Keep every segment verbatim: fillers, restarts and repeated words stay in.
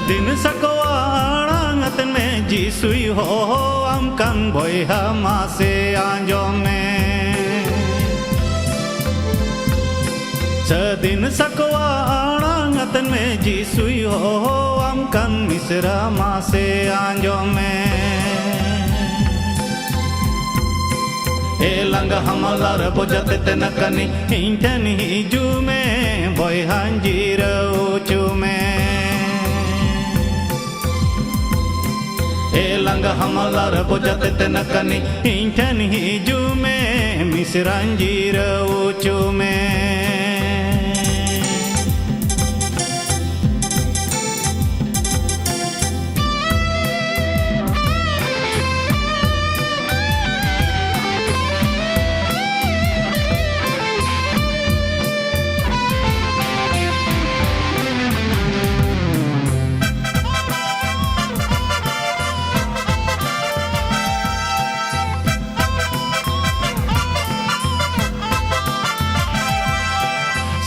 ᱫᱤᱱ ᱥᱟᱠᱣᱟ ᱟᱲᱟᱝ ᱟᱛᱮᱱ ᱢᱮ, ᱡᱤᱥᱩᱭ ᱦᱚᱦᱚᱣᱟᱢ ᱠᱟᱱ, ᱵᱚᱭᱦᱟ ᱢᱟᱥᱮ ᱟᱸᱡᱚᱢ ᱢᱮ᱾ ᱥᱟᱹᱫᱤᱱ ᱥᱟᱠᱣᱟ ᱟᱲᱟᱝ ᱟᱛᱮᱱ ᱢᱮ, ᱡᱤᱥᱩᱭ ᱦᱚᱦᱚᱣᱟᱢ ᱠᱟᱱ, ᱢᱤᱥᱨᱟ ᱢᱟᱥᱮ ᱟᱸᱡᱚᱢ ᱢᱮ᱾ ᱮ ᱞᱟᱸᱜᱟ ᱦᱟᱢᱟᱞ ᱟᱨ ᱵᱚᱡᱟ ᱛᱮᱛᱮᱱ ᱟᱠᱟᱱᱤᱡ, ᱤᱧ ᱴᱷᱮᱱ ᱦᱤᱡᱩᱜ ᱢᱮ, ᱵᱚᱭᱦᱟᱧ ᱡᱤᱨᱟᱹᱣ ᱦᱚᱪᱚ ᱢᱮ᱾ ᱮ ᱞᱟᱸᱜᱟ ᱦᱟᱢᱟᱞ ᱟᱨ ᱵᱚᱡᱟ ᱛᱮᱛᱮᱱ ᱟᱠᱟᱱᱤᱡ, ᱤᱧ ᱴᱷᱮᱱ ᱦᱤᱡᱩᱜ ᱢᱮ, ᱢᱤᱥᱨᱟᱧ ᱡᱤᱨᱟᱹᱣ ᱦᱚᱪᱚ ᱢᱮ᱾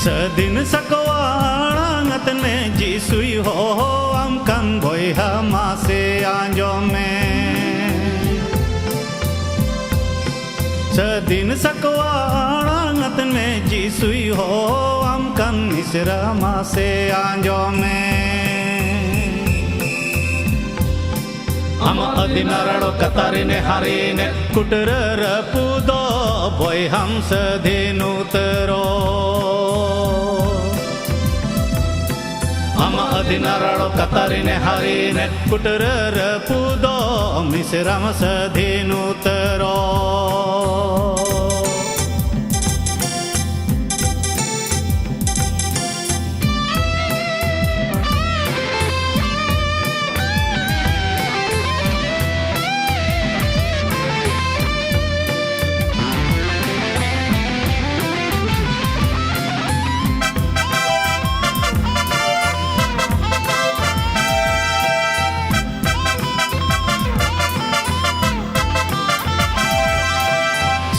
ᱥᱟᱹᱫᱤᱱ ᱥᱟᱠᱣᱟ ᱟᱲᱟᱝ ᱟᱛᱮᱱ ᱢᱮ, ᱡᱤᱥᱩᱭ ᱦᱚᱦᱚᱣᱟᱢ ᱠᱟᱱ, ᱵᱚᱭᱦᱟ ᱢᱟᱥᱮ ᱟᱸᱡᱚᱢ ᱢᱮ᱾ ᱥᱟᱹᱫᱤᱱ ᱥᱟᱠᱣᱟ ᱟᱲᱟᱝ ᱟᱛᱮᱱ ᱢᱮ, ᱡᱤᱥᱩᱭ ᱦᱚᱦᱚᱣᱟᱢ ᱠᱟᱱ, ᱢᱤᱥᱨᱟ ᱢᱟᱥᱮ ᱟᱸᱡᱚᱢ ᱢᱮ᱾ ᱟᱢᱟᱜ ᱟᱹᱫᱤᱱᱟ ᱨᱟᱲᱚ ᱠᱟᱛᱟᱨᱤᱱᱮ ᱦᱟᱨᱤᱱᱮ ᱠᱩᱴᱨᱟᱹ ᱨᱟᱹᱯᱩᱫᱚ ᱵᱚᱭᱦᱟᱢ ᱥᱟᱹᱫᱷᱤᱱ ᱩᱛᱟᱹᱨᱚ᱾ ᱟᱢᱟᱜ ᱟᱹᱫᱤᱱᱟ ᱨᱟᱲᱚ ᱠᱟᱛᱟᱨᱤᱱᱮ ᱦᱟᱨᱤᱱᱮ ᱠᱩᱴᱨᱟᱹ ᱨᱟᱹᱯᱩᱫᱚ ᱢᱤᱥᱨᱟᱢ ᱥᱟᱹᱫᱷᱤᱱ ᱩᱛᱟᱹᱨᱚ᱾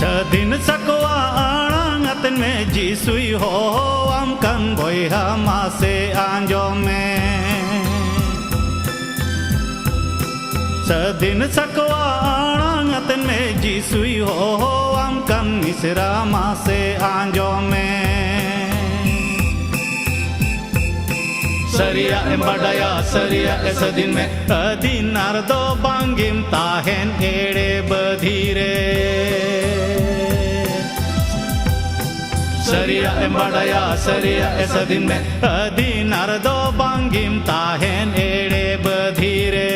ᱥᱟᱹᱫᱷᱤᱱ ᱥᱟᱠᱣᱟ ᱟᱲᱟᱝ ᱟᱛᱮᱱ ᱢᱮ, ᱡᱤᱥᱩᱭ ᱦᱚᱦᱚᱣᱟᱢ ᱠᱟᱱ, ᱵᱚᱭᱦᱟ ᱢᱟᱥᱮ ᱟᱸᱡᱚᱢ ᱢᱮ᱾ ᱥᱟᱹᱫᱷᱤᱱ ᱥᱟᱠᱣᱟ ᱟᱲᱟᱝ ᱟᱛᱮᱱ ᱢᱮ, ᱡᱤᱥᱩᱭ ᱦᱚᱦᱚᱣᱟᱢ ᱠᱟᱱ, ᱢᱤᱥᱨᱟ ᱢᱟᱥᱮ ᱟᱸᱡᱚᱢ ᱢᱮ᱾ ᱥᱟᱹᱨᱤᱭᱟᱜ ᱮᱢ ᱵᱟᱰᱟᱭᱟ, ᱥᱟᱹᱨᱤᱭᱟᱜ ᱮ ᱥᱟᱹᱫᱷᱤᱱ ᱢᱮ, ᱟᱹᱫᱤᱱ ᱟᱨ ᱫᱚ ᱵᱟᱝᱜᱮᱢ ᱛᱟᱦᱮᱱ ᱮᱲᱮ ᱵᱟᱹᱫᱷᱤ ᱨᱮ᱾ ᱥᱟᱹᱨᱤᱭᱟᱜ ᱮᱢ ᱵᱟᱰᱟᱭᱟ, ᱥᱟᱹᱨᱤᱭᱟᱜ ᱮ ᱥᱟᱹᱫᱷᱤᱱ ᱢᱮ, ᱟᱹᱫᱤᱱ ᱟᱨ ᱫᱚ ᱵᱟᱝᱜᱮᱢ ᱛᱟᱦᱮᱱ ᱮᱲᱮ ᱵᱟᱹᱫᱷᱤ ᱨᱮ᱾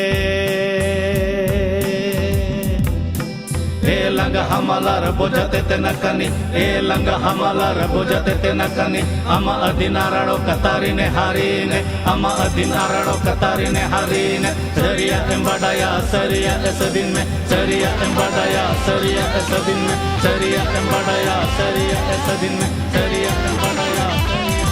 ᱮ ᱞᱟᱸᱜᱟ ᱦᱟᱢᱟᱞᱟᱨ ᱵᱚᱡᱟᱛᱮ ᱛᱮᱱᱟᱠᱟᱱᱤ, ᱮ ᱞᱟᱸᱜᱟ ᱦᱟᱢᱟᱞᱟᱨ ᱵᱚᱡᱟᱛᱮ ᱛᱮᱱᱟᱠᱟᱱᱤ, ᱟᱢᱟᱜ ᱟᱹᱫᱤᱱ ᱟᱨᱟᱲᱚ ᱠᱟᱛᱟᱨᱤᱱᱮ ᱦᱟᱨᱤᱱᱮ, ᱟᱢᱟᱜ ᱟᱹᱫᱤᱱ ᱟᱨᱟᱲᱚ ᱠᱟᱛᱟᱨᱤᱱᱮ ᱦᱟᱨᱤᱱᱮ᱾ ᱥᱟᱹᱨᱤᱭᱟᱜ ᱮᱢ ᱵᱟᱰᱟᱭᱟ, ᱥᱟᱹᱨᱤᱭᱟᱜ ᱮ ᱥᱟᱹᱫᱷᱤᱱ ᱢᱮ, ᱥᱟᱹᱨᱤᱭᱟᱜ ᱮᱢ ᱵᱟᱰᱟᱭᱟ, ᱥᱟᱹᱨᱤᱭᱟᱜ ᱮ ᱥᱟᱹᱫᱷᱤᱱ ᱢᱮ, ᱥᱟᱹᱨᱤᱭᱟᱜ ᱮᱢ ᱵᱟᱰᱟᱭᱟ, ᱥᱟᱹᱨᱤᱭᱟᱜ ᱮ ᱥᱟᱹᱫᱷᱤᱱ ᱢᱮ, ᱥᱟᱹᱨᱤᱭᱟᱜ ᱮᱢ ᱵᱟᱰᱟᱭᱟ, ᱥᱟᱹᱨᱤᱭᱟᱜ᱾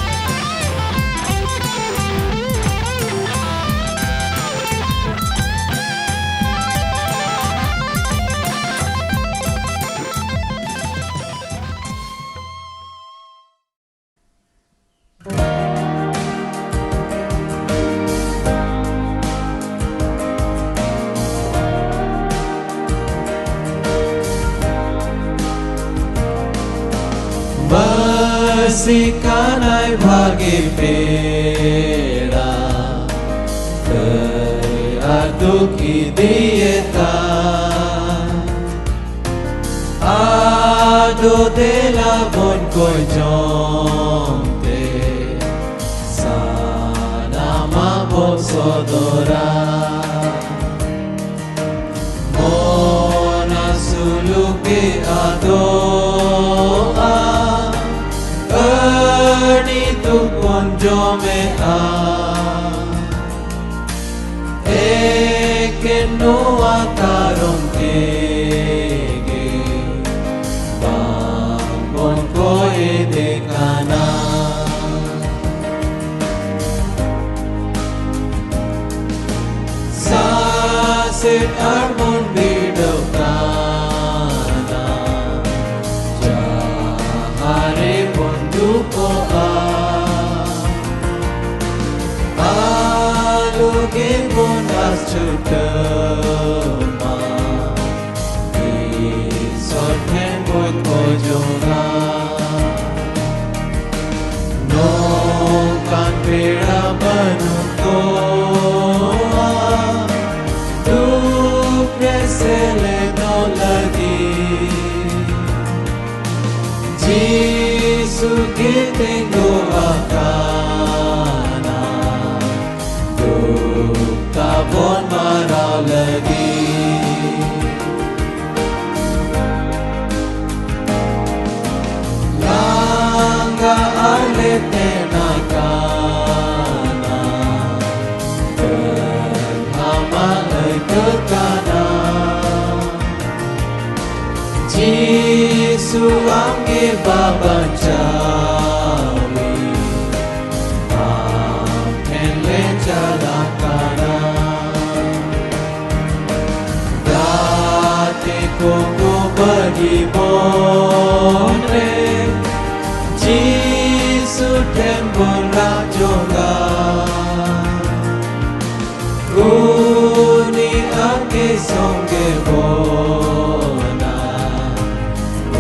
ᱵᱟᱹᱥᱤ ᱠᱟᱱᱟᱭ ᱵᱷᱟᱜᱮ ᱯᱮᱲᱟ, ᱫᱟᱹᱭ ᱟᱨ ᱫᱩᱠ ᱤᱫᱤᱭᱮᱛᱟ᱾ ᱟᱫᱚ ᱫᱮᱞᱟ ᱵᱚᱱ ᱠᱚᱭ ᱡᱚᱝ ᱛᱮ, ᱥᱟᱱᱟᱢᱟᱜ ᱵᱚᱱ ᱥᱚᱫᱚᱨᱟ᱾ ᱢᱚᱱᱟ ᱥᱩᱞᱩᱠᱮ ᱟᱫᱚᱜᱼᱟ, ᱟᱹᱰᱤ ᱫᱩᱠ ᱵᱚᱱ ᱡᱚᱢᱮᱜᱼᱟ᱾ ᱮᱠᱮᱱ ᱱᱚᱣᱟ ᱠᱟᱨᱚᱱ ᱛᱮᱜᱮ ᱵᱟᱝ ᱵᱚᱱ ᱠᱚᱭᱮᱫᱮ ᱠᱟᱱᱟ᱾ ᱥᱟᱥᱮᱛ ᱟᱨ ᱵᱚᱱ ᱵᱤᱰᱟᱹᱣ ᱠᱟᱱᱟ, ᱡᱟᱦᱟᱸ ᱨᱮ ᱵᱚᱱ ᱫᱩᱠᱚᱜᱼᱟ᱾ ᱟᱞᱚ ᱜᱮ ᱵᱚᱱ ᱟᱥ ᱪᱷᱩᱴᱟᱹᱣ ᱛᱤᱸᱜᱩ ᱟᱠᱟᱱᱟ, ᱫᱩᱠ ᱛᱟᱵᱚᱱ ᱢᱟᱨᱟᱣ ᱞᱟᱹᱜᱤᱫ᱾ ᱞᱟᱸᱜᱟ ᱟᱨ ᱞᱮ ᱛᱮᱱ ᱟᱠᱟᱱᱟ, ᱛᱟᱹᱦᱟᱢᱟ ᱟᱹᱭᱠᱟᱹᱜ ᱠᱟᱱᱟ᱾ ᱡᱤᱥᱩ ᱟᱢᱜᱮ ᱵᱟᱵᱟᱧᱪᱟᱣᱤᱡ, ᱟᱢ ᱴᱷᱮᱱ ᱞᱮ ᱪᱟᱞᱟᱜ ᱠᱟᱱᱟ᱾ ᱜᱟᱛᱮ ᱠᱚ ᱠᱚ ᱵᱟᱹᱜᱤ ᱵᱚᱱ ᱨᱮ, ᱡᱤᱥᱩ ᱴᱷᱮᱱ ᱵᱚᱱ ᱨᱟᱜ ᱡᱚᱝᱟ᱾ ᱩᱱᱤ ᱟᱢᱜᱮ ᱥᱚᱸᱜᱮ ᱵᱚᱱᱟ,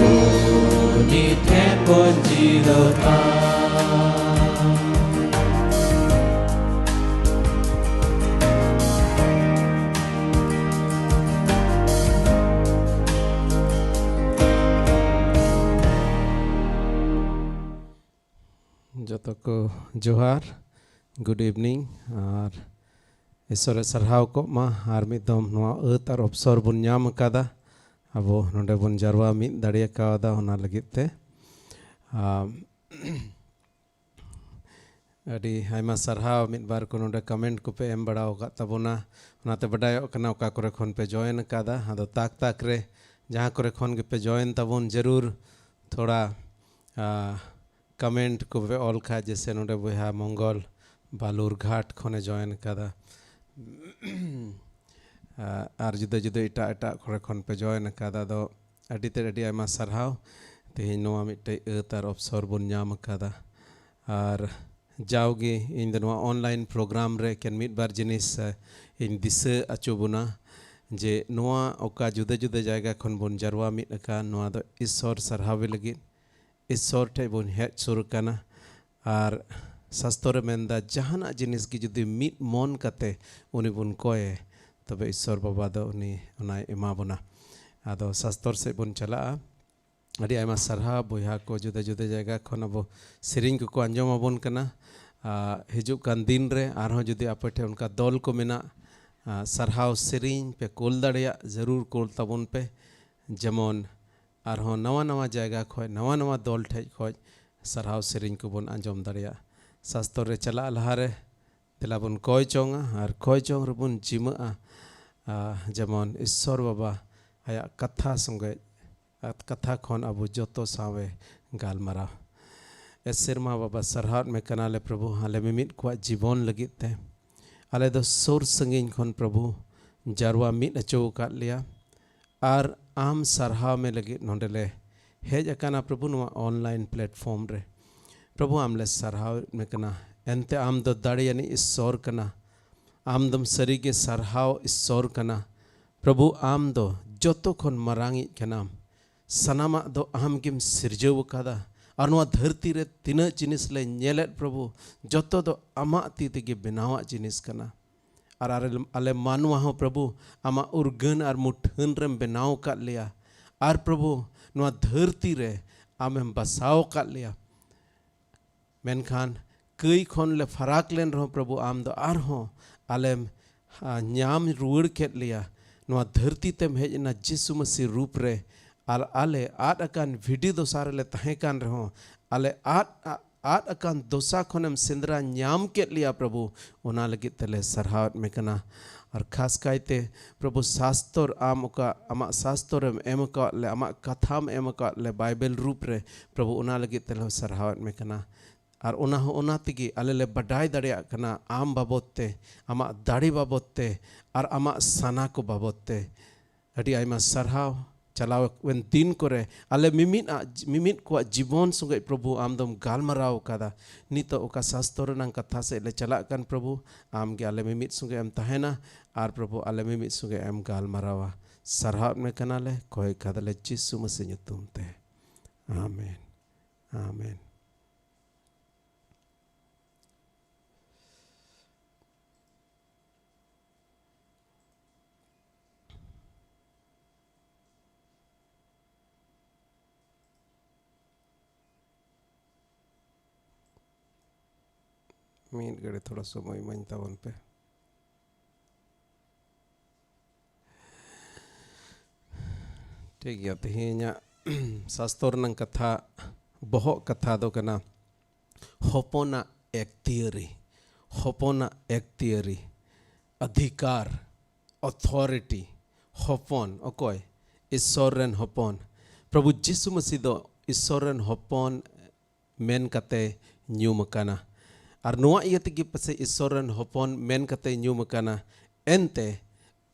ᱩᱱᱤ ᱴᱷᱮᱱ ᱵᱚᱱ ᱡᱤᱨᱟᱹᱜᱼᱟ᱾ ᱡᱚᱛᱚ ᱠᱚ ᱡᱚᱦᱟᱨ, good evening, ᱟᱨ ᱤᱥᱚᱨᱮ ᱥᱟᱨᱦᱟᱣ ᱠᱚᱜ ᱢᱟ᱾ ᱟᱨ ᱢᱤᱫ ᱫᱚᱢ ᱱᱚᱣᱟ ᱟᱹᱛ ᱟᱨ ᱚᱯᱥᱚᱨ ᱵᱚᱱ ᱧᱟᱢ ᱟᱠᱟᱫᱟ, ᱟᱵᱚ ᱱᱚᱰᱮ ᱵᱚᱱ ᱡᱟᱨᱣᱟ ᱢᱤᱫ ᱫᱟᱲᱮ ᱠᱟᱣᱫᱟ, ᱚᱱᱟ ᱞᱟᱹᱜᱤᱫ ᱛᱮ᱾ ᱟᱢ, ᱟᱹᱰᱤ ᱟᱭᱢᱟ ᱥᱟᱨᱦᱟᱣ᱾ ᱢᱤᱫ ᱵᱟᱨ ᱠᱚ ᱱᱚᱰᱮ comment ᱠᱚᱯᱮ ᱮᱢ ᱵᱟᱲᱟ ᱟᱠᱟᱫ ᱛᱟᱵᱚᱱᱟ, ᱚᱱᱟᱛᱮ ᱵᱟᱰᱟᱭᱚᱜ ᱠᱟᱱᱟ ᱚᱠᱟ ᱠᱚᱨᱮ ᱠᱷᱚᱱ ᱯᱮ join ᱟᱠᱟᱫᱟ᱾ ᱟᱫᱚ ᱛᱟᱠ ᱛᱟᱠ ᱨᱮ ᱡᱟᱦᱟᱸ ᱠᱚᱨᱮ ᱠᱷᱚᱱ ᱜᱮᱯᱮ join ᱛᱟᱵᱚᱱ, ᱡᱟᱹᱨᱩᱲ ᱛᱷᱚᱲᱟ, ᱟ, comment ᱠᱚᱯᱮ ᱚᱞ ᱠᱷᱟᱡ, ᱡᱮᱥᱮ ᱱᱚᱰᱮ ᱵᱚᱭᱦᱟ ᱢᱚᱝᱜᱚᱞ ᱵᱟᱞᱩᱨᱜᱷᱟᱴ ᱠᱷᱚᱱᱮ join ᱟᱠᱟᱫᱟ᱾ ᱟ, ᱟᱨ ᱡᱩᱫᱟᱹ ᱡᱩᱫᱟᱹ ᱮᱴᱟᱜ ᱮᱴᱟᱜ ᱠᱚᱨᱮ ᱠᱷᱚᱱ ᱯᱮ join ᱟᱠᱟᱫᱟ᱾ ᱟᱫᱚ ᱟᱹᱰᱤ ᱛᱮᱫ ᱟᱹᱰᱤ ᱟᱭᱢᱟ ᱥᱟᱨᱦᱟᱣ᱾ ᱛᱮᱦᱮᱧ ᱱᱚᱣᱟ ᱢᱤᱫᱴᱮᱡ ᱟᱹᱛ ᱟᱨ ᱚᱯᱥᱚᱨ ᱵᱚᱱ ᱧᱟᱢ ᱟᱠᱟᱫᱟ᱾ ᱟᱨ ᱡᱟᱣᱜᱮ ᱤᱧ ᱫᱚ ᱱᱚᱣᱟ online program ᱨᱮ ᱮᱠᱮᱱ ᱢᱤᱫ ᱵᱟᱨ ᱡᱤᱱᱤᱥ, ᱮ, ᱤᱧ ᱫᱤᱥᱟᱹ ᱦᱚᱪᱚ ᱵᱚᱱᱟ, ᱡᱮ ᱱᱚᱣᱟ ᱚᱠᱟ ᱡᱩᱫᱟᱹ ᱡᱩᱫᱟᱹ ᱡᱟᱭᱜᱟ ᱠᱷᱚᱱ ᱵᱚᱱ ᱡᱟᱨᱣᱟ ᱢᱤᱫ ᱟᱠᱟᱱ, ᱱᱚᱣᱟ ᱫᱚ ᱤᱥᱥᱚᱨ ᱥᱟᱨᱦᱟᱣᱮ ᱞᱟᱹᱜᱤᱫ᱾ ᱤᱥᱥᱚᱨ ᱴᱷᱮᱡ ᱵᱚᱱ ᱦᱮᱡ ᱥᱩᱨ ᱟᱠᱟᱱᱟ᱾ ᱟᱨ ᱥᱟᱥᱛᱚᱨ ᱮ ᱢᱮᱱᱫᱟ, ᱡᱟᱦᱟᱱᱟᱜ ᱡᱤᱱᱤᱥ ᱜᱮ ᱡᱩᱫᱤ ᱢᱤᱫ ᱢᱚᱱ ᱠᱟᱛᱮ ᱩᱱᱤ ᱵᱚᱱ ᱠᱚᱭᱮ, ᱛᱚᱵᱮ ᱤᱥᱥᱚᱨ ᱵᱟᱵᱟ ᱫᱚ ᱩᱱᱤ ᱚᱱᱟᱭ ᱮᱢᱟ ᱵᱚᱱᱟ᱾ ᱟᱫᱚ ᱥᱟᱥᱛᱚᱨ ᱥᱮᱫ ᱵᱚᱱ ᱪᱟᱞᱟᱜᱼᱟ᱾ ᱟᱹᱰᱤ ᱟᱭᱢᱟ ᱥᱟᱨᱦᱟᱣ ᱵᱚᱭᱦᱟ ᱠᱚ, ᱡᱩᱫᱟᱹ ᱡᱩᱫᱟᱹ ᱡᱟᱭᱜᱟ ᱠᱷᱚᱱ ᱟᱵᱚ ᱥᱮᱨᱮᱧ ᱠᱚᱠᱚ ᱟᱸᱡᱚᱢ ᱟᱵᱚᱱ ᱠᱟᱱᱟ᱾ ᱟᱨ ᱦᱤᱡᱩᱜ ᱠᱟᱱ ᱫᱤᱱ ᱨᱮ ᱟᱨᱦᱚᱸ ᱡᱩᱫᱤ ᱟᱯᱮ ᱴᱷᱮᱱ ᱚᱱᱠᱟ ᱫᱚᱞ ᱠᱚ ᱢᱮᱱᱟᱜ, ᱟᱨ ᱥᱟᱨᱦᱟᱣ ᱥᱮᱨᱮᱧ ᱯᱮ ᱠᱳᱞ ᱫᱟᱲᱮᱭᱟᱜ, ᱡᱟᱹᱨᱩᱲ ᱠᱳᱞ ᱛᱟᱵᱚᱱ ᱯᱮ᱾ ᱡᱮᱢᱚᱱ ᱟᱨᱦᱚᱸ ᱱᱟᱣᱟ ᱱᱟᱣᱟ ᱡᱟᱭᱜᱟ ᱠᱷᱚᱱ, ᱱᱟᱣᱟ ᱱᱟᱣᱟ ᱫᱚᱞ ᱴᱷᱮᱱ ᱠᱷᱚᱱ ᱥᱟᱨᱦᱟᱣ ᱥᱮᱨᱮᱧ ᱠᱚᱵᱚᱱ ᱟᱸᱡᱚᱢ ᱫᱟᱲᱮᱭᱟᱜ᱾ ᱥᱟᱥᱛᱚᱨ ᱨᱮ ᱪᱟᱞᱟᱜ ᱞᱟᱦᱟᱨᱮ ᱫᱮᱞᱟ ᱵᱚᱱ ᱠᱚᱭ ᱡᱚᱝᱟ ᱟᱨ ᱠᱚᱭ ᱡᱚᱝ ᱨᱮᱵᱚᱱ ᱡᱤᱢᱟᱹᱜᱼᱟ᱾ ᱟᱨ ᱡᱮᱢᱚᱱ ᱤᱥᱥᱚᱨ ᱵᱟᱵᱟ ᱟᱭᱟᱜ ᱠᱟᱛᱷᱟ ᱥᱚᱸᱜᱮ, ᱠᱟᱛᱷᱟ ᱠᱷᱚᱱ ᱟᱵᱚ ᱡᱚᱛᱚ ᱥᱟᱶᱮ ᱜᱟᱞᱢᱟᱨᱟᱣ᱾ ᱮ ᱥᱮᱨᱢᱟ ᱵᱟᱵᱟ, ᱥᱟᱨᱦᱟᱣᱮᱫ ᱢᱮ ᱠᱟᱱᱟᱞᱮ ᱯᱨᱚᱵᱷᱩ, ᱟᱞᱮ ᱢᱤᱢᱤᱫ ᱠᱚᱣᱟᱜ ᱡᱤᱵᱚᱱ ᱞᱟᱹᱜᱤᱫ ᱛᱮ᱾ ᱟᱞᱮ ᱫᱚ ᱥᱩᱨ ᱥᱟᱺᱜᱤᱧ ᱠᱷᱚᱱ ᱯᱨᱚᱵᱷᱩ ᱡᱟᱨᱣᱟ ᱢᱤᱫ ᱦᱚᱪᱚ ᱟᱠᱟᱫ ᱞᱮᱭᱟ᱾ ᱟᱨ ᱟᱢ ᱥᱟᱨᱦᱟᱣ ᱢᱮ ᱞᱟᱹᱜᱤᱫ ᱱᱚᱰᱮ ᱞᱮ ᱦᱮᱡ ᱟᱠᱟᱱᱟ ᱯᱨᱚᱵᱷᱩ, ᱱᱚᱣᱟ online platform ᱨᱮ᱾ ᱯᱨᱚᱵᱷᱩ, ᱟᱢ ᱞᱮ ᱥᱟᱨᱦᱟᱣᱮᱫ ᱢᱮ ᱠᱟᱱᱟ᱾ ᱮᱱᱛᱮ ᱟᱢ ᱫᱚ ᱫᱟᱲᱮᱭᱟᱱᱤᱡ ᱤᱥᱥᱚᱨ ᱠᱟᱱᱟ᱾ ᱟᱢ ᱫᱚᱢ ᱥᱟᱹᱨᱤᱜᱮ ᱥᱟᱨᱦᱟᱣ ᱤᱥᱥᱚᱨ ᱠᱟᱱᱟ᱾ ᱯᱨᱚᱵᱷᱩ, ᱟᱢ ᱫᱚ ᱡᱚᱛᱚ ᱠᱷᱚᱱ ᱢᱟᱨᱟᱝᱤᱡ ᱠᱟᱱᱟᱢ᱾ ᱥᱟᱱᱟᱢᱟᱜ ᱫᱚ ᱟᱢ ᱜᱮᱢ ᱥᱤᱨᱡᱟᱹᱣ ᱟᱠᱟᱫᱟ᱾ ᱟᱨ ᱱᱚᱣᱟ ᱫᱷᱟᱹᱨᱛᱤ ᱨᱮ ᱛᱤᱱᱟᱹᱜ ᱡᱤᱱᱤᱥ ᱞᱮ ᱧᱮᱞᱮᱫ ᱯᱨᱚᱵᱷᱩ, ᱡᱚᱛᱚ ᱫᱚ ᱟᱢᱟᱜ ᱛᱤ ᱛᱮᱜᱮ ᱵᱮᱱᱟᱣᱟᱜ ᱡᱤᱱᱤᱥ ᱠᱟᱱᱟ᱾ ᱟᱨ ᱟᱞᱮ, ᱟᱞᱮ ᱢᱟᱱᱣᱟ ᱦᱚᱸ ᱯᱨᱚᱵᱷᱩ, ᱟᱢᱟᱜ ᱩᱨᱜᱟᱹᱱ ᱟᱨ ᱢᱩᱴᱷᱟᱹᱱ ᱨᱮᱢ ᱵᱮᱱᱟᱣ ᱟᱠᱟᱫ ᱞᱮᱭᱟ᱾ ᱟᱨ ᱯᱨᱚᱵᱷᱩ, ᱱᱚᱣᱟ ᱫᱷᱟᱹᱨᱛᱤ ᱨᱮ ᱟᱢᱮᱢ ᱵᱟᱥᱟᱣ ᱟᱠᱟᱫ ᱞᱮᱭᱟ᱾ ᱢᱮᱱᱠᱷᱟᱱ ᱠᱟᱹᱭ ᱠᱷᱚᱱ ᱞᱮ ᱯᱷᱟᱨᱟᱠ ᱞᱮᱱ ᱨᱮᱦᱚᱸ ᱯᱨᱚᱵᱷᱩ, ᱟᱢ ᱫᱚ ᱟᱨᱦᱚᱸ ᱟᱞᱮᱢ, ᱟ, ᱧᱟᱢ ᱨᱩᱣᱟᱹᱲ ᱠᱮᱫ ᱞᱮᱭᱟ᱾ ᱱᱚᱣᱟ ᱫᱷᱟᱹᱨᱛᱤ ᱛᱮᱢ ᱦᱮᱡ ᱮᱱᱟ ᱡᱤᱥᱩ ᱢᱟᱹᱥᱤ ᱨᱩᱯ ᱨᱮ᱾ ᱟᱨ ᱟᱞᱮ ᱟᱫ ᱟᱠᱟᱱ ᱵᱷᱤᱰᱤ ᱫᱚᱥᱟ ᱨᱮᱞᱮ ᱛᱟᱦᱮᱸ ᱠᱟᱱ ᱨᱮᱦᱚᱸ, ᱟᱞᱮ ᱟᱫ, ᱟ-, ᱟᱫ ᱟᱠᱟᱱ ᱫᱚᱥᱟ ᱠᱷᱚᱱᱮᱢ ᱥᱮᱸᱫᱽᱨᱟ ᱧᱟᱢ ᱠᱮᱫ ᱞᱮᱭᱟ ᱯᱨᱚᱵᱷᱩ, ᱚᱱᱟ ᱞᱟᱹᱜᱤᱫ ᱛᱮᱞᱮ ᱥᱟᱨᱦᱟᱣᱮᱫ ᱢᱮ ᱠᱟᱱᱟ᱾ ᱟᱨ ᱠᱷᱟᱥ ᱠᱟᱭᱛᱮ ᱯᱨᱚᱵᱷᱩ, ᱥᱟᱥᱛᱚᱨ, ᱟᱢ ᱚᱠᱟ ᱟᱢᱟᱜ ᱥᱟᱥᱛᱚᱨᱮᱢ ᱮᱢ ᱟᱠᱟᱫ ᱞᱮ, ᱟᱢᱟᱜ ᱠᱟᱛᱷᱟᱢ ᱮᱢ ᱟᱠᱟᱫ ᱞᱮ ᱵᱟᱭᱵᱮᱞ ᱨᱩᱯ ᱨᱮ ᱯᱨᱚᱵᱷᱩ, ᱚᱱᱟ ᱞᱟᱹᱜᱤᱫ ᱛᱮᱞᱮ ᱥᱟᱨᱦᱟᱣᱮᱫ ᱢᱮ ᱠᱟᱱᱟ᱾ ᱟᱨ ᱚᱱᱟ ᱦᱚᱸ ᱚᱱᱟ ᱛᱮᱜᱮ ᱟᱞᱮ ᱞᱮ ᱵᱟᱰᱟᱭ ᱫᱟᱲᱮᱭᱟᱜ ᱠᱟᱱᱟ ᱟᱢ ᱵᱟᱵᱚᱫ ᱛᱮ, ᱟᱢᱟᱜ ᱫᱟᱲᱮ ᱵᱟᱵᱚᱫ ᱛᱮ, ᱟᱨ ᱟᱢᱟᱜ ᱥᱟᱱᱟ ᱠᱚ ᱵᱟᱵᱚᱫ ᱛᱮ᱾ ᱟᱹᱰᱤ ᱟᱭᱢᱟ ᱥᱟᱨᱦᱟᱣ᱾ ᱪᱟᱞᱟᱣᱮᱱ ᱫᱤᱱ ᱠᱚᱨᱮ ᱟᱞᱮ ᱢᱤᱢᱤᱫ ᱟᱜ, ᱢᱤᱢᱤᱫ ᱠᱚᱣᱟᱜ ᱡᱤᱵᱚᱱ ᱥᱚᱸᱜᱮ ᱯᱨᱚᱵᱷᱩ ᱟᱢ ᱫᱚᱢ ᱜᱟᱞᱢᱟᱨᱟᱣ ᱟᱠᱟᱫᱟ᱾ ᱱᱤᱛᱚᱜ ᱚᱠᱟ ᱥᱟᱥᱛᱚᱨ ᱨᱮᱱᱟᱜ ᱠᱟᱛᱷᱟ ᱥᱮᱫ ᱞᱮ ᱪᱟᱞᱟᱜ ᱠᱟᱱ ᱯᱨᱚᱵᱷᱩ, ᱟᱢ ᱜᱮ ᱟᱞᱮ ᱢᱤᱢᱤᱫ ᱥᱚᱸᱜᱮ ᱮᱢ ᱛᱟᱦᱮᱱᱟ᱾ ᱟᱨ ᱯᱨᱚᱵᱷᱩ, ᱟᱞᱮ ᱢᱤᱢᱤᱫ ᱥᱚᱸᱜᱮ ᱮᱢ ᱜᱟᱞᱢᱟᱨᱟᱣᱟ᱾ ᱥᱟᱨᱦᱟᱣᱮᱫ ᱢᱮ ᱠᱟᱱᱟᱞᱮ, ᱠᱚᱭ ᱠᱟᱫᱟᱞᱮ ᱡᱤᱥᱩ ᱢᱟᱹᱥᱤ ᱧᱩᱛᱩᱢ ᱛᱮ᱾ ᱟᱢᱮᱱ᱾ ᱟᱢᱮᱱ᱾ ᱢᱤᱫ ᱜᱷᱟᱹᱲᱤ ᱛᱷᱚᱲᱟ ᱥᱚᱢᱚᱭ ᱤᱢᱟᱹᱧ ᱛᱟᱵᱚᱱ ᱯᱮ᱾ ᱴᱷᱤᱠ ᱜᱮᱭᱟ, ᱛᱮᱦᱮᱧᱟᱜ ᱥᱟᱥᱛᱚᱨ ᱨᱮᱱᱟᱜ ᱠᱟᱛᱷᱟ, ᱵᱚᱦᱚᱜ ᱠᱟᱛᱷᱟ ᱫᱚ ᱠᱟᱱᱟ ᱦᱚᱯᱚᱱᱟᱜ ᱮᱠᱛᱤᱭᱟᱹᱨᱤ᱾ ᱦᱚᱯᱚᱱᱟᱜ ᱮᱠᱛᱤᱭᱟᱹᱨᱤ, ᱚᱫᱷᱤᱠᱟᱨ, ᱚᱛᱷᱚᱨᱤᱴᱤ᱾ ᱦᱚᱯᱚᱱ ᱚᱠᱚᱭ? ᱤᱥᱥᱚᱨ ᱨᱮᱱ ᱦᱚᱯᱚᱱ᱾ ᱯᱨᱚᱵᱷᱩ ᱡᱤᱥᱩ ᱢᱟᱹᱥᱤ ᱫᱚ ᱤᱥᱥᱚᱨ ᱨᱮᱱ ᱦᱚᱯᱚᱱ ᱢᱮᱱ ᱠᱟᱛᱮ ᱧᱩᱢ ᱟᱠᱟᱱᱟ᱾ ᱟᱨ ᱱᱚᱣᱟ ᱤᱭᱟᱹ ᱛᱮᱜᱮ ᱯᱟᱥᱮᱡ ᱤᱥᱥᱚᱨ ᱨᱮᱱ ᱦᱚᱯᱚᱱ ᱢᱮᱱ ᱠᱟᱛᱮ ᱧᱩᱢ ᱟᱠᱟᱱᱟ᱾ ᱮᱱᱛᱮ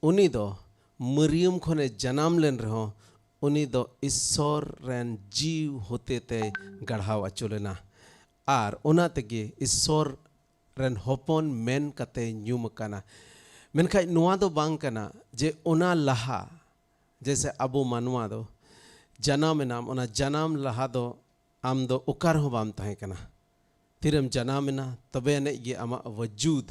ᱩᱱᱤ ᱫᱚ ᱢᱟᱹᱨᱤᱭᱟᱹᱢ ᱠᱷᱚᱱᱮ ᱡᱟᱱᱟᱢ ᱞᱮᱱ ᱨᱮᱦᱚᱸ, ᱩᱱᱤ ᱫᱚ ᱤᱥᱥᱚᱨ ᱨᱮᱱ ᱡᱤᱣ ᱦᱚᱛᱮ ᱛᱮᱭ ᱜᱟᱲᱦᱟᱣ ᱟᱹᱪᱩ ᱞᱮᱱᱟ᱾ ᱟᱨ ᱚᱱᱟ ᱛᱮᱜᱮ ᱤᱥᱥᱚᱨ ᱨᱮᱱ ᱦᱚᱯᱚᱱ ᱢᱮᱱ ᱠᱟᱛᱮ ᱧᱩᱢ ᱟᱠᱟᱱᱟ᱾ ᱢᱮᱱᱠᱷᱟᱱ ᱱᱚᱣᱟ ᱫᱚ ᱵᱟᱝ ᱠᱟᱱᱟ ᱡᱮ ᱚᱱᱟ ᱞᱟᱦᱟ, ᱡᱮᱭᱥᱮ ᱟᱵᱚ ᱢᱟᱱᱣᱟ ᱫᱚ ᱡᱟᱱᱟᱢ ᱮᱱᱟᱢ, ᱚᱱᱟ ᱡᱟᱱᱟᱢ ᱞᱟᱦᱟ ᱫᱚ ᱟᱢ ᱫᱚ ᱚᱠᱟ ᱨᱮᱦᱚᱸ ᱵᱟᱢ ᱛᱟᱦᱮᱸ ᱠᱟᱱᱟ᱾ ᱛᱤᱨᱮᱢ ᱡᱟᱱᱟᱢ ᱮᱱᱟ, ᱛᱚᱵᱮ ᱟᱹᱱᱤᱡ ᱜᱮ ᱟᱢᱟᱜ ᱣᱟᱡᱩᱫ,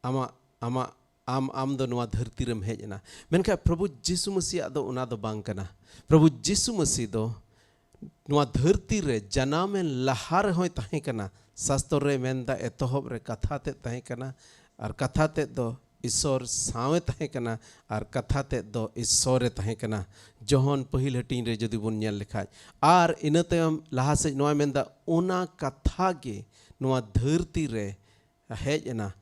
ᱟᱢᱟᱜ, ᱟᱢᱟᱜ, ᱟᱢ, ᱟᱢ ᱫᱚ ᱱᱚᱣᱟ ᱫᱷᱟᱹᱨᱛᱤ ᱨᱮᱢ ᱦᱮᱡ ᱮᱱᱟ᱾ ᱢᱮᱱᱠᱷᱟᱱ ᱯᱨᱚᱵᱷᱩ ᱡᱤᱥᱩ ᱢᱟᱹᱥᱤᱭᱟᱜ ᱫᱚ ᱚᱱᱟ ᱫᱚ ᱵᱟᱝ ᱠᱟᱱᱟ᱾ ᱯᱨᱚᱵᱷᱩ ᱡᱤᱥᱩ ᱢᱟᱹᱥᱤ ᱫᱚ ᱱᱚᱣᱟ ᱫᱷᱟᱹᱨᱛᱤ ᱨᱮ ᱡᱟᱱᱟᱢ ᱮᱱ ᱞᱟᱦᱟ ᱨᱮᱦᱚᱸᱭ ᱛᱟᱦᱮᱸ ᱠᱟᱱᱟ᱾ ᱥᱟᱥᱛᱚᱨ ᱨᱮ ᱢᱮᱱᱫᱟ, ᱮᱛᱚᱦᱚᱵ ᱨᱮ ᱠᱟᱛᱷᱟ ᱛᱮᱫ ᱛᱟᱦᱮᱸ ᱠᱟᱱᱟ, ᱟᱨ ᱠᱟᱛᱷᱟ ᱛᱮᱫ ᱫᱚ ᱤᱥᱥᱚᱨ ᱥᱟᱶᱮ ᱛᱟᱦᱮᱸ ᱠᱟᱱᱟ, ᱟᱨ ᱠᱟᱛᱷᱟ ᱛᱮᱫ ᱫᱚ ᱤᱥᱥᱚᱨ ᱮ ᱛᱟᱦᱮᱸ ᱠᱟᱱᱟ᱾ ᱡᱚᱦᱚᱱ ᱯᱟᱹᱦᱤᱞ ᱦᱟᱹᱴᱤᱧ ᱨᱮ ᱡᱩᱫᱤ ᱵᱚᱱ ᱧᱮᱞ ᱞᱮᱠᱷᱟᱡ, ᱟᱨ ᱤᱱᱟᱹ ᱛᱟᱭᱚᱢ ᱞᱟᱦᱟ ᱥᱮᱫ ᱱᱚᱣᱟ ᱢᱮᱱᱫᱟ, ᱚᱱᱟ ᱠᱟᱛᱷᱟ ᱜᱮ ᱱᱚᱣᱟ ᱫᱷᱟᱹᱨᱛᱤ ᱨᱮ ᱦᱮᱡ ᱮᱱᱟ᱾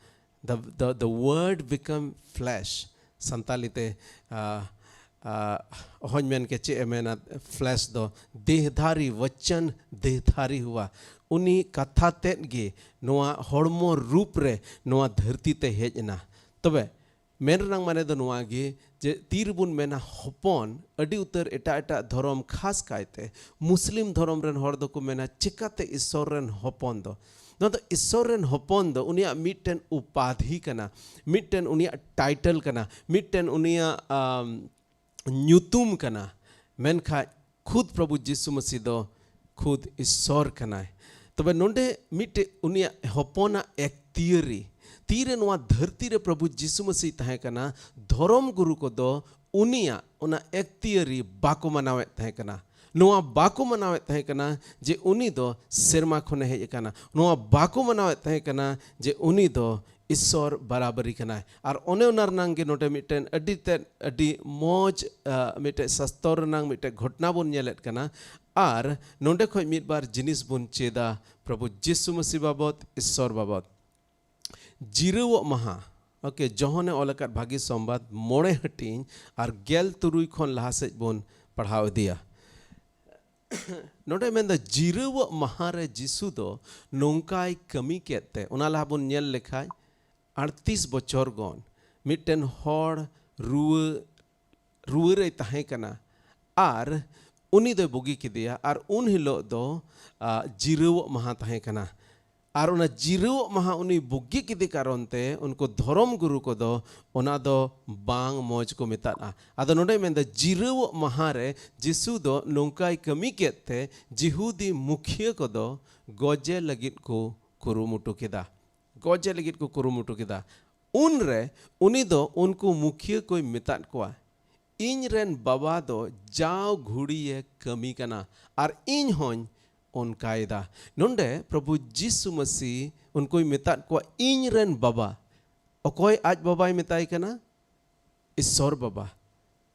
The, the, the word become flesh᱾ Santali ᱛᱮ, ᱟ, ᱟ, ᱚᱦᱚᱧ ᱢᱮᱱ ᱠᱮ ᱪᱮᱫ ᱮ ᱢᱮᱱᱟ, flesh ᱫᱚ ᱫᱮᱦᱫᱷᱟᱨᱤ, ᱣᱚᱪᱚᱱ ᱫᱮᱦᱫᱷᱟᱨᱤ ᱦᱩᱣᱟ᱾ ᱩᱱᱤ ᱠᱟᱛᱷᱟ ᱛᱮᱫ ᱜᱮ ᱱᱚᱣᱟ ᱦᱚᱲᱢᱚ ᱨᱩᱯ ᱨᱮ ᱱᱚᱣᱟ ᱫᱷᱟᱹᱨᱛᱤ ᱛᱮ ᱦᱮᱡ ᱮᱱᱟ᱾ ᱛᱚᱵᱮ ᱢᱮᱱ ᱨᱮᱱᱟᱜ ᱢᱟᱱᱮ ᱫᱚ ᱱᱚᱣᱟ ᱜᱮ ᱡᱮ ᱛᱤ ᱨᱮᱵᱚᱱ ᱢᱮᱱᱟ ᱦᱚᱯᱚᱱ, ᱟᱹᱰᱤ ᱩᱛᱟᱹᱨ ᱮᱴᱟᱜ ᱮᱴᱟᱜ ᱫᱷᱚᱨᱚᱢ, ᱠᱷᱟᱥ ᱠᱟᱭᱛᱮ ᱢᱩᱥᱞᱤᱢ ᱫᱷᱚᱨᱚᱢ ᱨᱮᱱ ᱦᱚᱲ ᱫᱚᱠᱚ ᱢᱮᱱᱟ, ᱪᱮᱠᱟᱛᱮ ᱤᱥᱥᱚᱨ ᱨᱮᱱ ᱦᱚᱯᱚᱱ ᱫᱚ? ᱱᱚᱣᱟ ᱫᱚ ᱤᱥᱥᱚᱨ ᱨᱮᱱ ᱦᱚᱯᱚᱱ ᱫᱚ ᱩᱱᱤᱭᱟᱜ ᱢᱤᱫᱴᱮᱱ ᱩᱯᱟᱫᱷᱤ ᱠᱟᱱᱟ, ᱢᱤᱫᱴᱮᱱ ᱩᱱᱤᱭᱟᱜ title ᱠᱟᱱᱟ, ᱢᱤᱫᱴᱮᱱ ᱩᱱᱤᱭᱟᱜ, ᱟᱢ, ᱧᱩᱛᱩᱢ ᱠᱟᱱᱟ᱾ ᱢᱮᱱᱠᱷᱟᱡ ᱠᱷᱩᱫ ᱯᱨᱚᱵᱷᱩ ᱡᱤᱥᱩ ᱢᱟᱹᱥᱤ ᱫᱚ ᱠᱷᱩᱫ ᱤᱥᱥᱚᱨ ᱠᱟᱱᱟᱭ᱾ ᱛᱚᱵᱮ ᱱᱚᱰᱮ ᱢᱤᱫᱴᱮᱡ ᱩᱱᱤᱭᱟᱜ ᱦᱚᱯᱚᱱᱟᱜ ᱮᱠᱛᱤᱭᱟᱹᱨᱤ, ᱛᱤᱨᱮ ᱱᱚᱣᱟ ᱫᱷᱟᱹᱨᱛᱤ ᱨᱮ ᱯᱨᱚᱵᱷᱩ ᱡᱤᱥᱩ ᱢᱟᱹᱥᱤ ᱛᱟᱦᱮᱸ ᱠᱟᱱᱟ, ᱫᱷᱚᱨᱚᱢ ᱜᱩᱨᱩ ᱠᱚᱫᱚ ᱩᱱᱤᱭᱟᱜ ᱚᱱᱟ ᱮᱠᱛᱤᱭᱟᱹᱨᱤ ᱵᱟᱠᱚ ᱢᱟᱱᱟᱣᱮᱫ ᱛᱟᱦᱮᱸ ᱠᱟᱱᱟ᱾ ᱱᱚᱣᱟ ᱵᱟᱠᱚ ᱢᱟᱱᱟᱣᱮᱫ ᱛᱟᱦᱮᱸ ᱠᱟᱱᱟ ᱡᱮ ᱩᱱᱤ ᱫᱚ ᱥᱮᱨᱢᱟ ᱠᱷᱚᱱᱮ ᱦᱮᱡ ᱟᱠᱟᱱᱟ᱾ ᱱᱚᱣᱟ ᱵᱟᱠᱚ ᱢᱟᱱᱟᱣᱮᱫ ᱛᱟᱦᱮᱸ ᱠᱟᱱᱟ ᱡᱮ ᱩᱱᱤ ᱫᱚ ᱤᱥᱥᱚᱨ ᱵᱟᱨᱟᱵᱟᱨᱤ ᱠᱟᱱᱟᱭ᱾ ᱟᱨ ᱚᱱᱮ ᱚᱱᱟ ᱨᱮᱱᱟᱝ ᱜᱮ ᱱᱚᱰᱮ ᱢᱤᱫᱴᱮᱱ ᱟᱹᱰᱤ ᱛᱮᱫ, ᱟᱹᱰᱤ ᱢᱚᱡᱽ, ᱟ, ᱢᱤᱫᱴᱮᱱ ᱥᱟᱥᱛᱚᱨ ᱨᱮᱱᱟᱝ ᱢᱤᱫᱴᱮᱱ ᱜᱷᱚᱴᱱᱟ ᱵᱚᱱ ᱧᱮᱞᱮᱫ ᱠᱟᱱᱟ᱾ ᱟᱨ ᱱᱚᱰᱮ ᱠᱷᱚᱡ ᱢᱤᱫ ᱵᱟᱨ ᱡᱤᱱᱤᱥ ᱵᱚᱱ ᱪᱮᱫᱟ ᱯᱨᱚᱵᱷᱩ ᱡᱤᱥᱩ ᱢᱟᱹᱥᱤ ᱵᱟᱵᱚᱛ, ᱤᱥᱥᱚᱨ ᱵᱟᱵᱚᱛ᱾ ᱡᱤᱨᱟᱹᱣᱚᱜ ᱢᱟᱦᱟ, ᱳᱠᱮ, ᱡᱚᱦᱚᱱᱮ ᱚᱞ ᱟᱠᱟᱫ ᱵᱷᱟᱹᱜᱤ ᱥᱚᱢᱵᱟᱫ ᱢᱚᱬᱮ ᱦᱟᱹᱴᱤᱧ ᱟᱨ ᱜᱮᱞ ᱛᱩᱨᱩᱭ ᱠᱷᱚᱱ ᱞᱟᱦᱟ ᱥᱮᱫ ᱵᱚᱱ ᱯᱟᱲᱦᱟᱣ ᱤᱫᱤᱭᱟ᱾ ᱱᱚᱰᱮ ᱢᱮᱱᱫᱟ, ᱡᱤᱨᱟᱹᱣᱚᱜ ᱢᱟᱦᱟ ᱨᱮ ᱡᱤᱥᱩ ᱫᱚ ᱱᱚᱝᱠᱟᱭ ᱠᱟᱹᱢᱤ ᱠᱮᱫ ᱛᱮ, ᱚᱱᱟ ᱞᱟᱦᱟ ᱵᱚᱱ ᱧᱮᱞ ᱞᱮᱠᱷᱟᱡ, ᱟᱴᱛᱤᱥ ᱵᱚᱪᱷᱚᱨ ᱜᱚᱱ ᱢᱤᱫᱴᱮᱱ ᱦᱚᱲ ᱨᱩᱣᱟᱹ, ᱨᱩᱣᱟᱹ ᱨᱮᱭ ᱛᱟᱦᱮᱸ ᱠᱟᱱᱟ ᱟᱨ ᱩᱱᱤ ᱫᱚᱭ ᱵᱩᱜᱤ ᱠᱮᱫᱮᱭᱟ, ᱟᱨ ᱩᱱ ᱦᱤᱞᱳᱜ ᱫᱚ, ᱟ, ᱡᱤᱨᱟᱹᱣᱚᱜ ᱢᱟᱦᱟ ᱛᱟᱦᱮᱸ ᱠᱟᱱᱟ᱾ ᱟᱨ ᱚᱱᱟ ᱡᱤᱨᱟᱹᱣᱚᱜ ᱢᱟᱦᱟ ᱩᱱᱤ ᱵᱩᱜᱤ ᱠᱮᱫᱮ ᱠᱟᱨᱚᱱ ᱛᱮ ᱩᱱᱠᱩ ᱫᱷᱚᱨᱚᱢ ᱜᱩᱨᱩ ᱠᱚᱫᱚ ᱚᱱᱟ ᱫᱚ ᱵᱟᱝ ᱢᱚᱡᱽ ᱠᱚ ᱢᱮᱛᱟᱫᱼᱟ᱾ ᱟᱫᱚ ᱱᱚᱰᱮ ᱢᱮᱱᱫᱟ, ᱡᱤᱨᱟᱹᱣᱚᱜ ᱢᱟᱦᱟ ᱨᱮ ᱡᱤᱥᱩ ᱫᱚ ᱱᱚᱝᱠᱟᱭ ᱠᱟᱹᱢᱤ ᱠᱮᱫ ᱛᱮ ᱡᱤᱦᱩᱫᱤ ᱢᱩᱠᱷᱤᱭᱟᱹ ᱠᱚᱫᱚ ᱜᱚᱡᱮ ᱞᱟᱹᱜᱤᱫ ᱠᱚ ᱠᱩᱨᱩᱢᱩᱴᱩ ᱠᱮᱫᱟ᱾ ᱜᱚᱡᱮ ᱞᱟᱹᱜᱤᱫ ᱠᱚ ᱠᱩᱨᱩᱢᱩᱴᱩ ᱠᱮᱫᱟ᱾ ᱩᱱᱨᱮ ᱩᱱᱤ ᱫᱚ ᱩᱱᱠᱩ ᱢᱩᱠᱷᱤᱭᱟᱹ ᱠᱚᱭ ᱢᱮᱛᱟᱫ ᱠᱚᱣᱟ, "ᱤᱧ ᱨᱮᱱ ᱵᱟᱵᱟ ᱫᱚ ᱡᱟᱣ ᱜᱷᱩᱲᱤᱭᱮ ᱠᱟᱹᱢᱤ ᱠᱟᱱᱟ ᱟᱨ ᱤᱧ ᱦᱚᱸᱧ ᱚᱱᱠᱟᱭᱮᱫᱟ᱾" ᱱᱚᱰᱮ ᱯᱨᱚᱵᱷᱩ ᱡᱤᱥᱩ ᱢᱟᱹᱥᱤ ᱩᱱᱠᱩᱭ ᱢᱮᱛᱟᱫ ᱠᱚᱣᱟ, "ᱤᱧ ᱨᱮᱱ ᱵᱟᱵᱟ᱾" ᱚᱠᱚᱭ ᱟᱡ ᱵᱟᱵᱟᱭ ᱢᱮᱛᱟᱭ ᱠᱟᱱᱟ? ᱤᱥᱥᱚᱨ ᱵᱟᱵᱟ᱾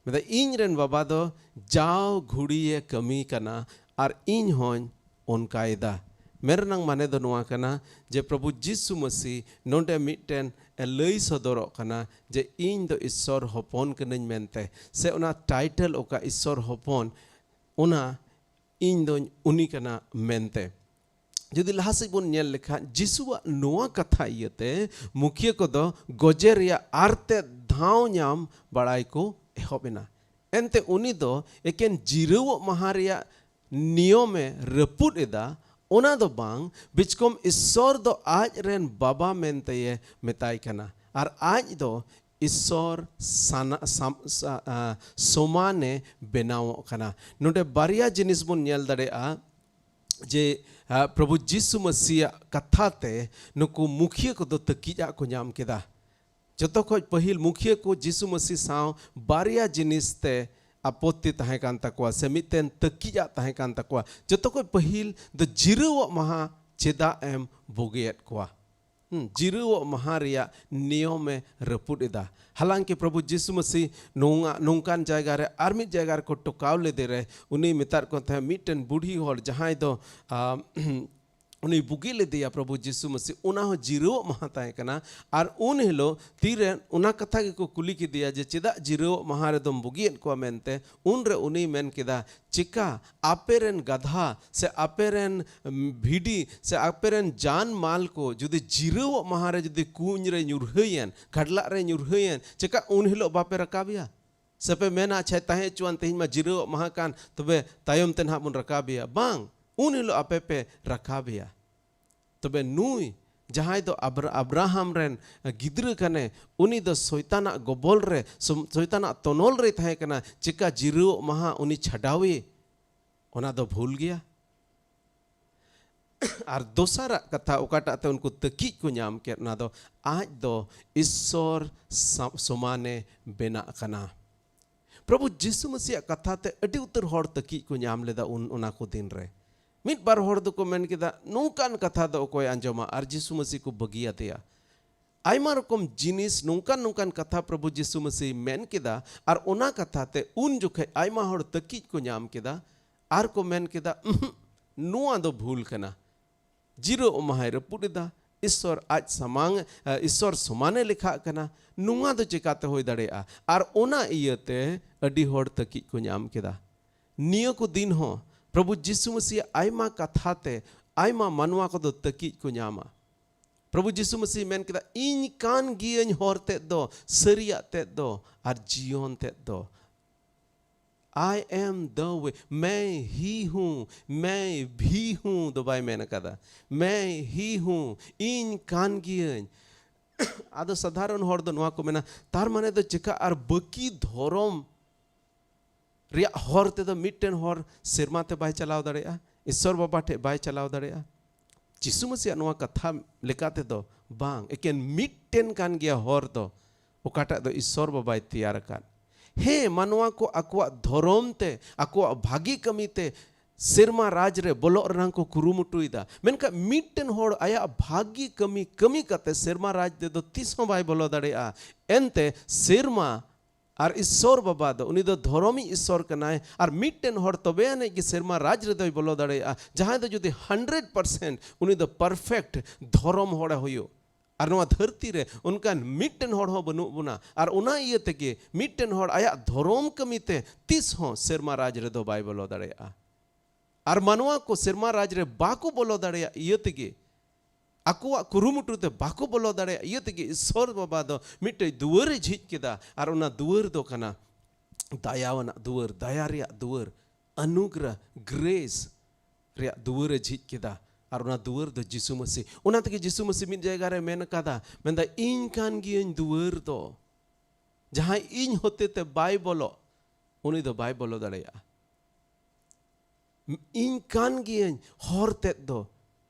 ᱢᱮᱱᱫᱟ, "ᱤᱧ ᱨᱮᱱ ᱵᱟᱵᱟ ᱫᱚ ᱡᱟᱣ ᱜᱷᱩᱲᱤᱭᱮ ᱠᱟᱹᱢᱤ ᱠᱟᱱᱟ ᱟᱨ ᱤᱧ ᱦᱚᱸᱧ ᱚᱱᱠᱟᱭᱮᱫᱟ᱾" ᱢᱮᱱ ᱨᱮᱱᱟᱝ ᱢᱟᱱᱮ ᱫᱚ ᱱᱚᱣᱟ ᱠᱟᱱᱟ ᱡᱮ ᱯᱨᱚᱵᱷᱩ ᱡᱤᱥᱩ ᱢᱟᱹᱥᱤ ᱱᱚᱰᱮ ᱢᱤᱫᱴᱮᱱ ᱮ ᱞᱟᱹᱭ ᱥᱚᱫᱚᱨᱚᱜ ᱠᱟᱱᱟ ᱡᱮ ᱤᱧ ᱫᱚ ᱤᱥᱥᱚᱨ ᱦᱚᱯᱚᱱ ᱠᱟᱹᱱᱟᱹᱧ ᱢᱮᱱᱛᱮ, ᱥᱮ ᱚᱱᱟ ᱴᱟᱭᱴᱮᱞ ᱚᱠᱟ ᱤᱥᱥᱚᱨ ᱦᱚᱯᱚᱱ, ᱚᱱᱟ ᱤᱧ ᱫᱚᱧ ᱩᱱᱤ ᱠᱟᱱᱟ ᱢᱮᱱᱛᱮ᱾ ᱡᱩᱫᱤ ᱞᱟᱦᱟ ᱥᱮᱫ ᱵᱚᱱ ᱧᱮᱞ ᱞᱮᱠᱷᱟᱱ, ᱡᱤᱥᱩᱣᱟᱜ ᱱᱚᱣᱟ ᱠᱟᱛᱷᱟ ᱤᱭᱟᱹᱛᱮ ᱢᱩᱠᱷᱤᱭᱟᱹ ᱠᱚᱫᱚ ᱜᱚᱡᱮ ᱨᱮᱭᱟᱜ ᱟᱨ ᱛᱮᱫ ᱫᱷᱟᱣ ᱧᱟᱢ ᱵᱟᱲᱟᱭ ᱠᱚ ᱮᱦᱚᱵ ᱮᱱᱟ᱾ ᱮᱱᱛᱮ ᱩᱱᱤ ᱫᱚ ᱮᱠᱮᱱ ᱡᱤᱨᱟᱹᱣᱚᱜ ᱢᱟᱦᱟ ᱨᱮᱭᱟᱜ ᱱᱤᱭᱚᱢᱮ ᱨᱟᱹᱯᱩᱫ ᱮᱫᱟ, ᱚᱱᱟ ᱫᱚ ᱵᱟᱝ, ᱵᱤᱪᱠᱚᱢ ᱤᱥᱥᱚᱨ ᱫᱚ ᱟᱡ ᱨᱮᱱ ᱵᱟᱵᱟ ᱢᱮᱱᱛᱮᱭᱮ ᱢᱮᱛᱟᱭ ᱠᱟᱱᱟ᱾ ᱟᱨ ᱟᱡ ᱫᱚ ᱤᱥᱥᱚᱨ ᱥᱟᱱᱟ-, ᱥᱟᱢ-, ᱥᱟ-, ᱟ, ᱥᱚᱢᱟᱱᱮ ᱵᱮᱱᱟᱣᱚᱜ ᱠᱟᱱᱟ᱾ ᱱᱚᱰᱮ ᱵᱟᱨᱭᱟ ᱡᱤᱱᱤᱥ ᱵᱚᱱ ᱧᱮᱞ ᱫᱟᱲᱮᱭᱟᱜᱼᱟ ᱡᱮ, ᱟ, ᱯᱨᱚᱵᱷᱩ ᱡᱤᱥᱩ ᱢᱟᱹᱥᱤᱭᱟᱜ ᱠᱟᱛᱷᱟ ᱛᱮ ᱱᱩᱠᱩ ᱢᱩᱠᱷᱤᱭᱟᱹ ᱠᱚᱫᱚ ᱛᱟᱹᱠᱤᱡ ᱟᱜ ᱠᱚ ᱧᱟᱢ ᱠᱮᱫᱟ᱾ ᱡᱚᱛᱚ ᱠᱷᱚᱡ ᱯᱟᱹᱦᱤᱞ ᱢᱩᱠᱷᱤᱭᱟᱹ ᱠᱚ ᱡᱤᱥᱩ ᱢᱟᱹᱥᱤ ᱥᱟᱶ ᱵᱟᱨᱭᱟ ᱡᱤᱱᱤᱥ ᱛᱮ, ᱟᱯᱚᱛᱛᱤ ᱛᱟᱦᱮᱸ ᱠᱟᱱ ᱛᱟᱠᱚᱣᱟ, ᱥᱮ ᱢᱤᱫᱴᱮᱱ ᱛᱟᱹᱠᱤᱡᱟᱜ ᱛᱟᱦᱮᱸ ᱠᱟᱱ ᱛᱟᱠᱚᱣᱟ᱾ ᱡᱚᱛᱚ ᱠᱷᱚᱱ ᱯᱟᱹᱦᱤᱞ ᱫᱚ ᱡᱤᱨᱟᱹᱣᱚᱜ ᱢᱟᱦᱟ ᱪᱮᱫᱟᱜ ᱮᱢ ᱵᱩᱜᱤᱭᱮᱫ ᱠᱚᱣᱟ? ᱦᱩᱸ, ᱡᱤᱨᱟᱹᱣᱚᱜ ᱢᱟᱦᱟ ᱨᱮᱭᱟᱜ ᱱᱤᱭᱚᱢᱮ ᱨᱟᱹᱯᱩᱫ ᱮᱫᱟ᱾ ᱦᱟᱞᱟᱝᱠᱤ ᱯᱨᱚᱵᱷᱩ ᱡᱤᱥᱩ ᱢᱟᱹᱥᱤ ᱱᱚᱣᱟ, ᱱᱚᱝᱠᱟᱱ ᱡᱟᱭᱜᱟ ᱨᱮ, ᱟᱨ ᱢᱤᱫ ᱡᱟᱭᱜᱟ ᱨᱮᱠᱚ ᱴᱚᱠᱟᱣ ᱞᱮᱫᱮ ᱨᱮ, ᱩᱱᱤ ᱢᱮᱛᱟᱫ ᱠᱚ ᱛᱟᱦᱮᱸᱫ, ᱢᱤᱫᱴᱮᱱ ᱵᱩᱰᱷᱤ ᱦᱚᱲ ᱡᱟᱦᱟᱸᱭ ᱫᱚ, ᱟ, ᱩᱱᱤ ᱵᱩᱜᱤ ᱞᱮᱫᱮᱭᱟ ᱯᱨᱚᱵᱷᱩ ᱡᱤᱥᱩ ᱢᱟᱹᱥᱤ, ᱚᱱᱟ ᱦᱚᱸ ᱡᱤᱨᱟᱹᱣᱚᱜ ᱢᱟᱦᱟ ᱛᱟᱦᱮᱸ ᱠᱟᱱᱟ᱾ ᱟᱨ ᱩᱱ ᱦᱤᱞᱳᱜ ᱛᱤᱨᱮ ᱚᱱᱟ ᱠᱟᱛᱷᱟ ᱜᱮᱠᱚ ᱠᱩᱞᱤ ᱠᱮᱫᱮᱭᱟ ᱡᱮ, "ᱪᱮᱫᱟᱜ ᱡᱤᱨᱟᱹᱣᱚᱜ ᱢᱟᱦᱟ ᱨᱮᱫᱚᱢ ᱵᱩᱜᱤᱭᱮᱫ ᱠᱚᱣᱟ?" ᱢᱮᱱᱛᱮ, ᱩᱱᱨᱮ ᱩᱱᱤᱭ ᱢᱮᱱ ᱠᱮᱫᱟ, "ᱪᱮᱠᱟ ᱟᱯᱮ ᱨᱮᱱ ᱜᱟᱫᱷᱟ ᱥᱮ ᱟᱯᱮ ᱨᱮᱱ, ᱩᱢ, ᱵᱷᱤᱰᱤ ᱥᱮ ᱟᱯᱮ ᱨᱮᱱ ᱡᱟᱱ ᱢᱟᱞ ᱠᱚ ᱡᱩᱫᱤ ᱡᱤᱨᱟᱹᱣᱚᱜ ᱢᱟᱦᱟ ᱨᱮ ᱡᱩᱫᱤ ᱠᱩᱧ ᱨᱮ ᱧᱩᱨᱦᱟᱹᱭᱮᱱ, ᱠᱷᱟᱰᱞᱟᱜ ᱨᱮ ᱧᱩᱨᱦᱟᱹᱭᱮᱱ, ᱪᱮᱠᱟ ᱩᱱ ᱦᱤᱞᱳᱜ ᱵᱟᱯᱮ ᱨᱟᱠᱟᱵᱮᱭᱟ? ᱥᱮᱯᱮ ᱢᱮᱱᱟ, 'ᱟᱪᱪᱷᱟ, ᱛᱟᱦᱮᱸ ᱦᱚᱪᱚᱣᱟᱱ, ᱛᱮᱦᱮᱧ ᱢᱟ ᱡᱤᱨᱟᱹᱣᱚᱜ ᱢᱟᱦᱟ ᱠᱟᱱ, ᱛᱚᱵᱮ ᱛᱟᱭᱚᱢ ᱛᱮ ᱱᱟᱦᱟᱜ ᱵᱚᱱ ᱨᱟᱠᱟᱵᱮᱭᱟ'?" ᱵᱟᱝ, ᱩᱱ ᱦᱤᱞᱳᱜ ᱟᱯᱮ ᱯᱮ ᱨᱟᱠᱟᱵᱮᱭᱟ᱾ ᱛᱚᱵᱮ ᱱᱩᱭ ᱡᱟᱦᱟᱸᱭ ᱫᱚ ᱟᱵᱨᱟ-, ᱟᱵᱨᱟᱦᱟᱢ ᱨᱮᱱ ᱜᱤᱫᱽᱨᱟᱹ ᱠᱟᱱᱮ, ᱩᱱᱤ ᱫᱚ ᱥᱚᱭᱛᱟᱱᱟᱜ ᱜᱚᱵᱚᱞ ᱨᱮ, ᱥᱚᱢ-, ᱥᱚᱭᱛᱟᱱᱟᱜ ᱛᱚᱱᱚᱞ ᱨᱮᱭ ᱛᱟᱦᱮᱸ ᱠᱟᱱᱟ᱾ ᱪᱮᱠᱟ ᱡᱤᱨᱟᱹᱣᱚᱜ ᱢᱟᱦᱟ ᱩᱱᱤ ᱪᱷᱟᱰᱟᱣᱮ? ᱚᱱᱟ ᱫᱚ ᱵᱷᱩᱞ ᱜᱮᱭᱟ᱾ ᱟᱨ ᱫᱚᱥᱟᱨᱟᱜ ᱠᱟᱛᱷᱟ, ᱚᱠᱟᱴᱟᱜ ᱛᱮ ᱩᱱᱠᱩ ᱛᱟᱹᱠᱤᱡ ᱠᱚ ᱧᱟᱢ ᱠᱮᱫ, ᱚᱱᱟ ᱫᱚ ᱟᱡ ᱫᱚ ᱤᱥᱥᱚᱨ ᱥᱟ-, ᱥᱚᱢᱟᱱᱮ ᱵᱮᱱᱟᱜ ᱠᱟᱱᱟ᱾ ᱯᱨᱚᱵᱷᱩ ᱡᱤᱥᱩ ᱢᱟᱹᱥᱤᱭᱟᱜ ᱠᱟᱛᱷᱟ ᱛᱮ ᱟᱹᱰᱤ ᱩᱛᱟᱹᱨ ᱦᱚᱲ ᱛᱟᱹᱠᱤᱡ ᱠᱚ ᱧᱟᱢ ᱞᱮᱫᱟ ᱩᱱ, ᱚᱱᱟ ᱠᱚ ᱫᱤᱱ ᱨᱮ᱾ ᱢᱤᱫ ᱵᱟᱨ ᱦᱚᱲ ᱫᱚᱠᱚ ᱢᱮᱱ ᱠᱮᱫᱟ, "ᱱᱚᱝᱠᱟᱱ ᱠᱟᱛᱷᱟ ᱫᱚ ᱚᱠᱚᱭ ᱟᱸᱡᱚᱢᱟ?" ᱟᱨ ᱡᱤᱥᱩ ᱢᱟᱹᱥᱤ ᱠᱚ ᱵᱟᱹᱜᱤᱭᱟᱫᱮᱭᱟ᱾ ᱟᱭᱢᱟ ᱨᱚᱠᱚᱢ ᱡᱤᱱᱤᱥ, ᱱᱚᱝᱠᱟᱱ ᱱᱚᱝᱠᱟᱱ ᱠᱟᱛᱷᱟ ᱯᱨᱚᱵᱷᱩ ᱡᱤᱥᱩ ᱢᱟᱹᱥᱤ ᱢᱮᱱ ᱠᱮᱫᱟ, ᱟᱨ ᱚᱱᱟ ᱠᱟᱛᱷᱟ ᱛᱮ ᱩᱱ ᱡᱚᱠᱷᱮᱡ ᱟᱭᱢᱟ ᱦᱚᱲ ᱛᱟᱹᱠᱤᱡ ᱠᱚ ᱧᱟᱢ ᱠᱮᱫᱟ ᱟᱨ ᱠᱚ ᱢᱮᱱ ᱠᱮᱫᱟ, "ᱩᱸᱦᱩᱸᱜ, ᱱᱚᱣᱟ ᱫᱚ ᱵᱷᱩᱞ ᱠᱟᱱᱟ᱾ ᱡᱤᱨᱟᱹᱣ ᱢᱟᱦᱟᱭ ᱨᱟᱹᱯᱩᱫ ᱮᱫᱟ, ᱤᱥᱥᱚᱨ ᱟᱡ ᱥᱟᱢᱟᱝ, ᱮ, ᱤᱥᱥᱚᱨ ᱥᱚᱢᱟᱱᱮ ᱞᱮᱠᱷᱟᱜ ᱠᱟᱱᱟ, ᱱᱚᱣᱟ ᱫᱚ ᱪᱮᱠᱟᱛᱮ ᱦᱩᱭ ᱫᱟᱲᱮᱭᱟᱜᱼᱟ?" ᱟᱨ ᱚᱱᱟ ᱤᱭᱟᱹᱛᱮ ᱟᱹᱰᱤ ᱦᱚᱲ ᱛᱟᱹᱠᱤᱡ ᱠᱚ ᱧᱟᱢ ᱠᱮᱫᱟ᱾ ᱱᱤᱭᱟᱹ ᱠᱚ ᱫᱤᱱ ᱦᱚᱸ ᱯᱨᱚᱵᱷᱩ ᱡᱤᱥᱩ ᱢᱟᱹᱥᱤᱭᱟᱜ ᱟᱭᱢᱟ ᱠᱟᱛᱷᱟ ᱛᱮ ᱟᱭᱢᱟ ᱢᱟᱱᱣᱟ ᱠᱚᱫᱚ ᱛᱟᱹᱠᱤᱡ ᱠᱚ ᱧᱟᱢᱟ᱾ ᱯᱨᱚᱵᱷᱩ ᱡᱤᱥᱩ ᱢᱟᱹᱥᱤ ᱢᱮᱱ ᱠᱮᱫᱟ, "ᱤᱧ ᱠᱟᱱ ᱜᱤᱭᱟᱹᱧ ᱦᱚᱨ ᱛᱮᱫ ᱫᱚ, ᱥᱟᱹᱨᱤᱭᱟᱜ ᱛᱮᱫ ᱫᱚ, ᱟᱨ ᱡᱤᱭᱚᱱ ᱛᱮᱫ ᱫᱚ᱾ I am the way, मैं ही हूँ, मैं भी हूँ" ᱫᱚ ᱵᱟᱭ ᱢᱮᱱ ᱟᱠᱟᱫᱟ, "मैं ही हूँ", ᱤᱧ ᱠᱟᱱ ᱜᱤᱭᱟᱹᱧ᱾ ᱟᱫᱚ ᱥᱟᱫᱷᱟᱨᱚᱱ ᱦᱚᱲ ᱫᱚ ᱱᱚᱣᱟ ᱠᱚ ᱢᱮᱱᱟ, "ᱛᱟᱨ ᱢᱟᱱᱮ ᱫᱚ ᱪᱮᱠᱟ ᱟᱨ ᱵᱟᱹᱠᱤ ᱫᱷᱚᱨᱚᱢ ᱨᱮᱭᱟᱜ ᱦᱚᱨ ᱛᱮᱫᱚ ᱢᱤᱫᱴᱮᱱ ᱦᱚᱲ ᱥᱮᱨᱢᱟ ᱛᱮ ᱵᱟᱭ ᱪᱟᱞᱟᱣ ᱫᱟᱲᱮᱭᱟᱜᱼᱟ, ᱤᱥᱥᱚᱨ ᱵᱟᱵᱟ ᱴᱷᱮᱡ ᱵᱟᱭ ᱪᱟᱞᱟᱣ ᱫᱟᱲᱮᱭᱟᱜᱼᱟ?" ᱡᱤᱥᱩ ᱢᱟᱹᱥᱤᱭᱟᱜ ᱱᱚᱣᱟ ᱠᱟᱛᱷᱟ ᱞᱮᱠᱟ ᱛᱮᱫᱚ ᱵᱟᱝ, ᱮᱠᱮᱱ ᱢᱤᱫᱴᱮᱱ ᱠᱟᱱ ᱜᱮᱭᱟ ᱦᱚᱨ ᱫᱚ, ᱚᱠᱟᱴᱟᱜ ᱫᱚ ᱤᱥᱥᱚᱨ ᱵᱟᱵᱟᱭ ᱛᱮᱭᱟᱨ ᱟᱠᱟᱫ᱾ ᱦᱮᱸ, ᱢᱟᱱᱣᱟ ᱠᱚ ᱟᱠᱚᱣᱟᱜ ᱫᱷᱚᱨᱚᱢ ᱛᱮ, ᱟᱠᱚᱣᱟᱜ ᱵᱷᱟᱹᱜᱤ ᱠᱟᱹᱢᱤ ᱛᱮ ᱥᱮᱨᱢᱟ ᱨᱟᱡᱽ ᱨᱮ ᱵᱚᱞᱚᱜ ᱨᱮᱱᱟᱜ ᱠᱚ ᱠᱩᱨᱩᱢᱩᱴᱩᱭᱮᱫᱟ, ᱢᱮᱱᱠᱷᱟᱱ ᱢᱤᱫᱴᱮᱱ ᱦᱚᱲ ᱟᱭᱟᱜ ᱵᱷᱟᱹᱜᱤ ᱠᱟᱹᱢᱤ ᱠᱟᱹᱢᱤ ᱠᱟᱛᱮ ᱥᱮᱨᱢᱟ ᱨᱟᱡᱽ ᱨᱮᱫᱚ ᱛᱤᱥ ᱦᱚᱸ ᱵᱟᱭ ᱵᱚᱞᱚ ᱫᱟᱲᱮᱭᱟᱜᱼᱟ᱾ ᱮᱱᱛᱮ ᱥᱮᱨᱢᱟ ᱟᱨ ᱤᱥᱥᱚᱨ ᱵᱟᱵᱟ ᱫᱚ, ᱩᱱᱤ ᱫᱚ ᱫᱷᱚᱨᱚᱢᱤᱡ ᱤᱥᱥᱚᱨ ᱠᱟᱱᱟᱭ, ᱟᱨ ᱢᱤᱫᱴᱮᱱ ᱦᱚᱲ ᱛᱚᱵᱮ ᱟᱹᱱᱤᱡ ᱜᱮ ᱥᱮᱨᱢᱟ ᱨᱟᱡᱽ ᱨᱮᱫᱚᱭ ᱵᱚᱞᱚ ᱫᱟᱲᱮᱭᱟᱜᱼᱟ, ᱡᱟᱦᱟᱸᱭ ᱫᱚ ᱡᱩᱫᱤ ᱦᱟᱱᱰᱨᱮᱰ ᱯᱟᱨᱥᱮᱱᱴ ᱩᱱᱤ ᱫᱚ ᱯᱟᱨᱯᱷᱮᱠᱴ ᱫᱷᱚᱨᱚᱢ ᱦᱚᱲᱮ ᱦᱩᱭᱩᱜ᱾ ᱟᱨ ᱱᱚᱣᱟ ᱫᱷᱟᱹᱨᱛᱤ ᱨᱮ ᱚᱱᱠᱟᱱ ᱢᱤᱫᱴᱮᱱ ᱦᱚᱲ ᱦᱚᱸ ᱵᱟᱹᱱᱩᱜ ᱵᱚᱱᱟ᱾ ᱟᱨ ᱚᱱᱟ ᱤᱭᱟᱹ ᱛᱮᱜᱮ ᱢᱤᱫᱴᱮᱱ ᱦᱚᱲ ᱟᱭᱟᱜ ᱫᱷᱚᱨᱚᱢ ᱠᱟᱹᱢᱤ ᱛᱮ ᱛᱤᱥ ᱦᱚᱸ ᱥᱮᱨᱢᱟ ᱨᱟᱡᱽ ᱨᱮᱫᱚ ᱵᱟᱭ ᱵᱚᱞᱚ ᱫᱟᱲᱮᱭᱟᱜᱼᱟ᱾ ᱟᱨ ᱢᱟᱱᱣᱟ ᱠᱚ ᱥᱮᱨᱢᱟ ᱨᱟᱡᱽ ᱨᱮ ᱵᱟᱠᱚ ᱵᱚᱞᱚ ᱫᱟᱲᱮᱭᱟᱜ ᱤᱭᱟᱹ ᱛᱮᱜᱮ, ᱟᱠᱚᱣᱟᱜ ᱠᱩᱨᱩᱢᱩᱴᱩ ᱛᱮ ᱵᱟᱠᱚ ᱵᱚᱞᱚ ᱫᱟᱲᱮᱭᱟᱜ ᱤᱭᱟᱹ ᱛᱮᱜᱮ ᱤᱥᱥᱚᱨ ᱵᱟᱵᱟ ᱫᱚ ᱢᱤᱫᱴᱮᱡ ᱫᱩᱣᱟᱹᱨᱮ ᱡᱷᱤᱡ ᱠᱮᱫᱟ᱾ ᱟᱨ ᱚᱱᱟ ᱫᱩᱣᱟᱹᱨ ᱫᱚ ᱠᱟᱱᱟ ᱫᱟᱭᱟᱣᱟᱱᱟᱜ ᱫᱩᱣᱟᱹᱨ, ᱫᱟᱭᱟ ᱨᱮᱭᱟᱜ ᱫᱩᱣᱟᱹᱨ, ᱚᱱᱩᱜᱨᱟᱦ, ᱜᱨᱮᱥ ᱨᱮᱭᱟᱜ ᱫᱩᱣᱟᱹᱨᱮ ᱡᱷᱤᱡ ᱠᱮᱫᱟ᱾ ᱟᱨ ᱚᱱᱟ ᱫᱩᱣᱟᱹᱨ ᱫᱚ ᱡᱤᱥᱩ ᱢᱟᱹᱥᱤ᱾ ᱚᱱᱟ ᱛᱮᱜᱮ ᱡᱤᱥᱩ ᱢᱟᱹᱥᱤ ᱢᱤᱫ ᱡᱟᱭᱜᱟ ᱨᱮ ᱢᱮᱱ ᱟᱠᱟᱫᱟ, ᱢᱮᱱᱫᱟ, "ᱤᱧ ᱠᱟᱱ ᱜᱤᱭᱟᱹᱧ ᱫᱩᱣᱟᱹᱨ ᱫᱚ, ᱡᱟᱦᱟᱸᱭ ᱤᱧ ᱦᱚᱛᱮ ᱛᱮ ᱵᱟᱭ ᱵᱚᱞᱚᱜ, ᱩᱱᱤ ᱫᱚ ᱵᱟᱭ ᱵᱚᱞᱚ ᱫᱟᱲᱮᱭᱟᱜᱼᱟ᱾ ᱤᱧ ᱠᱟᱱ ᱜᱤᱭᱟᱹᱧ ᱦᱚᱨ ᱛᱮᱫ ᱫᱚ,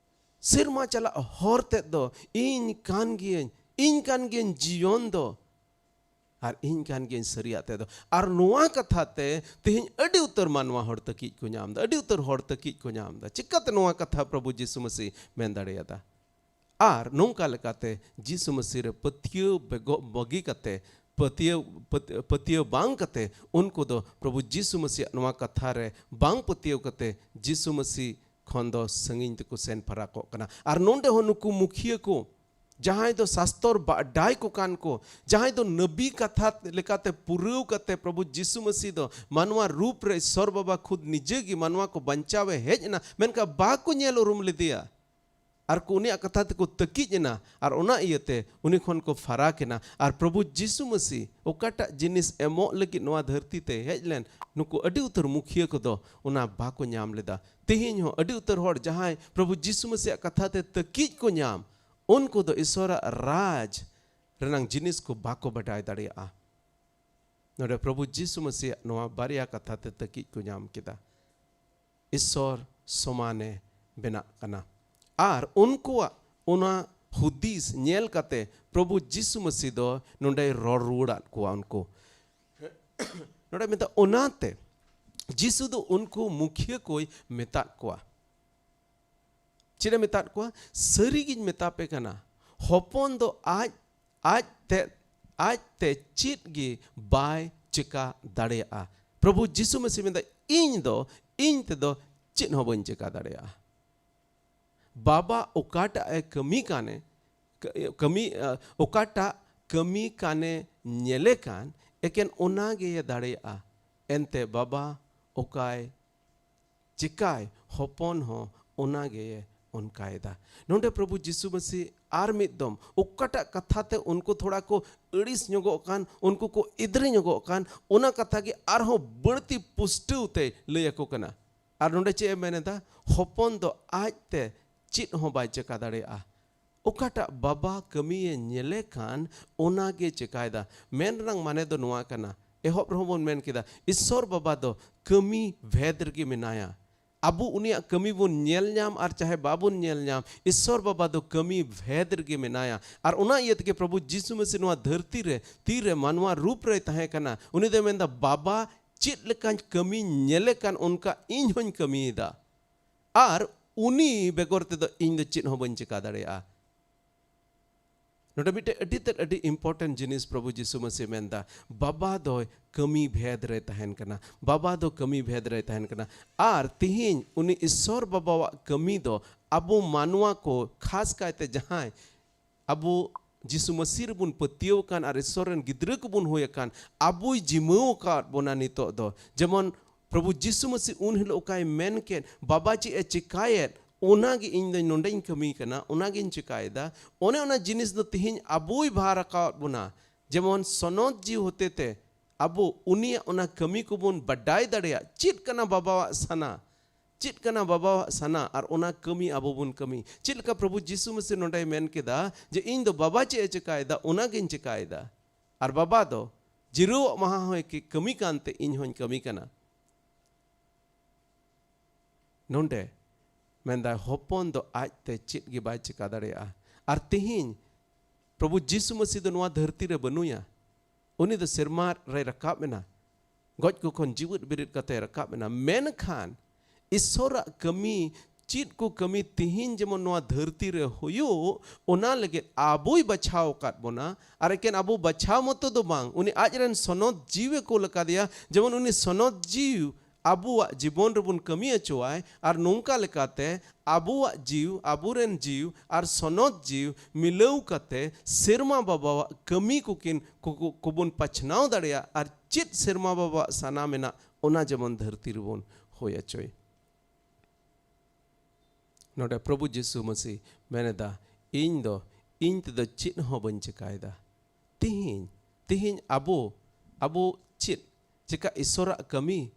ᱥᱮᱨᱢᱟ ᱪᱟᱞᱟᱜ ᱦᱚᱨ ᱛᱮᱫ ᱫᱚ ᱤᱧ ᱠᱟᱱ ᱜᱤᱭᱟᱹᱧ, ᱤᱧ ᱠᱟᱱ ᱜᱤᱭᱟᱹᱧ ᱡᱤᱭᱚᱱ ᱫᱚ, ᱟᱨ ᱤᱧ ᱠᱟᱱ ᱜᱤᱭᱟᱹᱧ ᱥᱟᱹᱨᱤᱭᱟᱜ ᱛᱮᱫ ᱫᱚ᱾" ᱟᱨ ᱱᱚᱣᱟ ᱠᱟᱛᱷᱟ ᱛᱮ ᱛᱮᱦᱮᱧ ᱟᱹᱰᱤ ᱩᱛᱟᱹᱨ ᱢᱟᱱᱣᱟ ᱦᱚᱲ ᱛᱟᱹᱠᱤᱡ ᱠᱚ ᱧᱟᱢ ᱮᱫᱟ, ᱟᱹᱰᱤ ᱩᱛᱟᱹᱨ ᱦᱚᱲ ᱛᱟᱹᱠᱤᱡ ᱠᱚ ᱧᱟᱢ ᱮᱫᱟ᱾ ᱪᱤᱠᱟᱹᱛᱮ ᱱᱚᱣᱟ ᱠᱟᱛᱷᱟ ᱯᱨᱚᱵᱷᱩ ᱡᱤᱥᱩ ᱢᱟᱹᱥᱤ ᱢᱮᱱ ᱫᱟᱲᱮᱭᱟᱫᱟ? ᱟᱨ ᱱᱚᱝᱠᱟ ᱞᱮᱠᱟᱛᱮ ᱡᱤᱥᱩ ᱢᱟᱹᱥᱤ ᱨᱮ ᱯᱟᱹᱛᱭᱟᱹᱣ ᱵᱮᱜᱚ-, ᱵᱟᱹᱜᱤ ᱠᱟᱛᱮ, ᱯᱟᱹᱛᱭᱟᱹᱣ, ᱯᱟᱹᱛ-, ᱯᱟᱹᱛᱭᱟᱹᱣ ᱵᱟᱝ ᱠᱟᱛᱮ, ᱩᱱᱠᱩ ᱫᱚ ᱯᱨᱚᱵᱷᱩ ᱡᱤᱥᱩ ᱢᱟᱹᱥᱤᱭᱟᱜ ᱱᱚᱣᱟ ᱠᱟᱛᱷᱟ ᱨᱮ ᱵᱟᱝ ᱯᱟᱹᱛᱭᱟᱹᱣ ᱠᱟᱛᱮ ᱡᱤᱥᱩ ᱢᱟᱹᱥᱤ ᱠᱷᱚᱱ ᱫᱚ ᱥᱟᱺᱜᱤᱧ ᱛᱮᱠᱚ ᱥᱮᱱ ᱯᱷᱟᱨᱟᱠᱚᱜ ᱠᱟᱱᱟ᱾ ᱟᱨ ᱱᱚᱰᱮ ᱦᱚᱸ ᱱᱩᱠᱩ ᱢᱩᱠᱷᱤᱭᱟᱹ ᱠᱚ, ᱡᱟᱦᱟᱸᱭ ᱫᱚ ᱥᱟᱥᱛᱚᱨ ᱵᱟᱰᱟᱭ ᱠᱚ ᱠᱟᱱ ᱠᱚ, ᱡᱟᱦᱟᱸᱭ ᱫᱚ ᱱᱟᱵᱤ ᱠᱟᱛᱷᱟ ᱞᱮᱠᱟᱛᱮ ᱯᱩᱨᱟᱹᱣ ᱠᱟᱛᱮ ᱯᱨᱚᱵᱷᱩ ᱡᱤᱥᱩ ᱢᱟᱹᱥᱤ ᱫᱚ ᱢᱟᱱᱣᱟ ᱨᱩᱯ ᱨᱮ ᱤᱥᱥᱚᱨ ᱵᱟᱵᱟ ᱠᱷᱩᱫ ᱱᱤᱡᱮ ᱜᱮ ᱢᱟᱱᱣᱟ ᱠᱚ ᱵᱟᱧᱪᱟᱣᱮ ᱦᱮᱡ ᱮᱱᱟ, ᱢᱮᱱᱠᱷᱟᱱ ᱵᱟᱠᱚ ᱧᱮᱞ ᱩᱨᱩᱢ ᱞᱮᱫᱮᱭᱟ᱾ ᱟᱨ ᱠᱚ ᱩᱱᱤᱭᱟᱜ ᱠᱟᱛᱷᱟ ᱛᱮᱠᱚ ᱛᱟᱹᱠᱤᱡ ᱮᱱᱟ, ᱟᱨ ᱚᱱᱟ ᱤᱭᱟᱹᱛᱮ ᱩᱱᱤ ᱠᱷᱚᱱ ᱠᱚ ᱯᱷᱟᱨᱟᱠ ᱮᱱᱟ᱾ ᱟᱨ ᱯᱨᱚᱵᱷᱩ ᱡᱤᱥᱩ ᱢᱟᱹᱥᱤ ᱚᱠᱟᱴᱟᱜ ᱡᱤᱱᱤᱥ ᱮᱢᱚᱜ ᱞᱟᱹᱜᱤᱫ ᱱᱚᱣᱟ ᱫᱷᱟᱹᱨᱛᱤ ᱛᱮ ᱦᱮᱡ ᱞᱮᱱ, ᱱᱩᱠᱩ ᱟᱹᱰᱤ ᱩᱛᱟᱹᱨ ᱢᱩᱠᱷᱤᱭᱟᱹ ᱠᱚᱫᱚ ᱚᱱᱟ ᱵᱟᱠᱚ ᱧᱟᱢ ᱞᱮᱫᱟ᱾ ᱛᱮᱦᱮᱧ ᱦᱚᱸ ᱟᱹᱰᱤ ᱩᱛᱟᱹᱨ ᱦᱚᱲ ᱡᱟᱦᱟᱸᱭ ᱯᱨᱚᱵᱷᱩ ᱡᱤᱥᱩ ᱢᱟᱹᱥᱤᱭᱟᱜ ᱠᱟᱛᱷᱟ ᱛᱮ ᱛᱟᱹᱠᱤᱡ ᱠᱚ ᱧᱟᱢ, ᱩᱱᱠᱩ ᱫᱚ ᱤᱥᱥᱚᱨᱟᱜ ᱨᱟᱡᱽ ᱨᱮᱱᱟᱝ ᱡᱤᱱᱤᱥ ᱠᱚ ᱵᱟᱠᱚ ᱵᱟᱰᱟᱭ ᱫᱟᱲᱮᱭᱟᱜᱼᱟ᱾ ᱱᱚᱰᱮ ᱯᱨᱚᱵᱷᱩ ᱡᱤᱥᱩ ᱢᱟᱹᱥᱤᱭᱟᱜ ᱱᱚᱣᱟ ᱵᱟᱨᱭᱟ ᱠᱟᱛᱷᱟ ᱛᱮ ᱛᱟᱹᱠᱤᱡ ᱠᱚ ᱧᱟᱢ ᱠᱮᱫᱟ᱾ ᱤᱥᱥᱚᱨ ᱥᱚᱢᱟᱱᱮ ᱵᱮᱱᱟᱜ ᱠᱟᱱᱟ᱾ ᱟᱨ ᱩᱱᱠᱩᱣᱟᱜ ᱚᱱᱟ ᱦᱩᱫᱤᱥ ᱧᱮᱞ ᱠᱟᱛᱮ ᱯᱨᱚᱵᱷᱩ ᱡᱤᱥᱩ ᱢᱟᱹᱥᱤ ᱫᱚ ᱱᱚᱰᱮᱭ ᱨᱚᱲ ᱨᱩᱣᱟᱹᱲᱟᱫ ᱠᱚᱣᱟ ᱩᱱᱠᱩ᱾ ᱱᱚᱰᱮ ᱢᱮᱛᱟᱜ, ᱚᱱᱟᱛᱮ ᱡᱤᱥᱩ ᱫᱚ ᱩᱱᱠᱩ ᱢᱩᱠᱷᱤᱭᱟᱹ ᱠᱚᱭ ᱢᱮᱛᱟᱫ ᱠᱚᱣᱟ᱾ ᱪᱮᱫ ᱮ ᱢᱮᱛᱟᱫ ᱠᱚᱣᱟ? ᱥᱟᱹᱨᱤᱜᱤᱧ ᱢᱮᱛᱟ ᱯᱮ ᱠᱟᱱᱟ, ᱦᱚᱯᱚᱱ ᱫᱚ ᱟᱡ, ᱟᱡ ᱛᱮ, ᱟᱡ ᱛᱮ ᱪᱮᱫ ᱜᱮ ᱵᱟᱭ ᱪᱮᱠᱟ ᱫᱟᱲᱮᱭᱟᱜᱼᱟ᱾ ᱯᱨᱚᱵᱷᱩ ᱡᱤᱥᱩ ᱢᱟᱹᱥᱤ ᱢᱮᱱᱫᱟ, ᱤᱧ ᱫᱚ, ᱤᱧ ᱛᱮᱫᱚ ᱪᱮᱫ ᱦᱚᱸ ᱵᱟᱹᱧ ᱪᱮᱠᱟ ᱫᱟᱲᱮᱭᱟᱜᱼᱟ᱾ ᱵᱟᱵᱟ ᱚᱠᱟᱴᱟᱜ ᱮ ᱠᱟᱹᱢᱤ ᱠᱟᱱᱮ, ᱠᱟᱹᱢᱤ, ᱚᱠᱟᱴᱟᱜ ᱠᱟᱹᱢᱤ ᱠᱟᱱᱮ ᱧᱮᱞᱮ ᱠᱟᱱ, ᱮᱠᱮᱱ ᱚᱱᱟ ᱜᱮᱭᱮ ᱫᱟᱲᱮᱭᱟᱜᱼᱟ᱾ ᱮᱱᱛᱮ ᱵᱟᱵᱟ ᱚᱠᱟᱭ ᱪᱮᱠᱟᱭ, ᱦᱚᱯᱚᱱ ᱦᱚᱸ ᱚᱱᱟ ᱜᱮᱭᱮ ᱚᱱᱠᱟᱭᱮᱫᱟ᱾ ᱱᱚᱰᱮ ᱯᱨᱚᱵᱷᱩ ᱡᱤᱥᱩ ᱢᱟᱹᱥᱤ ᱟᱨ ᱢᱤᱫ ᱫᱚᱢ ᱚᱠᱟᱴᱟᱜ ᱠᱟᱛᱷᱟ ᱛᱮ ᱩᱱᱠᱩ ᱛᱷᱚᱲᱟ ᱠᱚ ᱟᱹᱲᱤᱥ ᱧᱚᱜᱚᱜ ᱠᱟᱱ, ᱩᱱᱠᱩ ᱠᱚ ᱤᱫᱽᱨᱟᱹ ᱧᱚᱜᱚᱜ ᱠᱟᱱ, ᱚᱱᱟ ᱠᱟᱛᱷᱟ ᱜᱮ ᱟᱨᱦᱚᱸ ᱵᱟᱹᱲᱛᱤ ᱯᱩᱥᱴᱟᱹᱣ ᱛᱮ ᱞᱟᱹᱭ ᱟᱠᱚ ᱠᱟᱱᱟ᱾ ᱟᱨ ᱱᱚᱰᱮ ᱪᱮᱫ ᱮ ᱢᱮᱱ ᱮᱫᱟ? ᱦᱚᱯᱚᱱ ᱫᱚ ᱟᱡ ᱛᱮ ᱪᱮᱫ ᱦᱚᱸ ᱵᱟᱭ ᱪᱮᱠᱟ ᱫᱟᱲᱮᱭᱟᱜᱼᱟ᱾ ᱚᱠᱟᱴᱟᱜ ᱵᱟᱵᱟ ᱠᱟᱹᱢᱤᱭᱮ ᱧᱮᱞᱮ ᱠᱟᱱ, ᱚᱱᱟ ᱜᱮ ᱪᱮᱠᱟᱭᱮᱫᱟ᱾ ᱢᱮᱱ ᱨᱮᱱᱟᱜ ᱢᱟᱱᱮ ᱫᱚ ᱱᱚᱣᱟ ᱠᱟᱱᱟ, ᱮᱦᱚᱵ ᱨᱮᱦᱚᱸ ᱵᱚᱱ ᱢᱮᱱ ᱠᱮᱫᱟ, ᱤᱥᱥᱚᱨ ᱵᱟᱵᱟ ᱫᱚ ᱠᱟᱹᱢᱤ ᱵᱷᱮᱫ ᱨᱮᱜᱮ ᱢᱮᱱᱟᱭᱟ᱾ ᱟᱵᱚ ᱩᱱᱤᱭᱟᱜ ᱠᱟᱹᱢᱤ ᱵᱚᱱ ᱧᱮᱞ ᱧᱟᱢ ᱟᱨ ᱪᱟᱦᱮ ᱵᱟᱵᱚᱱ ᱧᱮᱞ ᱧᱟᱢ, ᱤᱥᱥᱚᱨ ᱵᱟᱵᱟ ᱫᱚ ᱠᱟᱹᱢᱤ ᱵᱷᱮᱫ ᱨᱮᱜᱮ ᱢᱮᱱᱟᱭᱟ᱾ ᱟᱨ ᱚᱱᱟ ᱤᱭᱟᱹ ᱛᱮᱜᱮ ᱯᱨᱚᱵᱷᱩ ᱡᱤᱥᱩ ᱢᱟᱹᱥᱤ ᱱᱚᱣᱟ ᱫᱷᱟᱹᱨᱛᱤ ᱨᱮ, ᱛᱤᱨᱮ ᱢᱟᱱᱣᱟ ᱨᱩᱯ ᱨᱮᱭ ᱛᱟᱦᱮᱸ ᱠᱟᱱᱟ, ᱩᱱᱤ ᱫᱚᱭ ᱢᱮᱱᱫᱟ, ᱵᱟᱵᱟ ᱪᱮᱫ ᱞᱮᱠᱟᱧ ᱠᱟᱹᱢᱤᱧ ᱧᱮᱞᱮ ᱠᱟᱱ, ᱚᱱᱠᱟ ᱤᱧ ᱦᱚᱧ ᱠᱟᱹᱢᱤᱭᱮᱫᱟ᱾ ᱟᱨ ᱩᱱᱤ ᱵᱮᱜᱚᱨ ᱛᱮᱫᱚ ᱤᱧ ᱫᱚ ᱪᱮᱫ ᱦᱚᱸ ᱵᱟᱹᱧ ᱪᱮᱠᱟ ᱫᱟᱲᱮᱭᱟᱜᱼᱟ᱾ ᱱᱚᱰᱮ ᱢᱤᱫᱴᱮᱡ ᱟᱹᱰᱤ ᱛᱮᱫ ᱟᱹᱰᱤ important ᱡᱤᱱᱤᱥ ᱯᱨᱚᱵᱷᱩ ᱡᱤᱥᱩ ᱢᱟᱹᱥᱤ ᱢᱮᱱᱫᱟ, ᱵᱟᱵᱟ ᱫᱚᱭ ᱠᱟᱹᱢᱤ ᱵᱷᱮᱫ ᱨᱮ ᱛᱟᱦᱮᱱ ᱠᱟᱱᱟ, ᱵᱟᱵᱟ ᱫᱚ ᱠᱟᱹᱢᱤ ᱵᱷᱮᱫ ᱨᱮ ᱛᱟᱦᱮᱱ ᱠᱟᱱᱟ᱾ ᱟᱨ ᱛᱤᱦᱤᱧ ᱩᱱᱤ ᱤᱥᱥᱚᱨ ᱵᱟᱵᱟᱣᱟᱜ ᱠᱟᱹᱢᱤ ᱫᱚ ᱟᱵᱚ ᱢᱟᱱᱣᱟ ᱠᱚ, ᱠᱷᱟᱥ ᱠᱟᱭᱛᱮ ᱡᱟᱦᱟᱸᱭ ᱟᱵᱚ ᱡᱤᱥᱩ ᱢᱟᱹᱥᱤ ᱨᱮᱵᱚᱱ ᱯᱟᱹᱛᱭᱟᱹᱣ ᱟᱠᱟᱱ ᱟᱨ ᱤᱥᱥᱚᱨ ᱨᱮᱱ ᱜᱤᱫᱽᱨᱟᱹ ᱠᱚᱵᱚᱱ ᱦᱩᱭ ᱟᱠᱟᱱ, ᱟᱵᱚᱭ ᱡᱤᱢᱟᱹᱣ ᱟᱠᱟᱫ ᱵᱚᱱᱟ ᱱᱤᱛᱚᱜ ᱫᱚ᱾ ᱡᱮᱢᱚᱱ ᱯᱨᱚᱵᱷᱩ ᱡᱤᱥᱩ ᱢᱟᱹᱥᱤ ᱩᱱ ᱦᱤᱞᱳᱜ ᱚᱠᱟᱭ ᱢᱮᱱ ᱠᱮᱫ, ᱵᱟᱵᱟ ᱪᱮᱫ ᱮ ᱪᱮᱠᱟᱭᱮᱫ, ᱚᱱᱟ ᱜᱮ ᱤᱧ ᱫᱚ ᱱᱚᱰᱮᱧ ᱠᱟᱹᱢᱤ ᱠᱟᱱᱟ, ᱚᱱᱟ ᱜᱤᱧ ᱪᱮᱠᱟᱭᱮᱫᱟ᱾ ᱚᱱᱮ ᱚᱱᱟ ᱡᱤᱱᱤᱥ ᱫᱚ ᱛᱤᱦᱤᱧ ᱟᱵᱚᱭ ᱵᱷᱟᱨ ᱟᱠᱟᱣᱟᱫ ᱵᱚᱱᱟ᱾ ᱡᱮᱢᱚᱱ ᱥᱚᱱᱚᱛ ᱡᱤᱣᱤ ᱦᱚᱛᱮᱛᱮ ᱟᱵᱚ ᱩᱱᱤᱭᱟᱜ ᱚᱱᱟ ᱠᱟᱹᱢᱤ ᱠᱚᱵᱚᱱ ᱵᱟᱰᱟᱭ ᱫᱟᱲᱮᱭᱟᱜ, ᱪᱮᱫ ᱠᱟᱱᱟ ᱵᱟᱵᱟᱣᱟᱜ ᱥᱟᱱᱟ, ᱪᱮᱫ ᱠᱟᱱᱟ ᱵᱟᱵᱟᱣᱟᱜ ᱥᱟᱱᱟ, ᱟᱨ ᱚᱱᱟ ᱠᱟᱹᱢᱤ ᱟᱵᱚ ᱵᱚᱱ ᱠᱟᱹᱢᱤ᱾ ᱪᱮᱫ ᱞᱮᱠᱟ ᱯᱨᱚᱵᱷᱩ ᱡᱤᱥᱩ ᱢᱟᱹᱥᱤ ᱱᱚᱰᱮᱭ ᱢᱮᱱ ᱠᱮᱫᱟ ᱡᱮ, ᱤᱧ ᱫᱚ ᱵᱟᱵᱟ ᱪᱮᱫ ᱮ ᱪᱮᱠᱟᱭᱮᱫᱟ, ᱚᱱᱟ ᱜᱤᱧ ᱪᱮᱠᱟᱭᱮᱫᱟ᱾ ᱟᱨ ᱵᱟᱵᱟ ᱫᱚ ᱡᱤᱨᱟᱹᱣᱟᱜ ᱢᱟᱦᱟ ᱦᱚᱸᱭ ᱠᱤ-, ᱠᱟᱹᱢᱤ ᱠᱟᱱᱛᱮ ᱤᱧ ᱦᱚᱸᱧ ᱠᱟᱹᱢᱤ ᱠᱟᱱᱟ᱾ ᱱᱚᱰᱮ ᱢᱮᱱᱫᱟᱭ, ᱦᱚᱯᱚᱱ ᱫᱚ ᱟᱡᱛᱮ ᱪᱮᱫ ᱜᱮ ᱵᱟᱭ ᱪᱮᱠᱟ ᱫᱟᱲᱮᱭᱟᱜᱼᱟ᱾ ᱟᱨ ᱛᱮᱦᱮᱧ ᱯᱨᱚᱵᱷᱩ ᱡᱤᱥᱩ ᱢᱟᱹᱥᱤ ᱫᱚ ᱱᱚᱣᱟ ᱫᱷᱟᱹᱨᱛᱤ ᱨᱮ ᱵᱟᱹᱱᱩᱭᱟ᱾ ᱩᱱᱤ ᱫᱚ ᱥᱮᱨᱢᱟ ᱨᱮᱭ ᱨᱟᱠᱟᱵ ᱮᱱᱟ᱾ ᱜᱚᱡ ᱠᱚ ᱠᱷᱚᱱ ᱡᱤᱣᱮᱫ ᱵᱮᱨᱮᱫ ᱠᱟᱛᱮ ᱨᱟᱠᱟᱵ ᱮᱱᱟ᱾ ᱢᱮᱱᱠᱷᱟᱱ ᱤᱥᱚᱨᱟᱜ ᱠᱟᱹᱢᱤ, ᱪᱮᱫ ᱠᱚ ᱠᱟᱹᱢᱤ ᱛᱤᱦᱤᱧ ᱡᱮᱢᱚᱱ ᱱᱚᱣᱟ ᱫᱷᱟᱹᱨᱛᱤ ᱨᱮ ᱦᱩᱭᱩᱜ, ᱚᱱᱟ ᱞᱟᱹᱜᱤᱫ ᱟᱵᱚᱭ ᱵᱟᱪᱷᱟᱣ ᱟᱠᱟᱫ ᱵᱚᱱᱟ᱾ ᱟᱨ ᱮᱠᱮᱱ ᱟᱵᱚ ᱵᱟᱪᱷᱟᱣ ᱢᱚᱛᱚ ᱫᱚ ᱵᱟᱝ, ᱩᱱᱤ ᱟᱡ ᱨᱮᱱ ᱥᱚᱱᱚᱛ ᱡᱤᱣᱤ ᱠᱚ ᱞᱮᱠᱟ ᱫᱮᱭᱟ, ᱡᱮᱢᱚᱱ ᱩᱱᱤ ᱥᱚᱱᱚᱛ ᱡᱤᱣᱤ ᱟᱵᱚᱣᱟᱜ ᱡᱤᱵᱚᱱ ᱨᱮᱵᱚᱱ ᱠᱟᱹᱢᱤ ᱦᱚᱪᱚᱣᱟᱭ᱾ ᱟᱨ ᱱᱚᱝᱠᱟ ᱞᱮᱠᱟᱛᱮ ᱟᱵᱚᱣᱟᱜ ᱡᱤᱣᱤ, ᱟᱵᱚᱨᱮᱱ ᱡᱤᱣᱤ ᱟᱨ ᱥᱚᱱᱚᱛ ᱡᱤᱣᱤ ᱢᱤᱞᱟᱹᱣ ᱠᱟᱛᱮ ᱥᱮᱨᱢᱟ ᱵᱟᱵᱟᱣᱟᱜ ᱠᱟᱹᱢᱤ ᱠᱚᱠᱤᱱ, ᱠᱚ, ᱠᱚ, ᱠᱚᱵᱚᱱ ᱯᱟᱪᱷᱱᱟᱣ ᱫᱟᱲᱮᱭᱟᱜᱼᱟ᱾ ᱟᱨ ᱪᱮᱫ ᱥᱮᱨᱢᱟ ᱵᱟᱵᱟᱣᱟᱜ ᱥᱟᱱᱟ ᱢᱮᱱᱟᱜ, ᱚᱱᱟ ᱡᱮᱢᱚᱱ ᱫᱷᱟᱹᱨᱛᱤ ᱨᱮᱵᱚᱱ ᱦᱩᱭ ᱦᱚᱪᱚᱭ᱾ ᱱᱚᱰᱮ ᱯᱨᱚᱵᱷᱩ ᱡᱤᱥᱩ ᱢᱟᱹᱥᱤ ᱢᱮᱱᱮᱫᱟ, "ᱤᱧ ᱫᱚ, ᱤᱧ ᱛᱮᱫᱚ ᱪᱮᱫ ᱦᱚᱸ ᱵᱟᱹᱧ ᱪᱮᱠᱟᱭᱮᱫᱟ᱾" ᱛᱤᱦᱤᱧ, ᱛᱤᱦᱤᱧ ᱟᱵᱚ, ᱟᱵᱚ ᱪᱮᱫ ᱪᱮᱠᱟ ᱤᱥᱚᱨᱟᱜ ᱠᱟᱹᱢᱤ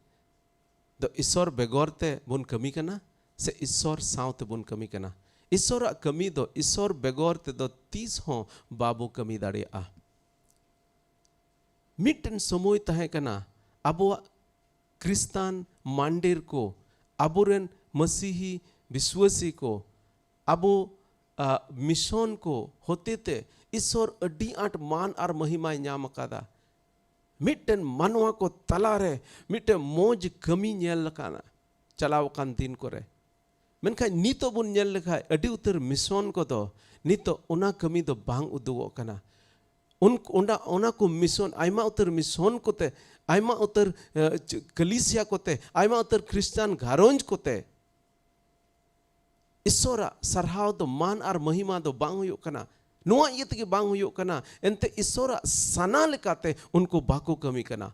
ᱫᱚ ᱤᱥᱚᱨ ᱵᱮᱜᱚᱨ ᱛᱮ ᱵᱚᱱ ᱠᱟᱹᱢᱤ ᱠᱟᱱᱟ ᱥᱮ ᱤᱥᱚᱨ ᱥᱟᱶ ᱛᱮᱵᱚᱱ ᱠᱟᱹᱢᱤ ᱠᱟᱱᱟ? ᱤᱥᱚᱨᱟᱜ ᱠᱟᱹᱢᱤ ᱫᱚ ᱤᱥᱚᱨ ᱵᱮᱜᱚᱨ ᱛᱮᱫᱚ ᱛᱤᱥ ᱦᱚᱸ ᱵᱟᱵᱚ ᱠᱟᱹᱢᱤ ᱫᱟᱲᱮᱭᱟᱜᱼᱟ᱾ ᱢᱤᱫᱴᱮᱱ ᱥᱚᱢᱚᱭ ᱛᱟᱦᱮᱸ ᱠᱟᱱᱟ, ᱟᱵᱚᱣᱟᱜ ᱠᱷᱨᱤᱥᱛᱟᱱ ᱢᱟᱱᱰᱮᱨ ᱠᱚ, ᱟᱵᱚᱨᱮᱱ ᱢᱟᱹᱥᱤᱦᱤ ᱵᱤᱥᱣᱟᱹᱥᱤ ᱠᱚ, ᱟᱵᱚ, ᱟ, ᱢᱤᱥᱚᱱ ᱠᱚ ᱦᱚᱛᱮᱛᱮ ᱤᱥᱚᱨ ᱟᱹᱰᱤ ᱟᱸᱴ ᱢᱟᱱ ᱟᱨ ᱢᱟᱹᱦᱤᱢᱟᱭ ᱧᱟᱢ ᱟᱠᱟᱫᱟ᱾ ᱢᱤᱫᱴᱮᱱ ᱢᱟᱱᱣᱟ ᱠᱚ ᱛᱟᱞᱟᱨᱮ ᱢᱤᱫᱴᱮᱱ ᱢᱚᱡᱽ ᱠᱟᱹᱢᱤ ᱧᱮᱞ ᱟᱠᱟᱱᱟ ᱪᱟᱞᱟᱣ ᱟᱠᱟᱱ ᱫᱤᱱ ᱠᱚᱨᱮ᱾ ᱢᱮᱱᱠᱷᱟᱱ ᱱᱤᱛᱚᱜ ᱵᱚᱱ ᱧᱮᱞ ᱞᱮᱠᱷᱟᱡ ᱟᱹᱰᱤ ᱩᱛᱟᱹᱨ ᱢᱤᱥᱚᱱ ᱠᱚᱫᱚ ᱱᱤᱛᱚᱜ ᱚᱱᱟ ᱠᱟᱹᱢᱤ ᱫᱚ ᱵᱟᱝ ᱩᱫᱩᱜᱚᱜ ᱠᱟᱱᱟ᱾ ᱩᱱ-, ᱚᱱᱟ, ᱚᱱᱟ ᱠᱚ ᱢᱤᱥᱚᱱ, ᱟᱭᱢᱟ ᱩᱛᱟᱹᱨ ᱢᱤᱥᱚᱱ ᱠᱚᱛᱮ, ᱟᱭᱢᱟ ᱩᱛᱟᱹᱨ, ᱮ, ᱪ-, ᱠᱟᱹᱞᱤᱥᱤᱭᱟ ᱠᱚᱛᱮ, ᱟᱭᱢᱟ ᱩᱛᱟᱹᱨ ᱠᱷᱨᱤᱥᱴᱟᱱ ᱜᱷᱟᱨᱚᱸᱡᱽ ᱠᱚᱛᱮ ᱤᱥᱚᱨᱟᱜ ᱥᱟᱨᱦᱟᱣ ᱫᱚ, ᱢᱟᱱ ᱟᱨ ᱢᱟᱹᱦᱤᱢᱟ ᱫᱚ ᱵᱟᱝ ᱦᱩᱭᱩᱜ ᱠᱟᱱᱟ᱾ ᱱᱚᱣᱟ ᱤᱭᱟᱹ ᱛᱮᱜᱮ ᱵᱟᱝ ᱦᱩᱭᱩᱜ ᱠᱟᱱᱟ, ᱮᱱᱛᱮ ᱤᱥᱚᱨᱟᱜ ᱥᱟᱱᱟ ᱞᱮᱠᱟᱛᱮ ᱩᱱᱠᱩ ᱵᱟᱠᱚ ᱠᱟᱹᱢᱤ ᱠᱟᱱᱟ᱾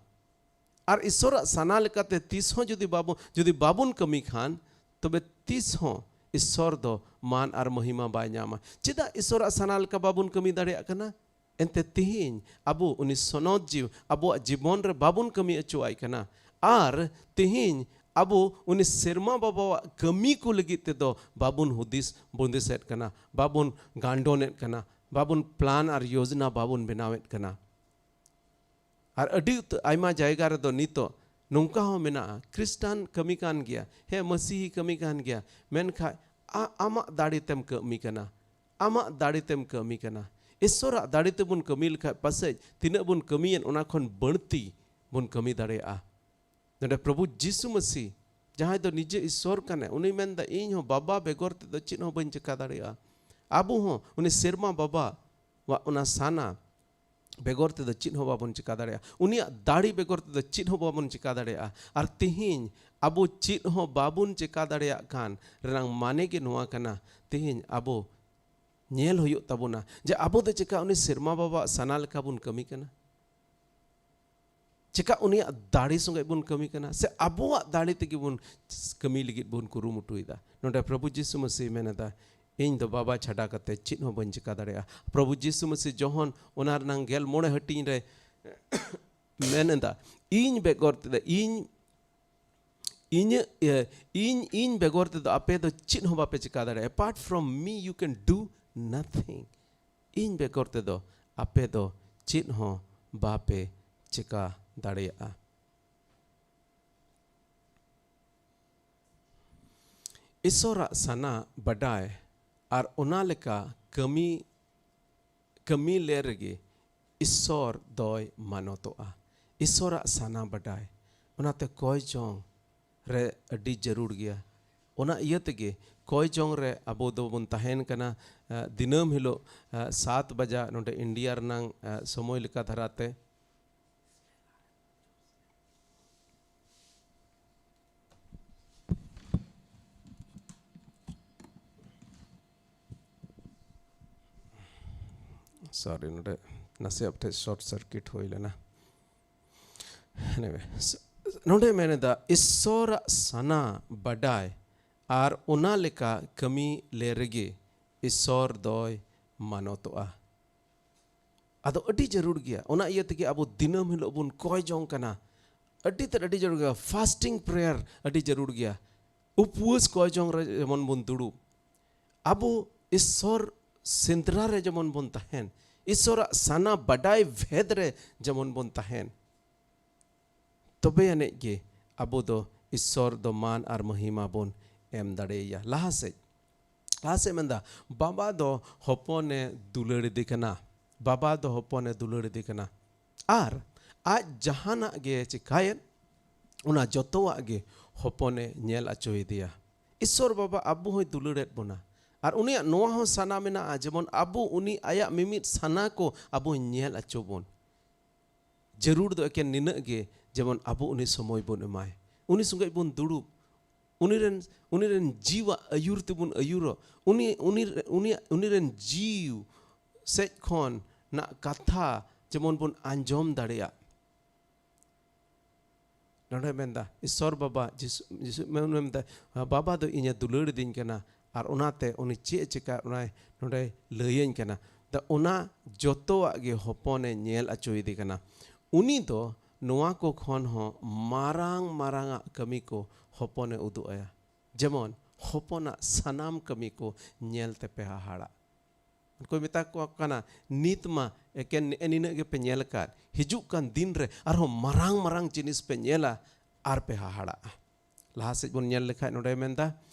ᱟᱨ ᱤᱥᱚᱨᱟᱜ ᱥᱟᱱᱟ ᱞᱮᱠᱟᱛᱮ ᱛᱤᱥ ᱦᱚᱸ ᱡᱩᱫᱤ ᱵᱟᱵᱚ-, ᱡᱩᱫᱤ ᱵᱟᱵᱚᱱ ᱠᱟᱹᱢᱤ ᱠᱷᱟᱱ, ᱛᱚᱵᱮ ᱛᱤᱥ ᱦᱚᱸ ᱤᱥᱚᱨ ᱫᱚ ᱢᱟᱱ ᱟᱨ ᱢᱟᱹᱦᱤᱢᱟ ᱵᱟᱭ ᱧᱟᱢᱟ᱾ ᱪᱮᱫᱟᱜ ᱤᱥᱚᱨᱟᱜ ᱥᱟᱱᱟ ᱞᱮᱠᱟ ᱵᱟᱵᱚᱱ ᱠᱟᱹᱢᱤ ᱫᱟᱲᱮᱭᱟᱜ ᱠᱟᱱᱟ? ᱮᱱᱛᱮ ᱛᱤᱦᱤᱧ ᱟᱵᱚ ᱩᱱᱤ ᱥᱚᱱᱚᱛ ᱡᱤᱣᱤ ᱟᱵᱚᱣᱟᱜ ᱡᱤᱵᱚᱱ ᱨᱮ ᱵᱟᱵᱚᱱ ᱠᱟᱹᱢᱤ ᱦᱚᱪᱚᱣᱟᱭ ᱠᱟᱱᱟ᱾ ᱟᱨ ᱛᱤᱦᱤᱧ ᱟᱵᱚ ᱩᱱᱤ ᱥᱮᱨᱢᱟ ᱵᱟᱵᱟᱣᱟᱜ ᱠᱟᱹᱢᱤ ᱠᱚ ᱞᱟᱹᱜᱤᱫ ᱛᱮᱫᱚ ᱵᱟᱵᱚᱱ ᱦᱩᱫᱤᱥ ᱵᱩᱸᱫᱤᱥᱮᱫ ᱠᱟᱱᱟ, ᱵᱟᱵᱚᱱ ᱜᱟᱱᱰᱚᱱᱮᱫ ᱠᱟᱱᱟ, ᱵᱟᱵᱚᱱ ᱯᱞᱟᱱ ᱟᱨ ᱭᱳᱡᱽᱱᱟ ᱵᱟᱵᱚᱱ ᱵᱮᱱᱟᱣᱮᱫ ᱠᱟᱱᱟ᱾ ᱟᱨ ᱟᱹᱰᱤ ᱩᱛᱟᱹᱨ, ᱟᱭᱢᱟ ᱡᱟᱭᱜᱟ ᱨᱮᱫᱚ ᱱᱤᱛᱚᱜ ᱱᱚᱝᱠᱟ ᱦᱚᱸ ᱢᱮᱱᱟᱜᱼᱟ, ᱠᱷᱨᱤᱥᱴᱟᱱ ᱠᱟᱹᱢᱤ ᱠᱟᱱ ᱜᱮᱭᱟ, ᱦᱮᱸ, ᱢᱟᱹᱥᱤᱦᱤ ᱠᱟᱹᱢᱤ ᱠᱟᱱ ᱜᱮᱭᱟ, ᱢᱮᱱᱠᱷᱟᱡ ᱟ-, ᱟᱢᱟᱜ ᱫᱟᱲᱮ ᱛᱮᱢ ᱠᱟᱹᱢᱤ ᱠᱟᱱᱟ, ᱟᱢᱟᱜ ᱫᱟᱲᱮ ᱛᱮᱢ ᱠᱟᱹᱢᱤ ᱠᱟᱱᱟ᱾ ᱤᱥᱚᱨᱟᱜ ᱫᱟᱲᱮ ᱛᱮᱵᱚᱱ ᱠᱟᱹᱢᱤ ᱞᱮᱠᱷᱟᱡ ᱯᱟᱥᱮᱡ ᱛᱤᱱᱟᱹᱜ ᱵᱚᱱ ᱠᱟᱹᱢᱤᱭᱮᱫ, ᱚᱱᱟ ᱠᱷᱚᱱ ᱵᱟᱹᱲᱛᱤ ᱵᱚᱱ ᱠᱟᱹᱢᱤ ᱫᱟᱲᱮᱭᱟᱜᱼᱟ᱾ ᱱᱚᱰᱮ ᱯᱨᱚᱵᱷᱩ ᱡᱤᱥᱩ ᱢᱟᱹᱥᱤ, ᱡᱟᱦᱟᱸᱭ ᱫᱚ ᱱᱤᱡᱮ ᱤᱥᱥᱚᱨ ᱠᱟᱱᱟᱭ, ᱩᱱᱤ ᱢᱮᱱᱫᱟ, "ᱤᱧ ᱦᱚᱸ ᱵᱟᱵᱟ ᱵᱮᱜᱚᱨ ᱛᱮᱫᱚ ᱪᱮᱫ ᱦᱚᱸ ᱵᱟᱹᱧ ᱪᱮᱠᱟ ᱫᱟᱲᱮᱭᱟᱜᱼᱟ᱾" ᱟᱵᱚ ᱦᱚᱸ ᱩᱱᱤ ᱥᱮᱨᱢᱟ ᱵᱟᱵᱟ ᱣᱟᱜ ᱚᱱᱟ ᱥᱟᱱᱟ ᱵᱮᱜᱚᱨ ᱛᱮᱫᱚ ᱪᱮᱫ ᱦᱚᱸ ᱵᱟᱵᱚᱱ ᱪᱮᱠᱟ ᱫᱟᱲᱮᱭᱟᱜᱼᱟ᱾ ᱩᱱᱤᱭᱟᱜ ᱫᱟᱲᱮ ᱵᱮᱜᱚᱨ ᱛᱮᱫᱚ ᱪᱮᱫ ᱦᱚᱸ ᱵᱟᱵᱚᱱ ᱪᱮᱠᱟ ᱫᱟᱲᱮᱭᱟᱜᱼᱟ᱾ ᱟᱨ ᱛᱤᱦᱤᱧ ᱟᱵᱚ ᱪᱮᱫ ᱦᱚᱸ ᱵᱟᱵᱚᱱ ᱪᱮᱠᱟ ᱫᱟᱲᱮᱭᱟᱜ ᱠᱟᱱ ᱨᱮᱱᱟᱜ ᱢᱟᱱᱮ ᱜᱮ ᱱᱚᱣᱟ ᱠᱟᱱᱟ, ᱛᱤᱦᱤᱧ ᱟᱵᱚ ᱧᱮᱞ ᱦᱩᱭᱩᱜ ᱛᱟᱵᱚᱱᱟ ᱡᱮ ᱟᱵᱚ ᱫᱚ ᱪᱮᱠᱟ ᱩᱱᱤ ᱥᱮᱨᱢᱟ ᱵᱟᱵᱟᱣᱟᱜ ᱥᱟᱱᱟ ᱞᱮᱠᱟ ᱵᱚᱱ ᱠᱟᱹᱢᱤ ᱠᱟᱱᱟ? ᱪᱮᱠᱟ ᱩᱱᱤᱭᱟᱜ ᱫᱟᱲᱮ ᱥᱚᱸᱜᱮ ᱵᱚᱱ ᱠᱟᱹᱢᱤ ᱠᱟᱱᱟ, ᱥᱮ ᱟᱵᱚᱣᱟᱜ ᱫᱟᱲᱮ ᱛᱮᱜᱮ ᱵᱚᱱ ᱠᱟᱹᱢᱤ ᱞᱟᱹᱜᱤᱫ ᱵᱚᱱ ᱠᱩᱨᱩᱢᱩᱴᱩᱭᱮᱫᱟ? ᱱᱚᱰᱮ ᱯᱨᱚᱵᱷᱩ ᱡᱤᱥᱩ ᱢᱟᱹᱥᱤ ᱢᱮᱱ ᱮᱫᱟ, "ᱤᱧ ᱫᱚ ᱵᱟᱵᱟ ᱪᱷᱟᱰᱟ ᱠᱟᱛᱮ ᱪᱮᱫ ᱦᱚᱸ ᱵᱟᱹᱧ ᱪᱮᱠᱟ ᱫᱟᱲᱮᱭᱟᱜᱼᱟ᱾" ᱯᱨᱚᱵᱷᱩ ᱡᱤᱥᱩ ᱢᱟᱹᱥᱤ ᱡᱚᱦᱚᱱ ᱚᱱᱟ ᱨᱮᱱᱟᱝ ᱜᱮᱞ ᱢᱚᱬᱮ ᱦᱟᱹᱴᱤᱧ ᱨᱮ ᱢᱮᱱ ᱮᱫᱟ, "ᱤᱧ ᱵᱮᱜᱚᱨ ᱛᱮᱫᱚ, ᱤᱧ, ᱤᱧᱟᱹᱜ, ᱤᱭᱟᱹ, ᱤᱧ, ᱤᱧ ᱵᱮᱜᱚᱨ ᱛᱮᱫᱚ ᱟᱯᱮ ᱫᱚ ᱪᱮᱫ ᱦᱚᱸ ᱵᱟᱯᱮ ᱪᱮᱠᱟ ᱫᱟᱲᱮᱭᱟᱜᱼᱟ᱾ Apart from me, you can do nothing." ᱤᱧ ᱵᱮᱜᱚᱨ ᱛᱮᱫᱚ ᱟᱯᱮ ᱫᱚ ᱪᱮᱫ ᱦᱚᱸ ᱵᱟᱯᱮ ᱪᱮᱠᱟ ᱫᱟᱲᱮᱭᱟᱜᱼᱟ᱾ ᱤᱥᱚᱨᱟᱜ ᱥᱟᱱᱟ ᱵᱟᱰᱟᱭ ᱟᱨ ᱚᱱᱟ ᱞᱮᱠᱟ ᱠᱟᱹᱢᱤ, ᱠᱟᱹᱢᱤ ᱞᱮ ᱨᱮᱜᱮ ᱤᱥᱚᱨ ᱫᱚᱭ ᱢᱟᱱᱚᱛᱚᱜᱼᱟ᱾ ᱤᱥᱚᱨᱟᱜ ᱥᱟᱱᱟ ᱵᱟᱰᱟᱭ, ᱚᱱᱟᱛᱮ ᱠᱚᱭ ᱡᱚᱝ ᱨᱮ ᱟᱹᱰᱤ ᱡᱟᱹᱨᱩᱲ ᱜᱮᱭᱟ᱾ ᱚᱱᱟ ᱤᱭᱟᱹ ᱛᱮᱜᱮ ᱠᱚᱭ ᱡᱚᱝ ᱨᱮ ᱟᱵᱚ ᱫᱚᱵᱚᱱ ᱛᱟᱦᱮᱱ ᱠᱟᱱᱟ᱾ ᱟᱸ, ᱫᱤᱱᱟᱹᱢ ᱦᱤᱞᱳᱜ, ᱟᱸ, ᱥᱟᱛ ᱵᱟᱡᱟ ᱱᱚᱰᱮ ᱤᱱᱰᱤᱭᱟ ᱨᱮᱱᱟᱝ, ᱟᱸ, ᱥᱚᱢᱚᱭ ᱞᱮᱠᱟ ᱫᱷᱟᱨᱟᱛᱮ᱾ ᱥᱚᱨᱤ, ᱱᱚᱰᱮ ᱱᱟᱥᱮ ᱟᱯ ᱴᱷᱮᱱ ᱥᱚᱨᱴ ᱥᱟᱨᱠᱤᱴ ᱦᱩᱭ ᱞᱮᱱᱟ᱾ Anyway, ᱱᱚᱰᱮ ᱢᱮᱱ ᱮᱫᱟ, ᱤᱥᱥᱚᱨᱟᱜ ᱥᱟᱱᱟ ᱵᱟᱰᱟᱭ ᱟᱨ ᱚᱱᱟ ᱞᱮᱠᱟ ᱠᱟᱹᱢᱤ ᱞᱮ ᱨᱮᱜᱮ ᱤᱥᱥᱚᱨ ᱫᱚᱭ ᱢᱟᱱᱚᱛᱚᱜᱼᱟ᱾ ᱟᱫᱚ ᱟᱹᱰᱤ ᱡᱟᱹᱨᱩᱲ ᱜᱮᱭᱟ᱾ ᱚᱱᱟ ᱤᱭᱟᱹ ᱛᱮᱜᱮ ᱟᱵᱚ ᱫᱤᱱᱟᱹᱢ ᱦᱤᱞᱳᱜ ᱵᱚᱱ ᱠᱚᱭ ᱡᱚᱝ ᱠᱟᱱᱟ᱾ ᱟᱹᱰᱤ ᱛᱮᱫ ᱟᱹᱰᱤ ᱡᱟᱹᱨᱩᱲ ᱜᱮᱭᱟ᱾ ᱯᱷᱟᱥᱴᱤᱝ ᱯᱨᱮᱭᱟᱨ ᱟᱹᱰᱤ ᱡᱟᱹᱨᱩᱲ ᱜᱮᱭᱟ᱾ ᱩᱯᱟᱹᱥ ᱠᱚᱭ ᱡᱚᱝ ᱨᱮ ᱡᱮᱢᱚᱱ ᱵᱚᱱ ᱫᱩᱲᱩᱵ, ᱟᱵᱚ ᱤᱥᱥᱚᱨ ᱥᱮᱸᱫᱽᱨᱟ ᱨᱮ ᱡᱮᱢᱚᱱ ᱵᱚᱱ ᱛᱟᱦᱮᱱ, ᱤᱥᱥᱚᱨᱟᱜ ᱥᱟᱱᱟ ᱵᱟᱰᱟᱭ ᱵᱷᱮᱫ ᱨᱮ ᱡᱮᱢᱚᱱ ᱵᱚᱱ ᱛᱟᱦᱮᱱ, ᱛᱚᱵᱮ ᱟᱹᱱᱤᱡ ᱜᱮ ᱟᱵᱚ ᱫᱚ ᱤᱥᱥᱚᱨ ᱫᱚ ᱢᱟᱱ ᱟᱨ ᱢᱚᱦᱤᱢᱟ ᱵᱚᱱ ᱮᱢ ᱫᱟᱲᱮᱭᱟᱭᱟ᱾ ᱞᱟᱦᱟ ᱥᱮᱫ, ᱞᱟᱦᱟ ᱥᱮᱫ ᱢᱮᱱᱫᱟ, ᱵᱟᱵᱟ ᱫᱚ ᱦᱚᱯᱚᱱᱮ ᱫᱩᱞᱟᱹᱲ ᱤᱫᱤ ᱠᱟᱱᱟ, ᱵᱟᱵᱟ ᱫᱚ ᱦᱚᱯᱚᱱᱮ ᱫᱩᱞᱟᱹᱲ ᱤᱫᱤ ᱠᱟᱱᱟ, ᱟᱨ ᱟᱡ ᱡᱟᱦᱟᱱᱟᱜ ᱜᱮ ᱪᱮᱠᱟᱭᱮᱫ, ᱚᱱᱟ ᱡᱚᱛᱚᱣᱟᱜ ᱜᱮ ᱦᱚᱯᱚᱱᱮ ᱧᱮᱞ ᱦᱚᱪᱚᱭᱮᱫᱮᱭᱟ᱾ ᱤᱥᱥᱚᱨ ᱵᱟᱵᱟ ᱟᱵᱚ ᱦᱚᱸᱭ ᱫᱩᱞᱟᱹᱲᱮᱫ ᱵᱚᱱᱟ᱾ ᱟᱨ ᱩᱱᱤᱭᱟᱜ ᱱᱚᱣᱟ ᱦᱚᱸ ᱥᱟᱱᱟ ᱢᱮᱱᱟᱜᱼᱟ, ᱡᱮᱢᱚᱱ ᱟᱵᱚ ᱩᱱᱤ ᱟᱭᱟᱜ ᱢᱤᱢᱤᱫ ᱥᱟᱱᱟ ᱠᱚ ᱟᱵᱚ ᱧᱮᱞ ᱦᱚᱪᱚ ᱵᱚᱱ᱾ ᱡᱟᱹᱨᱩᱲ ᱫᱚ ᱮᱠᱮᱱ ᱱᱤᱱᱟᱹᱜ ᱜᱮ, ᱡᱮᱢᱚᱱ ᱟᱵᱚ ᱩᱱᱤ ᱥᱚᱢᱚᱭ ᱵᱚᱱ ᱮᱢᱟᱭ, ᱩᱱᱤ ᱥᱚᱸᱜᱮ ᱵᱚᱱ ᱫᱩᱲᱩᱵ, ᱩᱱᱤ ᱨᱮᱱ, ᱩᱱᱤ ᱨᱮᱱ ᱡᱤᱣᱟᱜ ᱟᱹᱭᱩᱨ ᱛᱮᱵᱚᱱ ᱟᱹᱭᱩᱨᱚᱜ, ᱩᱱᱤ, ᱩᱱᱤ, ᱩᱱᱤᱭᱟᱜ, ᱩᱱᱤ ᱨᱮᱱ ᱡᱤᱣ ᱥᱮᱡ ᱠᱷᱚᱱ ᱱᱟᱜ ᱠᱟᱛᱷᱟ ᱡᱮᱢᱚᱱ ᱵᱚᱱ ᱟᱸᱡᱚᱢ ᱫᱟᱲᱮᱭᱟᱜ᱾ ᱱᱚᱰᱮ ᱢᱮᱱᱫᱟ, ᱤᱥᱥᱚᱨ ᱵᱟᱵᱟ, ᱡᱤᱥᱩ, ᱡᱤᱥᱩ ᱢᱮᱱ-, ᱢᱮᱱᱫᱟ, "ᱵᱟᱵᱟ ᱫᱚ ᱤᱧᱮ ᱫᱩᱞᱟᱹᱲ ᱤᱫᱤᱧ ᱠᱟᱱᱟ, ᱟᱨ ᱚᱱᱟᱛᱮ ᱩᱱᱤ ᱪᱮᱫ ᱮ ᱪᱮᱠᱟ, ᱚᱱᱟᱭ ᱱᱚᱰᱮᱭ ᱞᱟᱹᱭᱟᱹᱧ ᱠᱟᱱᱟ᱾" ᱫᱟ ᱚᱱᱟ ᱡᱚᱛᱚᱣᱟᱜ ᱜᱮ ᱦᱚᱯᱚᱱᱮ ᱧᱮᱞ ᱦᱚᱪᱚᱭᱮᱫᱮ ᱠᱟᱱᱟ᱾ ᱩᱱᱤ ᱫᱚ ᱱᱚᱣᱟ ᱠᱚ ᱠᱷᱚᱱ ᱦᱚᱸ ᱢᱟᱨᱟᱝ ᱢᱟᱨᱟᱝ ᱟᱜ ᱠᱟᱹᱢᱤ ᱠᱚ ᱦᱚᱯᱚᱱᱮ ᱩᱫᱩᱜ ᱟᱭᱟ᱾ ᱡᱮᱢᱚᱱ ᱦᱚᱯᱚᱱᱟᱜ ᱥᱟᱱᱟᱢ ᱠᱟᱹᱢᱤ ᱠᱚ ᱧᱮᱞ ᱛᱮᱯᱮ ᱦᱟᱦᱟᱲᱟᱜ᱾ ᱩᱱᱠᱩᱭ ᱢᱮᱛᱟ ᱠᱚ ᱠᱟᱱᱟ, "ᱱᱤᱛ ᱢᱟ ᱮᱠᱮᱱ ᱱᱮᱜᱼᱮ ᱱᱤᱱᱟᱹᱜ ᱜᱮᱯᱮ ᱧᱮᱞ ᱟᱠᱟᱫ, ᱦᱤᱡᱩᱜ ᱠᱟᱱ ᱫᱤᱱ ᱨᱮ ᱟᱨᱦᱚᱸ ᱢᱟᱨᱟᱝ ᱢᱟᱨᱟᱝ ᱡᱤᱱᱤᱥ ᱯᱮ ᱧᱮᱞᱟ ᱟᱨ ᱯᱮ ᱦᱟᱦᱟᱲᱟᱜᱼᱟ᱾" ᱞᱟᱦᱟ ᱥᱮᱫ ᱵᱚᱱ ᱧᱮᱞ ᱞᱮᱠᱷᱟᱡ ᱱᱚᱰᱮ ᱢᱮᱱᱫᱟ,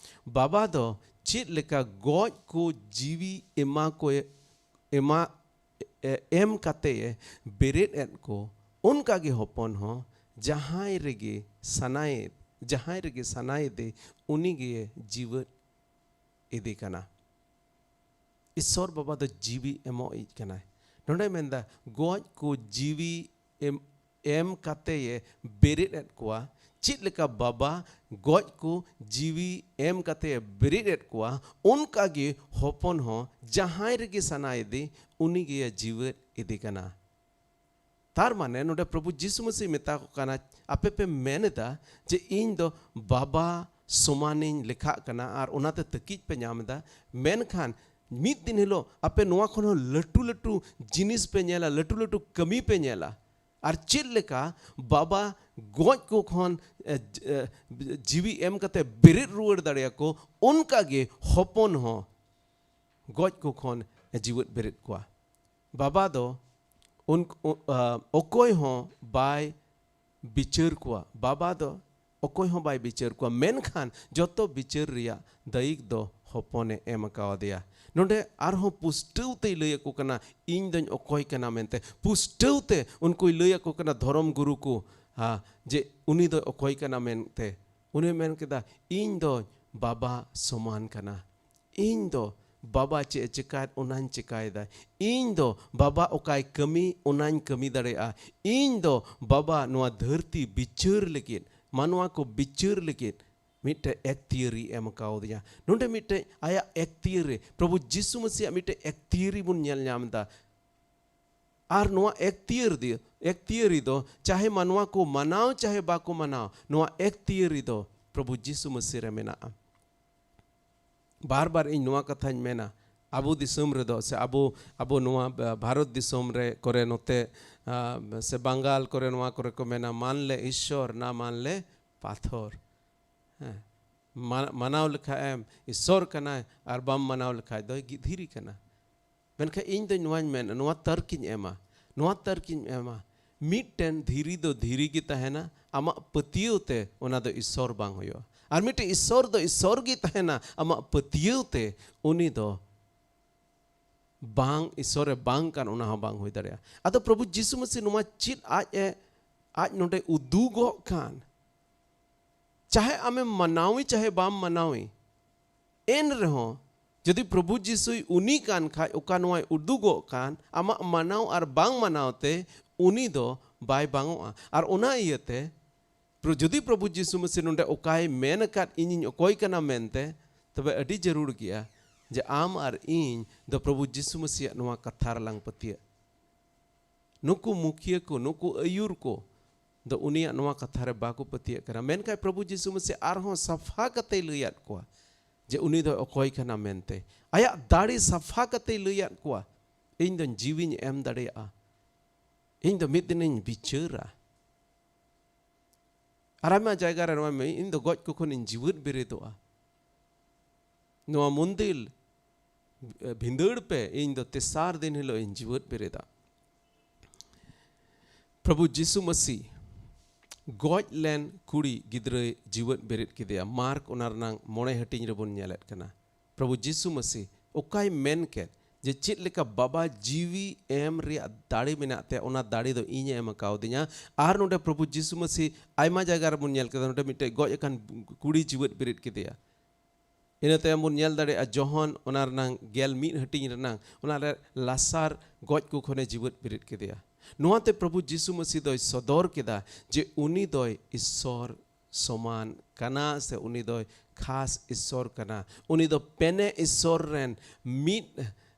ᱵᱟᱵᱟ ᱫᱚ ᱪᱮᱫ ᱞᱮᱠᱟ ᱜᱚᱡ ᱠᱚ ᱡᱤᱣᱤ ᱮᱢᱟ ᱠᱚ, ᱮᱢᱟ, ᱮ-, ᱮᱢ ᱠᱟᱛᱮ ᱮ ᱵᱮᱨᱮᱫ ᱮᱫ ᱠᱚ, ᱚᱱᱠᱟ ᱜᱮ ᱦᱚᱯᱚᱱ ᱦᱚᱸ ᱡᱟᱦᱟᱸᱭ ᱨᱮᱜᱮ ᱥᱟᱱᱟᱭᱮᱫ, ᱡᱟᱦᱟᱸᱭ ᱨᱮᱜᱮ ᱥᱟᱱᱟᱭᱮᱫᱮ, ᱩᱱᱤ ᱜᱮ ᱡᱤᱣᱮᱫ ᱤᱫᱤ ᱠᱟᱱᱟ᱾ ᱤᱥᱥᱚᱨ ᱵᱟᱵᱟ ᱫᱚ ᱡᱤᱣᱤ ᱮᱢᱚᱜ ᱤᱡ ᱠᱟᱱᱟᱭ᱾ ᱱᱚᱰᱮ ᱢᱮᱱᱫᱟ, ᱜᱚᱡ ᱠᱚ ᱡᱤᱣᱤ ᱮᱢ, ᱮᱢ ᱠᱟᱛᱮ ᱮ ᱵᱮᱨᱮᱫ ᱮᱫ ᱠᱚᱣᱟ᱾ ᱪᱮᱫ ᱞᱮᱠᱟ ᱵᱟᱵᱟ ᱜᱚᱡ ᱠᱚ ᱡᱤᱣᱤ ᱮᱢ ᱠᱟᱛᱮ ᱮ ᱵᱮᱨᱮᱫ ᱮᱫ ᱠᱚᱣᱟ, ᱚᱱᱠᱟ ᱜᱮ ᱦᱚᱯᱚᱱ ᱦᱚᱸ ᱡᱟᱦᱟᱸᱭ ᱨᱮᱜᱮ ᱥᱟᱱᱟᱭᱮᱫᱮ, ᱩᱱᱤ ᱜᱮ ᱡᱤᱣᱮᱫ ᱤᱫᱤ ᱠᱟᱱᱟ᱾ ᱛᱟᱨ ᱢᱟᱱᱮ ᱱᱚᱰᱮ ᱯᱨᱚᱵᱷᱩ ᱡᱤᱥᱩ ᱢᱟᱹᱥᱤ ᱢᱮᱛᱟ ᱠᱚ ᱠᱟᱱᱟ, ᱟᱯᱮ ᱯᱮ ᱢᱮᱱ ᱮᱫᱟ ᱡᱮ ᱤᱧ ᱫᱚ ᱵᱟᱵᱟ ᱥᱚᱢᱟᱱᱤᱧ ᱞᱮᱠᱷᱟᱜ ᱠᱟᱱᱟ ᱟᱨ ᱚᱱᱟᱛᱮ ᱛᱟᱹᱠᱤᱡ ᱯᱮ ᱧᱟᱢ ᱮᱫᱟ, ᱢᱮᱱᱠᱷᱟᱱ ᱢᱤᱫ ᱫᱤᱱ ᱦᱤᱞᱳᱜ ᱟᱯᱮ ᱱᱚᱣᱟ ᱠᱷᱚᱱ ᱦᱚᱸ ᱞᱟᱹᱴᱩ ᱞᱟᱹᱴᱩ ᱡᱤᱱᱤᱥ ᱯᱮ ᱧᱮᱞᱟ, ᱞᱟᱹᱴᱩ ᱞᱟᱹᱴᱩ ᱠᱟᱹᱢᱤ ᱯᱮ ᱧᱮᱞᱟ᱾ ᱟᱨ ᱪᱮᱫ ᱞᱮᱠᱟ ᱵᱟᱵᱟ ᱜᱚᱡ ᱠᱚ ᱠᱷᱚᱱ, ᱮ, ᱡ-, ᱮ, ᱡᱤᱣᱤ ᱮᱢ ᱠᱟᱛᱮ ᱵᱮᱨᱮᱫ ᱨᱩᱣᱟᱹᱲ ᱫᱟᱲᱮᱭᱟᱠᱚ, ᱚᱱᱠᱟ ᱜᱮ ᱦᱚᱯᱚᱱ ᱦᱚᱸ ᱜᱚᱡ ᱠᱚ ᱠᱷᱚᱱ ᱮ ᱡᱤᱣᱮᱫ ᱵᱮᱨᱮᱫ ᱠᱚᱣᱟ᱾ ᱵᱟᱵᱟ ᱫᱚ ᱩᱱ-, ᱩ-, ᱟ, ᱚᱠᱚᱭ ᱦᱚᱸ ᱵᱟᱭ ᱵᱤᱪᱟᱹᱨ ᱠᱚᱣᱟ᱾ ᱵᱟᱵᱟ ᱫᱚ ᱚᱠᱚᱭ ᱦᱚᱸ ᱵᱟᱭ ᱵᱤᱪᱟᱹᱨ ᱠᱚᱣᱟ, ᱢᱮᱱᱠᱷᱟᱱ ᱡᱚᱛᱚ ᱵᱤᱪᱟᱹᱨ ᱨᱮᱭᱟᱜ ᱫᱟᱭᱤᱠ ᱫᱚ ᱦᱚᱯᱚᱱᱮ ᱮᱢ ᱠᱟᱣᱫᱮᱭᱟ᱾ ᱱᱚᱰᱮ ᱟᱨᱦᱚᱸ ᱯᱩᱥᱴᱟᱹᱣ ᱛᱮᱭ ᱞᱟᱹᱭ ᱟᱠᱚ ᱠᱟᱱᱟ, "ᱤᱧ ᱫᱚᱧ ᱚᱠᱚᱭ ᱠᱟᱱᱟ?" ᱢᱮᱱᱛᱮ᱾ ᱯᱩᱥᱴᱟᱹᱣ ᱛᱮ ᱩᱱᱠᱩᱭ ᱞᱟᱹᱭ ᱟᱠᱚ ᱠᱟᱱᱟ, ᱫᱷᱚᱨᱚᱢ ᱜᱩᱨᱩ ᱠᱚ, ᱦᱟ, ᱡᱮ ᱩᱱᱤ ᱫᱚᱭ ᱚᱠᱚᱭ ᱠᱟᱱᱟ ᱢᱮᱱᱛᱮ᱾ ᱩᱱᱤ ᱢᱮᱱ ᱠᱮᱫᱟ, "ᱤᱧ ᱫᱚ ᱵᱟᱵᱟ ᱥᱚᱢᱟᱱ ᱠᱟᱱᱟ᱾ ᱤᱧ ᱫᱚ ᱵᱟᱵᱟ ᱪᱮᱫ ᱮ ᱪᱮᱠᱟᱭᱮᱫ, ᱚᱱᱟᱧ ᱪᱮᱠᱟᱭᱮᱫᱟ᱾ ᱤᱧ ᱫᱚ ᱵᱟᱵᱟ ᱚᱠᱟᱭ ᱠᱟᱹᱢᱤ, ᱚᱱᱟᱧ ᱠᱟᱹᱢᱤ ᱫᱟᱲᱮᱭᱟᱜᱼᱟ᱾ ᱤᱧ ᱫᱚ ᱵᱟᱵᱟ ᱱᱚᱣᱟ ᱫᱷᱟᱹᱨᱛᱤ ᱵᱤᱪᱟᱹᱨ ᱞᱟᱹᱜᱤᱫ, ᱢᱟᱱᱣᱟ ᱠᱚ ᱵᱤᱪᱟᱹᱨ ᱞᱟᱹᱜᱤᱫ ᱢᱤᱫᱴᱮᱡ ᱮᱠᱛᱤᱭᱟᱹᱨᱤ ᱮᱢ ᱠᱟᱣᱫᱤᱧᱟ᱾" ᱱᱚᱰᱮ ᱢᱤᱫᱴᱮᱡ ᱟᱭᱟᱜ ᱮᱠᱛᱤᱭᱟᱹᱨᱤ, ᱯᱨᱚᱵᱷᱩ ᱡᱤᱥᱩ ᱢᱟᱹᱥᱤᱭᱟᱜ ᱢᱤᱫᱴᱮᱡ ᱮᱠᱛᱤᱭᱟᱹᱨᱤ ᱵᱚᱱ ᱧᱮᱞ ᱧᱟᱢ ᱮᱫᱟ᱾ ᱟᱨ ᱱᱚᱣᱟ ᱮᱠᱛᱤᱭᱟᱹᱨᱤ ᱫᱚ, ᱮᱠᱛᱤᱭᱟᱹᱨᱤ ᱫᱚ ᱪᱟᱦᱮ ᱢᱟᱱᱣᱟ ᱠᱚ ᱢᱟᱱᱟᱣ ᱪᱟᱦᱮ ᱵᱟᱠᱚ ᱢᱟᱱᱟᱣ, ᱱᱚᱣᱟ ᱮᱠᱛᱤᱭᱟᱹᱨᱤ ᱫᱚ ᱯᱨᱚᱵᱷᱩ ᱡᱤᱥᱩ ᱢᱟᱹᱥᱤ ᱨᱮ ᱢᱮᱱᱟᱜᱼᱟ᱾ ᱵᱟᱨ ᱵᱟᱨ ᱤᱧ ᱱᱚᱣᱟ ᱠᱟᱛᱷᱟᱧ ᱢᱮᱱᱟ, ᱟᱵᱚ ᱫᱤᱥᱚᱢ ᱨᱮᱫᱚ ᱥᱮ ᱟᱵᱚ, ᱟᱵᱚ ᱱᱚᱣᱟ, ᱟ, ᱵᱷᱟᱨᱚᱛ ᱫᱤᱥᱚᱢ ᱨᱮ ᱠᱚᱨᱮ ᱱᱚᱛᱮ, ᱟ, ᱥᱮ ᱵᱟᱝᱜᱟᱞ ᱠᱚᱨᱮ ᱱᱚᱣᱟ ᱠᱚᱨᱮ ᱠᱚ ᱢᱮᱱᱟ, "ᱢᱟᱱ ᱞᱮ ᱤᱥᱥᱚᱨ, ᱱᱟ ᱢᱟᱱ ᱞᱮ ᱯᱟᱛᱷᱚᱨ᱾" ᱦᱮᱸ, ᱢᱟ-, ᱢᱟᱱᱟᱣ ᱞᱮᱠᱷᱟᱡ ᱮᱢ ᱤᱥᱥᱚᱨ ᱠᱟᱱᱟᱭ, ᱟᱨ ᱵᱟᱢ ᱢᱟᱱᱟᱣ ᱞᱮᱠᱷᱟᱡ ᱫᱚᱭ ᱜᱤ-, ᱫᱷᱤᱨᱤ ᱠᱟᱱᱟ᱾ ᱢᱮᱱᱠᱷᱟᱱ ᱤᱧ ᱫᱚ ᱱᱚᱣᱟᱧ ᱢᱮᱱᱟ, ᱱᱚᱣᱟ ᱛᱟᱨᱠᱤᱧ ᱮᱢᱟ, ᱱᱚᱣᱟ ᱛᱟᱨᱠᱤᱧ ᱮᱢᱟ, ᱢᱤᱫᱴᱮᱱ ᱫᱷᱤᱨᱤ ᱫᱚ ᱫᱷᱤᱨᱤ ᱜᱮ ᱛᱟᱦᱮᱱᱟ, ᱟᱢᱟᱜ ᱯᱟᱹᱛᱭᱟᱹᱣ ᱛᱮ ᱚᱱᱟ ᱫᱚ ᱤᱥᱥᱚᱨ ᱵᱟᱝ ᱦᱩᱭᱩᱜᱼᱟ᱾ ᱟᱨ ᱢᱤᱫᱴᱮᱱ ᱤᱥᱥᱚᱨ ᱫᱚ ᱤᱥᱥᱚᱨ ᱜᱮ ᱛᱟᱦᱮᱱᱟ, ᱟᱢᱟᱜ ᱯᱟᱹᱛᱭᱟᱹᱣ ᱛᱮ ᱩᱱᱤ ᱫᱚ ᱵᱟᱝ, ᱤᱥᱥᱚᱨᱮ ᱵᱟᱝ ᱠᱟᱱ, ᱚᱱᱟ ᱦᱚᱸ ᱵᱟᱝ ᱦᱩᱭ ᱫᱟᱲᱮᱭᱟᱜᱼᱟ᱾ ᱟᱫᱚ ᱯᱨᱚᱵᱷᱩ ᱡᱤᱥᱩ ᱢᱟᱹᱥᱤ ᱱᱚᱣᱟ ᱪᱮᱫ ᱟᱡ ᱮ, ᱟᱡ ᱱᱚᱰᱮ ᱩᱫᱩᱜᱚᱜ ᱠᱟᱱ, ᱪᱟᱦᱮ ᱟᱢᱮᱢ ᱢᱟᱱᱟᱣᱤ ᱪᱟᱦᱮ ᱵᱟᱢ ᱢᱟᱱᱟᱣᱤ, ᱮᱱ ᱨᱮᱦᱚᱸ ᱡᱩᱫᱤ ᱯᱨᱚᱵᱷᱩ ᱡᱤᱥᱩᱭ ᱩᱱᱤ ᱠᱟᱱ ᱠᱷᱟᱡ, ᱚᱠᱟ ᱱᱚᱣᱟᱭ ᱩᱫᱩᱜᱚᱜ ᱠᱟᱱ, ᱟᱢᱟᱜ ᱢᱟᱱᱟᱣ ᱟᱨ ᱵᱟᱝ ᱢᱟᱱᱟᱣ ᱛᱮ ᱩᱱᱤ ᱫᱚ ᱵᱟᱭ ᱵᱟᱝᱚᱜᱼᱟ᱾ ᱟᱨ ᱚᱱᱟ ᱤᱭᱟᱹᱛᱮ ᱯᱨᱚ-, ᱡᱩᱫᱤ ᱯᱨᱚᱵᱷᱩ ᱡᱤᱥᱩ ᱢᱟᱹᱥᱤ ᱱᱚᱰᱮ ᱚᱠᱟᱭ ᱢᱮᱱ ᱟᱠᱟᱫ, "ᱤᱧᱤᱧ ᱚᱠᱚᱭ ᱠᱟᱱᱟ?" ᱢᱮᱱᱛᱮ, ᱛᱚᱵᱮ ᱟᱹᱰᱤ ᱡᱟᱹᱨᱩᱲ ᱜᱮᱭᱟ ᱡᱮ ᱟᱢ ᱟᱨ ᱤᱧ ᱫᱚ ᱯᱨᱚᱵᱷᱩ ᱡᱤᱥᱩ ᱢᱟᱹᱥᱤᱭᱟᱜ ᱱᱚᱣᱟ ᱠᱟᱛᱷᱟ ᱨᱮᱞᱟᱝ ᱯᱟᱹᱛᱭᱟᱹᱜ᱾ ᱱᱩᱠᱩ ᱢᱩᱠᱷᱤᱭᱟᱹ ᱠᱚ, ᱱᱩᱠᱩ ᱟᱹᱭᱩᱨ ᱠᱚ ᱫᱚ ᱩᱱᱤᱭᱟᱜ ᱱᱚᱣᱟ ᱠᱟᱛᱷᱟ ᱨᱮ ᱵᱟᱠᱚ ᱯᱟᱹᱛᱭᱟᱹᱜ ᱠᱟᱱᱟ᱾ ᱢᱮᱱᱠᱷᱟᱱ ᱯᱨᱚᱵᱷᱩ ᱡᱤᱥᱩ ᱢᱟᱹᱥᱤ ᱟᱨᱦᱚᱸ ᱥᱟᱯᱷᱟ ᱠᱟᱛᱮᱭ ᱞᱟᱹᱭᱟᱫ ᱠᱚᱣᱟ ᱡᱮ ᱩᱱᱤ ᱫᱚ ᱚᱠᱚᱭ ᱠᱟᱱᱟ ᱢᱮᱱᱛᱮ᱾ ᱟᱭᱟᱜ ᱫᱟᱲᱮ ᱥᱟᱯᱷᱟ ᱠᱟᱛᱮᱭ ᱞᱟᱹᱭᱟᱫ ᱠᱚᱣᱟ, "ᱤᱧ ᱫᱚᱧ ᱡᱤᱣᱤᱧ ᱮᱢ ᱫᱟᱲᱮᱭᱟᱜᱼᱟ, ᱤᱧ ᱫᱚ ᱢᱤᱫ ᱫᱤᱱᱤᱧ ᱵᱤᱪᱟᱹᱨᱟ᱾" ᱟᱨ ᱟᱭᱢᱟ ᱡᱟᱭᱜᱟ ᱨᱮ ᱱᱚᱣᱟ ᱢᱮ-, "ᱤᱧ ᱫᱚ ᱜᱚᱡ ᱠᱚ ᱠᱷᱚᱱ ᱤᱧ ᱡᱤᱣᱮᱫ ᱵᱮᱨᱮᱫᱚᱜᱼᱟ᱾ ᱱᱚᱣᱟ ᱢᱚᱱᱫᱤᱨ ᱵᱷᱤᱸᱫᱟᱹᱲ ᱯᱮ, ᱤᱧ ᱫᱚ ᱛᱮᱥᱟᱨ ᱫᱤᱱ ᱦᱤᱞᱳᱜ ᱤᱧ ᱡᱤᱣᱮᱫ ᱵᱮᱨᱮᱫᱟ᱾" ᱯᱨᱚᱵᱷᱩ ᱡᱤᱥᱩ ᱢᱟᱹᱥᱤ ᱜᱚᱡ ᱞᱮᱱ ᱠᱩᱲᱤ ᱜᱤᱫᱽᱨᱟᱹᱭ ᱡᱤᱣᱮᱫ ᱵᱮᱨᱮᱫ ᱠᱮᱫᱮᱭᱟ᱾ ᱢᱟᱨᱠ ᱚᱱᱟ ᱨᱮᱱᱟᱝ ᱢᱚᱬᱮ ᱦᱟᱹᱴᱤᱧ ᱨᱮᱵᱚᱱ ᱧᱮᱞᱮᱫ ᱠᱟᱱᱟ᱾ ᱯᱨᱚᱵᱷᱩ ᱡᱤᱥᱩ ᱢᱟᱹᱥᱤ ᱚᱠᱟᱭ ᱢᱮᱱ ᱠᱮᱫ ᱡᱮ ᱪᱮᱫ ᱞᱮᱠᱟ ᱵᱟᱵᱟ ᱡᱤᱣᱤ ᱮᱢ ᱨᱮᱭᱟᱜ ᱫᱟᱲᱮ ᱢᱮᱱᱟᱜ ᱛᱟᱭᱟ, ᱚᱱᱟ ᱫᱟᱲᱮ ᱫᱚ ᱤᱧᱮ ᱮᱢ ᱠᱟᱣᱫᱤᱧᱟ᱾ ᱟᱨ ᱱᱚᱰᱮ ᱯᱨᱚᱵᱷᱩ ᱡᱤᱥᱩ ᱢᱟᱹᱥᱤ ᱟᱭᱢᱟ ᱡᱟᱭᱜᱟ ᱨᱮᱵᱚᱱ ᱧᱮᱞ ᱠᱮᱫᱟ, ᱱᱚᱰᱮ ᱢᱤᱫᱴᱮᱡ ᱜᱚᱡ ᱟᱠᱟᱱ ᱠᱩᱲᱤ ᱡᱤᱣᱮᱫ ᱵᱮᱨᱮᱫ ᱠᱮᱫᱮᱭᱟ᱾ ᱤᱱᱟᱹ ᱛᱟᱭᱚᱢ ᱵᱚᱱ ᱧᱮᱞ ᱫᱟᱲᱮᱭᱟᱜᱼᱟ ᱡᱚᱦᱚᱱ ᱚᱱᱟ ᱨᱮᱱᱟᱝ ᱜᱮᱞ ᱢᱤᱫ ᱦᱟᱹᱴᱤᱧ ᱨᱮᱱᱟᱝ ᱚᱱᱟ ᱨᱮ ᱞᱟᱥᱟᱨ ᱜᱚᱡ ᱠᱚ ᱠᱷᱚᱱᱮ ᱡᱤᱣᱮᱫ ᱵᱮᱨᱮᱫ ᱠᱮᱫᱮᱭᱟ᱾ ᱱᱚᱣᱟᱛᱮ ᱯᱨᱚᱵᱷᱩ ᱡᱤᱥᱩ ᱢᱟᱹᱥᱤ ᱫᱚᱭ ᱥᱚᱫᱚᱨ ᱠᱮᱫᱟ ᱡᱮ ᱩᱱᱤ ᱫᱚᱭ ᱤᱥᱥᱚᱨ ᱥᱚᱢᱟᱱ ᱠᱟᱱᱟ ᱥᱮ ᱩᱱᱤ ᱫᱚᱭ ᱠᱷᱟᱥ ᱤᱥᱥᱚᱨ ᱠᱟᱱᱟ᱾ ᱩᱱᱤ ᱫᱚ ᱯᱮᱱᱮ ᱤᱥᱥᱚᱨ ᱨᱮᱱ ᱢᱤᱫ,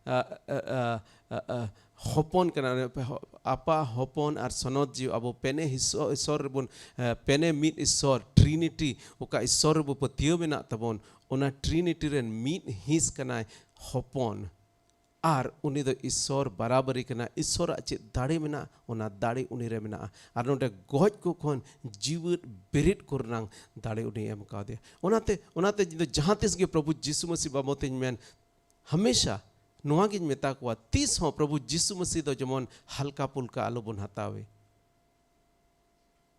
ᱟ, ᱟ, ᱟ, ᱟ, ᱟ, ᱦᱚᱯᱚᱱ ᱠᱟᱱᱟ᱾ ᱟᱯᱟ, ᱦᱚᱯᱚᱱ ᱟᱨ ᱥᱚᱱᱚᱛ ᱡᱤᱣᱤ, ᱟᱵᱚ ᱯᱮᱱᱮ ᱤᱥᱥᱚ-, ᱤᱥᱥᱚᱨ ᱨᱮᱵᱚᱱ, ᱟ, ᱯᱮᱱᱮ ᱢᱤᱫ ᱤᱥᱥᱚᱨ, ᱴᱨᱤᱱᱤᱴᱤ, ᱚᱠᱟ ᱤᱥᱥᱚᱨ ᱨᱮᱵᱚ ᱯᱟᱹᱛᱭᱟᱹᱣ ᱢᱮᱱᱟᱜ ᱛᱟᱵᱚᱱ, ᱚᱱᱟ ᱴᱨᱤᱱᱤᱴᱤ ᱨᱮᱱ ᱢᱤᱫ ᱦᱤᱸᱥ ᱠᱟᱱᱟᱭ ᱦᱚᱯᱚᱱ᱾ ᱟᱨ ᱩᱱᱤ ᱫᱚ ᱤᱥᱥᱚᱨ ᱵᱟᱨᱟᱵᱟᱨᱤ ᱠᱟᱱᱟ, ᱤᱥᱥᱚᱨᱟᱜ ᱪᱮᱫ ᱫᱟᱲᱮ ᱢᱮᱱᱟᱜᱼᱟ, ᱚᱱᱟ ᱫᱟᱲᱮ ᱩᱱᱤ ᱨᱮ ᱢᱮᱱᱟᱜᱼᱟ᱾ ᱟᱨ ᱱᱚᱰᱮ ᱜᱚᱡ ᱠᱚ ᱠᱷᱚᱱ ᱡᱤᱣᱮᱫ ᱵᱮᱨᱮᱫ ᱠᱚ ᱨᱮᱱᱟᱝ ᱫᱟᱲᱮ ᱩᱱᱤ ᱮᱢ ᱠᱟᱣᱫᱮᱭᱟ᱾ ᱚᱱᱟᱛᱮ, ᱚᱱᱟᱛᱮ ᱤᱧ ᱫᱚ ᱡᱟᱦᱟᱸ ᱛᱤᱥ ᱜᱮ ᱯᱨᱚᱵᱷᱩ ᱡᱤᱥᱩ ᱢᱟᱹᱥᱤ ᱵᱟᱵᱚᱛᱤᱧ ᱢᱮᱱ, ᱦᱟᱢᱮᱥᱟ ᱱᱚᱣᱟ ᱜᱤᱧ ᱢᱮᱛᱟ ᱠᱚᱣᱟ, ᱛᱤᱥ ᱦᱚᱸ ᱯᱨᱚᱵᱷᱩ ᱡᱤᱥᱩ ᱢᱟᱹᱥᱤ ᱫᱚ ᱡᱮᱢᱚᱱ ᱦᱟᱞᱠᱟ ᱯᱩᱞᱠᱟ ᱟᱞᱚ ᱵᱚᱱ ᱦᱟᱛᱟᱣᱮ᱾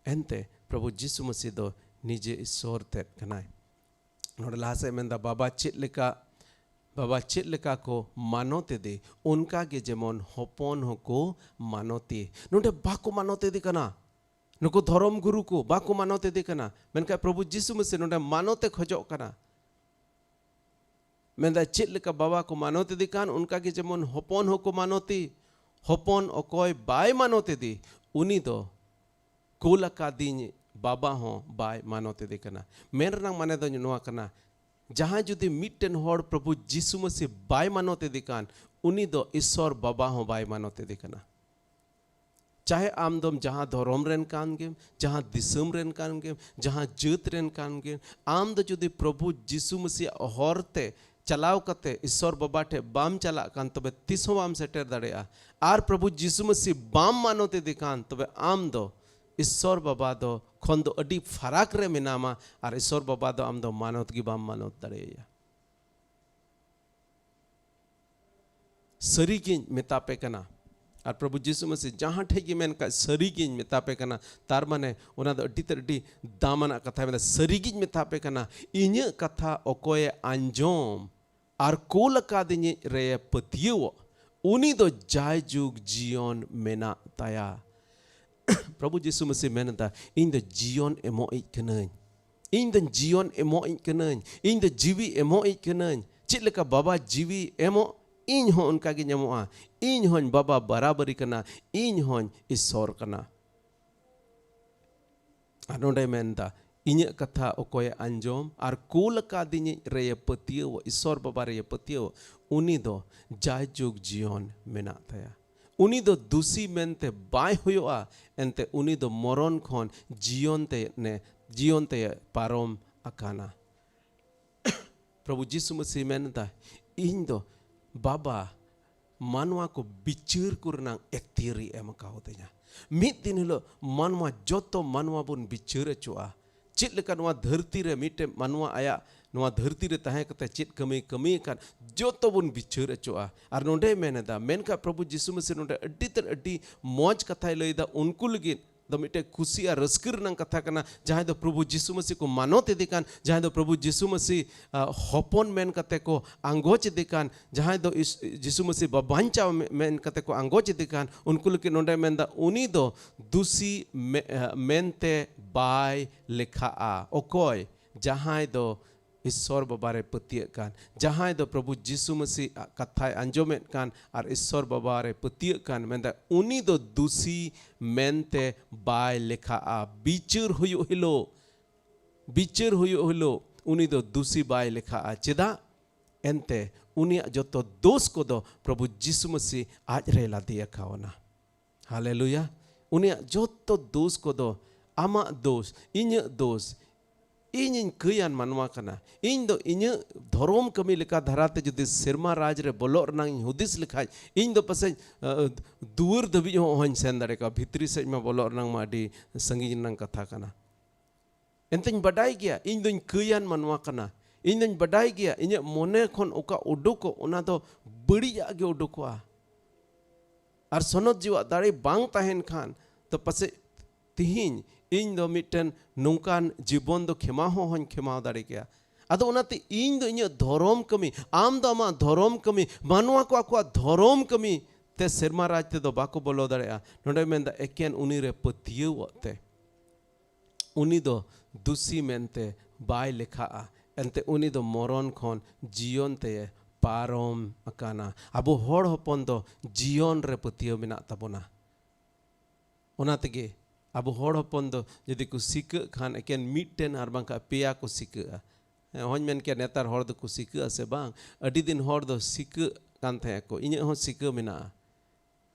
ᱮᱱᱛᱮ ᱯᱨᱚᱵᱷᱩ ᱡᱤᱥᱩ ᱢᱟᱹᱥᱤ ᱫᱚ ᱱᱤᱡᱮ ᱤᱥᱥᱚᱨ ᱛᱮᱫ ᱠᱟᱱᱟᱭ᱾ ᱱᱚᱰᱮ ᱞᱟᱦᱟ ᱥᱮᱫ ᱢᱮᱱᱫᱟ, ᱵᱟᱵᱟ ᱪᱮᱫ ᱞᱮᱠᱟ, ᱵᱟᱵᱟ ᱪᱮᱫ ᱞᱮᱠᱟ ᱠᱚ ᱢᱟᱱᱚᱛ ᱮᱫᱮ, ᱚᱱᱠᱟ ᱜᱮ ᱡᱮᱢᱚᱱ ᱦᱚᱯᱚᱱ ᱦᱚᱸᱠᱚ ᱢᱟᱱᱚᱛᱮ᱾ ᱱᱚᱰᱮ ᱵᱟᱠᱚ ᱢᱟᱱᱚᱛ ᱮᱫᱮ ᱠᱟᱱᱟ, ᱱᱩᱠᱩ ᱫᱷᱚᱨᱚᱢ ᱜᱩᱨᱩ ᱠᱚ ᱵᱟᱠᱚ ᱢᱟᱱᱚᱛ ᱮᱫᱮ ᱠᱟᱱᱟ, ᱢᱮᱱᱠᱷᱟᱱ ᱯᱨᱚᱵᱷᱩ ᱡᱤᱥᱩ ᱢᱟᱹᱥᱤ ᱱᱚᱰᱮ ᱢᱟᱱᱚᱛ ᱮ ᱠᱷᱚᱡᱚᱜ ᱠᱟᱱᱟ᱾ ᱢᱮᱱᱫᱟ, ᱪᱮᱫ ᱞᱮᱠᱟ ᱵᱟᱵᱟ ᱠᱚ ᱢᱟᱱᱚᱛ ᱮᱫᱮ ᱠᱟᱱ, ᱚᱱᱠᱟ ᱜᱮ ᱡᱮᱢᱚᱱ ᱦᱚᱯᱚᱱ ᱦᱚᱸᱠᱚ ᱢᱟᱱᱚᱛᱮ᱾ ᱦᱚᱯᱚᱱ ᱚᱠᱚᱭ ᱵᱟᱭ ᱢᱟᱱᱚᱛ ᱮᱫᱮ, ᱩᱱᱤ ᱫᱚ ᱠᱩᱞ ᱟᱠᱟᱫᱤᱧ ᱵᱟᱵᱟ ᱦᱚᱸ ᱵᱟᱭ ᱢᱟᱱᱚᱛ ᱮᱫᱮ ᱠᱟᱱᱟ᱾ ᱢᱮᱱ ᱨᱮᱱᱟᱜ ᱢᱟᱱᱮ ᱫᱚ ᱱᱚᱣᱟ ᱠᱟᱱᱟ, ᱡᱟᱦᱟᱸᱭ ᱡᱩᱫᱤ ᱢᱤᱫᱴᱮᱱ ᱦᱚᱲ ᱯᱨᱚᱵᱷᱩ ᱡᱤᱥᱩ ᱢᱟᱹᱥᱤ ᱵᱟᱭ ᱢᱟᱱᱚᱛ ᱮᱫᱮ ᱠᱟᱱ, ᱩᱱᱤ ᱫᱚ ᱤᱥᱥᱚᱨ ᱵᱟᱵᱟ ᱦᱚᱸ ᱵᱟᱭ ᱢᱟᱱᱚᱛ ᱮᱫᱮ ᱠᱟᱱᱟ᱾ ᱪᱟᱦᱮ ᱟᱢ ᱫᱚᱢ ᱡᱟᱦᱟᱸ ᱫᱷᱚᱨᱚᱢ ᱨᱮᱱ ᱠᱟᱱ ᱜᱮᱢ, ᱡᱟᱦᱟᱸ ᱫᱤᱥᱚᱢ ᱨᱮᱱ ᱠᱟᱱ ᱜᱮᱢ, ᱡᱟᱦᱟᱸ ᱡᱟᱹᱛ ᱨᱮᱱ ᱠᱟᱱ ᱜᱮᱢ, ᱟᱢ ᱫᱚ ᱡᱩᱫᱤ ᱯᱨᱚᱵᱷᱩ ᱡᱤᱥᱩ ᱢᱟᱹᱥᱤᱭᱟᱜ ᱦᱚᱨ ᱛᱮ ᱪᱟᱞᱟᱣ ᱠᱟᱛᱮ ᱤᱥᱥᱚᱨ ᱵᱟᱵᱟ ᱴᱷᱮᱡ ᱵᱟᱢ ᱪᱟᱞᱟᱜ ᱠᱟᱱ, ᱛᱚᱵᱮ ᱛᱤᱥ ᱦᱚᱸ ᱵᱟᱢ ᱥᱮᱴᱮᱨ ᱫᱟᱲᱮᱭᱟᱜᱼᱟ᱾ ᱟᱨ ᱯᱨᱚᱵᱷᱩ ᱡᱤᱥᱩ ᱢᱟᱹᱥᱤ ᱵᱟᱢ ᱢᱟᱱᱚᱛ ᱮᱫᱮ ᱠᱟᱱ, ᱛᱚᱵᱮ ᱟᱢ ᱫᱚ ᱤᱥᱥᱚᱨ ᱵᱟᱵᱟ ᱫᱚ ᱠᱷᱚᱱ ᱫᱚ ᱟᱹᱰᱤ ᱯᱷᱟᱨᱟᱠ ᱨᱮ ᱢᱮᱱᱟᱢᱟ, ᱟᱨ ᱤᱥᱥᱚᱨ ᱵᱟᱵᱟ ᱫᱚ ᱟᱢ ᱫᱚ ᱢᱟᱱᱚᱛ ᱜᱮ ᱵᱟᱢ ᱢᱟᱱᱚᱛ ᱫᱟᱲᱮᱭᱟᱭᱟ᱾ ᱥᱟᱹᱨᱤᱜᱤᱧ ᱢᱮᱛᱟ ᱯᱮ ᱠᱟᱱᱟ᱾ ᱟᱨ ᱯᱨᱚᱵᱷᱩ ᱡᱤᱥᱩ ᱢᱟᱹᱥᱤ ᱡᱟᱦᱟᱸ ᱴᱷᱮᱡ ᱜᱮ ᱢᱮᱱ ᱠᱷᱟᱡ, ᱥᱟᱹᱨᱤᱜᱤᱧ ᱢᱮᱛᱟ ᱯᱮ ᱠᱟᱱᱟ, ᱛᱟᱨ ᱢᱟᱱᱮ ᱚᱱᱟ ᱫᱚ ᱟᱹᱰᱤ ᱛᱮᱫ ᱟᱹᱰᱤ ᱫᱟᱢᱟᱱᱟᱜ ᱠᱟᱛᱷᱟᱭ ᱢᱮᱱᱫᱟ᱾ ᱥᱟᱹᱨᱤᱜᱤᱧ ᱢᱮᱛᱟ ᱯᱮ ᱠᱟᱱᱟ, ᱤᱧᱟᱹᱜ ᱠᱟᱛᱷᱟ ᱚᱠᱚᱭᱮ ᱟᱸᱡᱚᱢ, ᱟᱨ ᱠᱩᱞ ᱟᱠᱟᱫᱤᱧᱤᱡ ᱨᱮ ᱯᱟᱹᱛᱭᱟᱹᱣᱚᱜ, ᱩᱱᱤ ᱫᱚ ᱡᱟᱭᱡᱩᱜᱽ ᱡᱤᱭᱚᱱ ᱢᱮᱱᱟᱜ ᱛᱟᱭᱟ᱾ ᱯᱨᱚᱵᱷᱩ ᱡᱤᱥᱩ ᱢᱟᱹᱥᱤ ᱢᱮᱱ ᱮᱫᱟ, "ᱤᱧ ᱫᱚ ᱡᱤᱭᱚᱱ ᱮᱢᱚᱜ ᱤᱡ ᱠᱟᱹᱱᱟᱹᱧ, ᱤᱧ ᱫᱚ ᱡᱤᱭᱚᱱ ᱮᱢᱚᱜ ᱤᱡ ᱠᱟᱹᱱᱟᱹᱧ, ᱤᱧ ᱫᱚ ᱡᱤᱣᱤ ᱮᱢᱚᱜ ᱤᱡ ᱠᱟᱹᱱᱟᱹᱧ᱾ ᱪᱮᱫ ᱞᱮᱠᱟ ᱵᱟᱵᱟ ᱡᱤᱣᱤ ᱮᱢᱚᱜ, ᱤᱧ ᱦᱚᱸ ᱚᱱᱠᱟ ᱜᱤᱧ ᱮᱢᱚᱜᱼᱟ᱾ ᱤᱧ ᱦᱚᱸᱧ ᱵᱟᱵᱟ ᱵᱟᱨᱟᱵᱟᱨᱤ ᱠᱟᱱᱟ, ᱤᱧ ᱦᱚᱸᱧ ᱤᱥᱥᱚᱨ ᱠᱟᱱᱟ᱾" ᱟᱨ ᱱᱚᱰᱮ ᱢᱮᱱᱫᱟ, "ᱤᱧᱟᱹᱜ ᱠᱟᱛᱷᱟ ᱚᱠᱚᱭᱮ ᱟᱸᱡᱚᱢ ᱟᱨ ᱠᱩᱞ ᱟᱠᱟᱫᱤᱧᱤᱡ ᱨᱮᱭᱮ ᱯᱟᱹᱛᱭᱟᱹᱣ, ᱤᱥᱥᱚᱨ ᱵᱟᱵᱟ ᱨᱮᱭᱮ ᱯᱟᱹᱛᱭᱟᱹᱣ, ᱩᱱᱤ ᱫᱚ ᱡᱟᱭᱡᱩᱜᱽ ᱡᱤᱭᱚᱱ ᱢᱮᱱᱟᱜ ᱛᱟᱭᱟ᱾ ᱩᱱᱤ ᱫᱚ ᱫᱩᱥᱤ ᱢᱮᱱᱛᱮ ᱵᱟᱭ ᱦᱩᱭᱩᱜᱼᱟ, ᱮᱱᱛᱮ ᱩᱱᱤ ᱫᱚ ᱢᱚᱨᱚᱱ ᱠᱷᱚᱱ ᱡᱤᱭᱚᱱ ᱛᱮ ᱱᱮ, ᱡᱤᱭᱚᱱ ᱛᱮ ᱯᱟᱨᱚᱢ ᱟᱠᱟᱱᱟ᱾" ᱯᱨᱚᱵᱷᱩ ᱡᱤᱥᱩ ᱢᱟᱹᱥᱤ ᱢᱮᱱ ᱮᱫᱟ, "ᱤᱧ ᱫᱚ ᱵᱟᱵᱟ ᱢᱟᱱᱣᱟ ᱠᱚ ᱵᱤᱪᱟᱹᱨ ᱠᱚ ᱨᱮᱱᱟᱜ ᱮᱠᱛᱤᱭᱟᱹᱨᱤ ᱮᱢ ᱠᱟᱣᱫᱤᱧᱟ᱾ ᱢᱤᱫ ᱫᱤᱱ ᱦᱤᱞᱳᱜ ᱢᱟᱱᱣᱟ, ᱡᱚᱛᱚ ᱢᱟᱱᱣᱟ ᱵᱚᱱ ᱵᱤᱪᱟᱹᱨ ᱦᱚᱪᱚᱜᱼᱟ᱾ ᱪᱮᱫ ᱞᱮᱠᱟ ᱱᱚᱣᱟ ᱫᱷᱟᱹᱨᱛᱤ ᱨᱮ ᱢᱤᱫᱴᱮᱱ ᱢᱟᱱᱣᱟ ᱟᱭᱟᱜ ᱱᱚᱣᱟ ᱫᱷᱟᱹᱨᱛᱤ ᱨᱮ ᱛᱟᱦᱮᱸ ᱠᱟᱛᱮ ᱪᱮᱫ ᱠᱟᱹᱢᱤ ᱠᱟᱹᱢᱤ ᱟᱠᱟᱫ, ᱡᱚᱛᱚ ᱵᱚᱱ ᱵᱤᱪᱟᱹᱨ ᱦᱚᱪᱚᱜᱼᱟ᱾" ᱟᱨ ᱱᱚᱰᱮ ᱢᱮᱱ ᱮᱫᱟ, ᱢᱮᱱᱠᱷᱟᱱ ᱯᱨᱚᱵᱷᱩ ᱡᱤᱥᱩ ᱢᱟᱹᱥᱤ ᱱᱚᱰᱮ ᱟᱹᱰᱤ ᱛᱮᱫ ᱟᱹᱰᱤ ᱢᱚᱡᱽ ᱠᱟᱛᱷᱟᱭ ᱞᱟᱹᱭ ᱮᱫᱟ, ᱩᱱᱠᱩ ᱞᱟᱹᱜᱤᱫ ᱫᱚ ᱢᱤᱫᱴᱮᱱ ᱠᱩᱥᱤ ᱟᱨ ᱨᱟᱹᱥᱠᱟᱹ ᱨᱮᱱᱟᱜ ᱠᱟᱛᱷᱟ ᱠᱟᱱᱟ, ᱡᱟᱦᱟᱸᱭ ᱫᱚ ᱯᱨᱚᱵᱷᱩ ᱡᱤᱥᱩ ᱢᱟᱹᱥᱤ ᱠᱚ ᱢᱟᱱᱚᱛ ᱤᱫᱤ ᱠᱟᱱ, ᱡᱟᱦᱟᱸᱭ ᱫᱚ ᱯᱨᱚᱵᱷᱩ ᱡᱤᱥᱩ ᱢᱟᱹᱥᱤ, ᱟ, ᱦᱚᱯᱚᱱ ᱢᱮᱱ ᱠᱟᱛᱮ ᱠᱚ ᱟᱸᱜᱚᱪ ᱤᱫᱤ ᱠᱟᱱ, ᱡᱟᱦᱟᱸᱭ ᱫᱚ ᱤᱥ-, ᱡᱤᱥᱩ ᱢᱟᱹᱥᱤ ᱵᱟ-, ᱵᱟᱧᱪᱟᱣ ᱢᱮ-, ᱢᱮᱱ ᱠᱟᱛᱮ ᱠᱚ ᱟᱸᱜᱚᱪ ᱤᱫᱤ ᱠᱟᱱ, ᱩᱱᱠᱩ ᱞᱟᱹᱜᱤᱫ ᱱᱚᱰᱮ ᱢᱮᱱᱫᱟ, ᱩᱱᱤ ᱫᱚ ᱫᱩᱥᱤ ᱢᱮ-, ᱟ, ᱢᱮᱱᱛᱮ ᱵᱟᱭ ᱞᱮᱠᱷᱟᱜᱼᱟ᱾ ᱚᱠᱚᱭ? ᱡᱟᱦᱟᱸᱭ ᱫᱚ ᱤᱥᱥᱚᱨ ᱵᱟᱵᱟ ᱨᱮ ᱯᱟᱹᱛᱭᱟᱹᱜ ᱠᱟᱱ, ᱡᱟᱦᱟᱸᱭ ᱫᱚ ᱯᱨᱚᱵᱷᱩ ᱡᱤᱥᱩ ᱢᱟᱹᱥᱤ ᱟᱜ ᱠᱟᱛᱷᱟᱭ ᱟᱸᱡᱚᱢᱮᱫ ᱠᱟᱱ ᱟᱨ ᱤᱥᱥᱚᱨ ᱵᱟᱵᱟ ᱨᱮ ᱯᱟᱹᱛᱭᱟᱹᱜ ᱠᱟᱱ, ᱢᱮᱱᱫᱟ, ᱩᱱᱤ ᱫᱚ ᱫᱩᱥᱤ ᱢᱮᱱᱛᱮ ᱵᱟᱭ ᱞᱮᱠᱷᱟᱜᱼᱟ᱾ ᱵᱤᱪᱟᱹᱨ ᱦᱩᱭᱩᱜ ᱦᱤᱞᱳᱜ, ᱵᱤᱪᱟᱹᱨ ᱦᱩᱭᱩᱜ ᱦᱤᱞᱳᱜ ᱩᱱᱤ ᱫᱚ ᱫᱩᱥᱤ ᱵᱟᱭ ᱞᱮᱠᱷᱟᱜᱼᱟ᱾ ᱪᱮᱫᱟᱜ? ᱮᱱᱛᱮ ᱩᱱᱤᱭᱟᱜ ᱡᱚᱛᱚ ᱫᱳᱥ ᱠᱚᱫᱚ ᱯᱨᱚᱵᱷᱩ ᱡᱤᱥᱩ ᱢᱟᱹᱥᱤ ᱟᱡ ᱨᱮ ᱞᱟᱫᱮ ᱟᱠᱟᱣᱱᱟ᱾ ᱦᱟᱞᱮᱞᱩᱭᱟ᱾ ᱩᱱᱤᱭᱟᱜ ᱡᱚᱛᱚ ᱫᱳᱥ ᱠᱚᱫᱚ, ᱟᱢᱟᱜ ᱫᱳᱥ, ᱤᱧᱟᱹᱜ ᱫᱳᱥ, ᱤᱧᱤᱧ ᱠᱟᱹᱭᱟᱱ ᱢᱟᱱᱣᱟ ᱠᱟᱱᱟ᱾ ᱤᱧ ᱫᱚ ᱤᱧᱟᱹᱜ ᱫᱷᱚᱨᱚᱢ ᱠᱟᱹᱢᱤ ᱞᱮᱠᱟ ᱫᱷᱟᱨᱟᱛᱮ ᱡᱩᱫᱤ ᱥᱮᱨᱢᱟ ᱨᱟᱡᱽ ᱨᱮ ᱵᱚᱞᱚᱜ ᱨᱮᱱᱟᱜ ᱤᱧ ᱦᱩᱫᱤᱥ ᱞᱮᱠᱷᱟᱡ, ᱤᱧ ᱫᱚ ᱯᱟᱥᱮᱡ, ᱟ, ᱫᱩᱣᱟᱹᱨ ᱫᱷᱟᱹᱵᱤᱡ ᱦᱚᱸ ᱚᱦᱚᱧ ᱥᱮᱱ ᱫᱟᱲᱮ ᱠᱚᱜᱼᱟ᱾ ᱵᱷᱤᱛᱨᱤ ᱥᱮᱫ ᱢᱟ ᱵᱚᱞᱚᱜ ᱨᱮᱱᱟᱜ ᱢᱟ ᱟᱹᱰᱤ ᱥᱟᱺᱜᱤᱧ ᱨᱮᱱᱟᱜ ᱠᱟᱛᱷᱟ ᱠᱟᱱᱟ᱾ ᱮᱱᱛᱮᱧ ᱵᱟᱰᱟᱭ ᱜᱮᱭᱟ, ᱤᱧ ᱫᱚᱧ ᱠᱟᱹᱭᱟᱱ ᱢᱟᱱᱣᱟ ᱠᱟᱱᱟ᱾ ᱤᱧ ᱫᱚᱧ ᱵᱟᱰᱟᱭ ᱜᱮᱭᱟ, ᱤᱧᱟᱹᱜ ᱢᱚᱱᱮ ᱠᱷᱚᱱ ᱚᱠᱟ ᱩᱰᱩᱠᱚᱜ, ᱚᱱᱟ ᱫᱚ ᱵᱟᱹᱲᱤᱡᱟᱜ ᱜᱮ ᱩᱰᱩᱠᱚᱜᱼᱟ᱾ ᱟᱨ ᱥᱚᱱᱚᱛ ᱡᱤᱣᱟᱜ ᱫᱟᱲᱮ ᱵᱟᱝ ᱛᱟᱦᱮᱱ ᱠᱷᱟᱱ ᱫᱚ ᱯᱟᱥᱮᱡ ᱛᱤᱦᱤᱧ ᱤᱧ ᱫᱚ ᱢᱤᱫᱴᱮᱱ ᱱᱚᱝᱠᱟᱱ ᱡᱤᱵᱚᱱ ᱫᱚ ᱠᱷᱮᱢᱟᱣ ᱦᱚᱸ ᱦᱚᱧ ᱠᱷᱮᱢᱟᱣ ᱫᱟᱲᱮ ᱠᱮᱭᱟ᱾ ᱟᱫᱚ ᱚᱱᱟᱛᱮ ᱤᱧ ᱫᱚ ᱤᱧᱟᱹᱜ ᱫᱷᱚᱨᱚᱢ ᱠᱟᱹᱢᱤ, ᱟᱢ ᱫᱚ ᱟᱢᱟᱜ ᱫᱷᱚᱨᱚᱢ ᱠᱟᱹᱢᱤ, ᱢᱟᱱᱣᱟ ᱠᱚ ᱟᱠᱚᱣᱟᱜ ᱫᱷᱚᱨᱚᱢ ᱠᱟᱹᱢᱤ ᱛᱮ ᱥᱮᱨᱢᱟ ᱨᱟᱡᱽ ᱛᱮᱫᱚ ᱵᱟᱠᱚ ᱵᱚᱞᱚ ᱫᱟᱲᱮᱭᱟᱜᱼᱟ᱾ ᱱᱚᱰᱮ ᱢᱮᱱᱫᱟ ᱮᱠᱮᱱ ᱩᱱᱤ ᱨᱮ ᱯᱟᱹᱛᱭᱟᱹᱣᱚᱜ ᱛᱮ ᱩᱱᱤ ᱫᱚ ᱫᱩᱥᱤ ᱢᱮᱱᱛᱮ ᱵᱟᱭ ᱞᱮᱠᱷᱟᱜᱼᱟ᱾ ᱮᱱᱛᱮ ᱩᱱᱤ ᱫᱚ ᱢᱚᱨᱚᱱ ᱠᱷᱚᱱ ᱡᱤᱭᱚᱱ ᱛᱮᱭ ᱯᱟᱨᱚᱢ ᱟᱠᱟᱱᱟ᱾ ᱟᱵᱚ ᱦᱚᱲ ᱦᱚᱯᱚᱱ ᱫᱚ ᱡᱤᱭᱚᱱ ᱨᱮ ᱯᱟᱹᱛᱭᱟᱹᱣ ᱢᱮᱱᱟᱜ ᱛᱟᱵᱚᱱᱟ᱾ ᱚᱱᱟ ᱛᱮᱜᱮ ᱟᱵᱚ ᱦᱚᱲ ᱦᱚᱯᱚᱱ ᱫᱚ ᱡᱩᱫᱤ ᱠᱚ ᱥᱤᱠᱟᱹᱜ ᱠᱷᱟᱱ ᱮᱠᱮᱱ ᱢᱤᱫᱴᱮᱱ ᱟᱨ ᱵᱟᱝᱠᱷᱟᱱ ᱯᱮᱭᱟ ᱠᱚ ᱥᱤᱠᱟᱹᱜᱼᱟ᱾ ᱦᱮᱸ, ᱦᱚᱧ ᱢᱮᱱ ᱠᱮᱭᱟ ᱱᱮᱛᱟᱨ ᱦᱚᱲ ᱫᱚᱠᱚ ᱥᱤᱠᱟᱹᱜᱼᱟ ᱥᱮ ᱵᱟᱝ? ᱟᱹᱰᱤ ᱫᱤᱱ ᱦᱚᱲ ᱫᱚ ᱥᱤᱠᱟᱹᱜ ᱠᱟᱱ ᱛᱟᱦᱮᱸ ᱟᱠᱚ᱾ ᱤᱧᱟᱹᱜ ᱦᱚᱸ ᱥᱤᱠᱟᱹ ᱢᱮᱱᱟᱜᱼᱟ᱾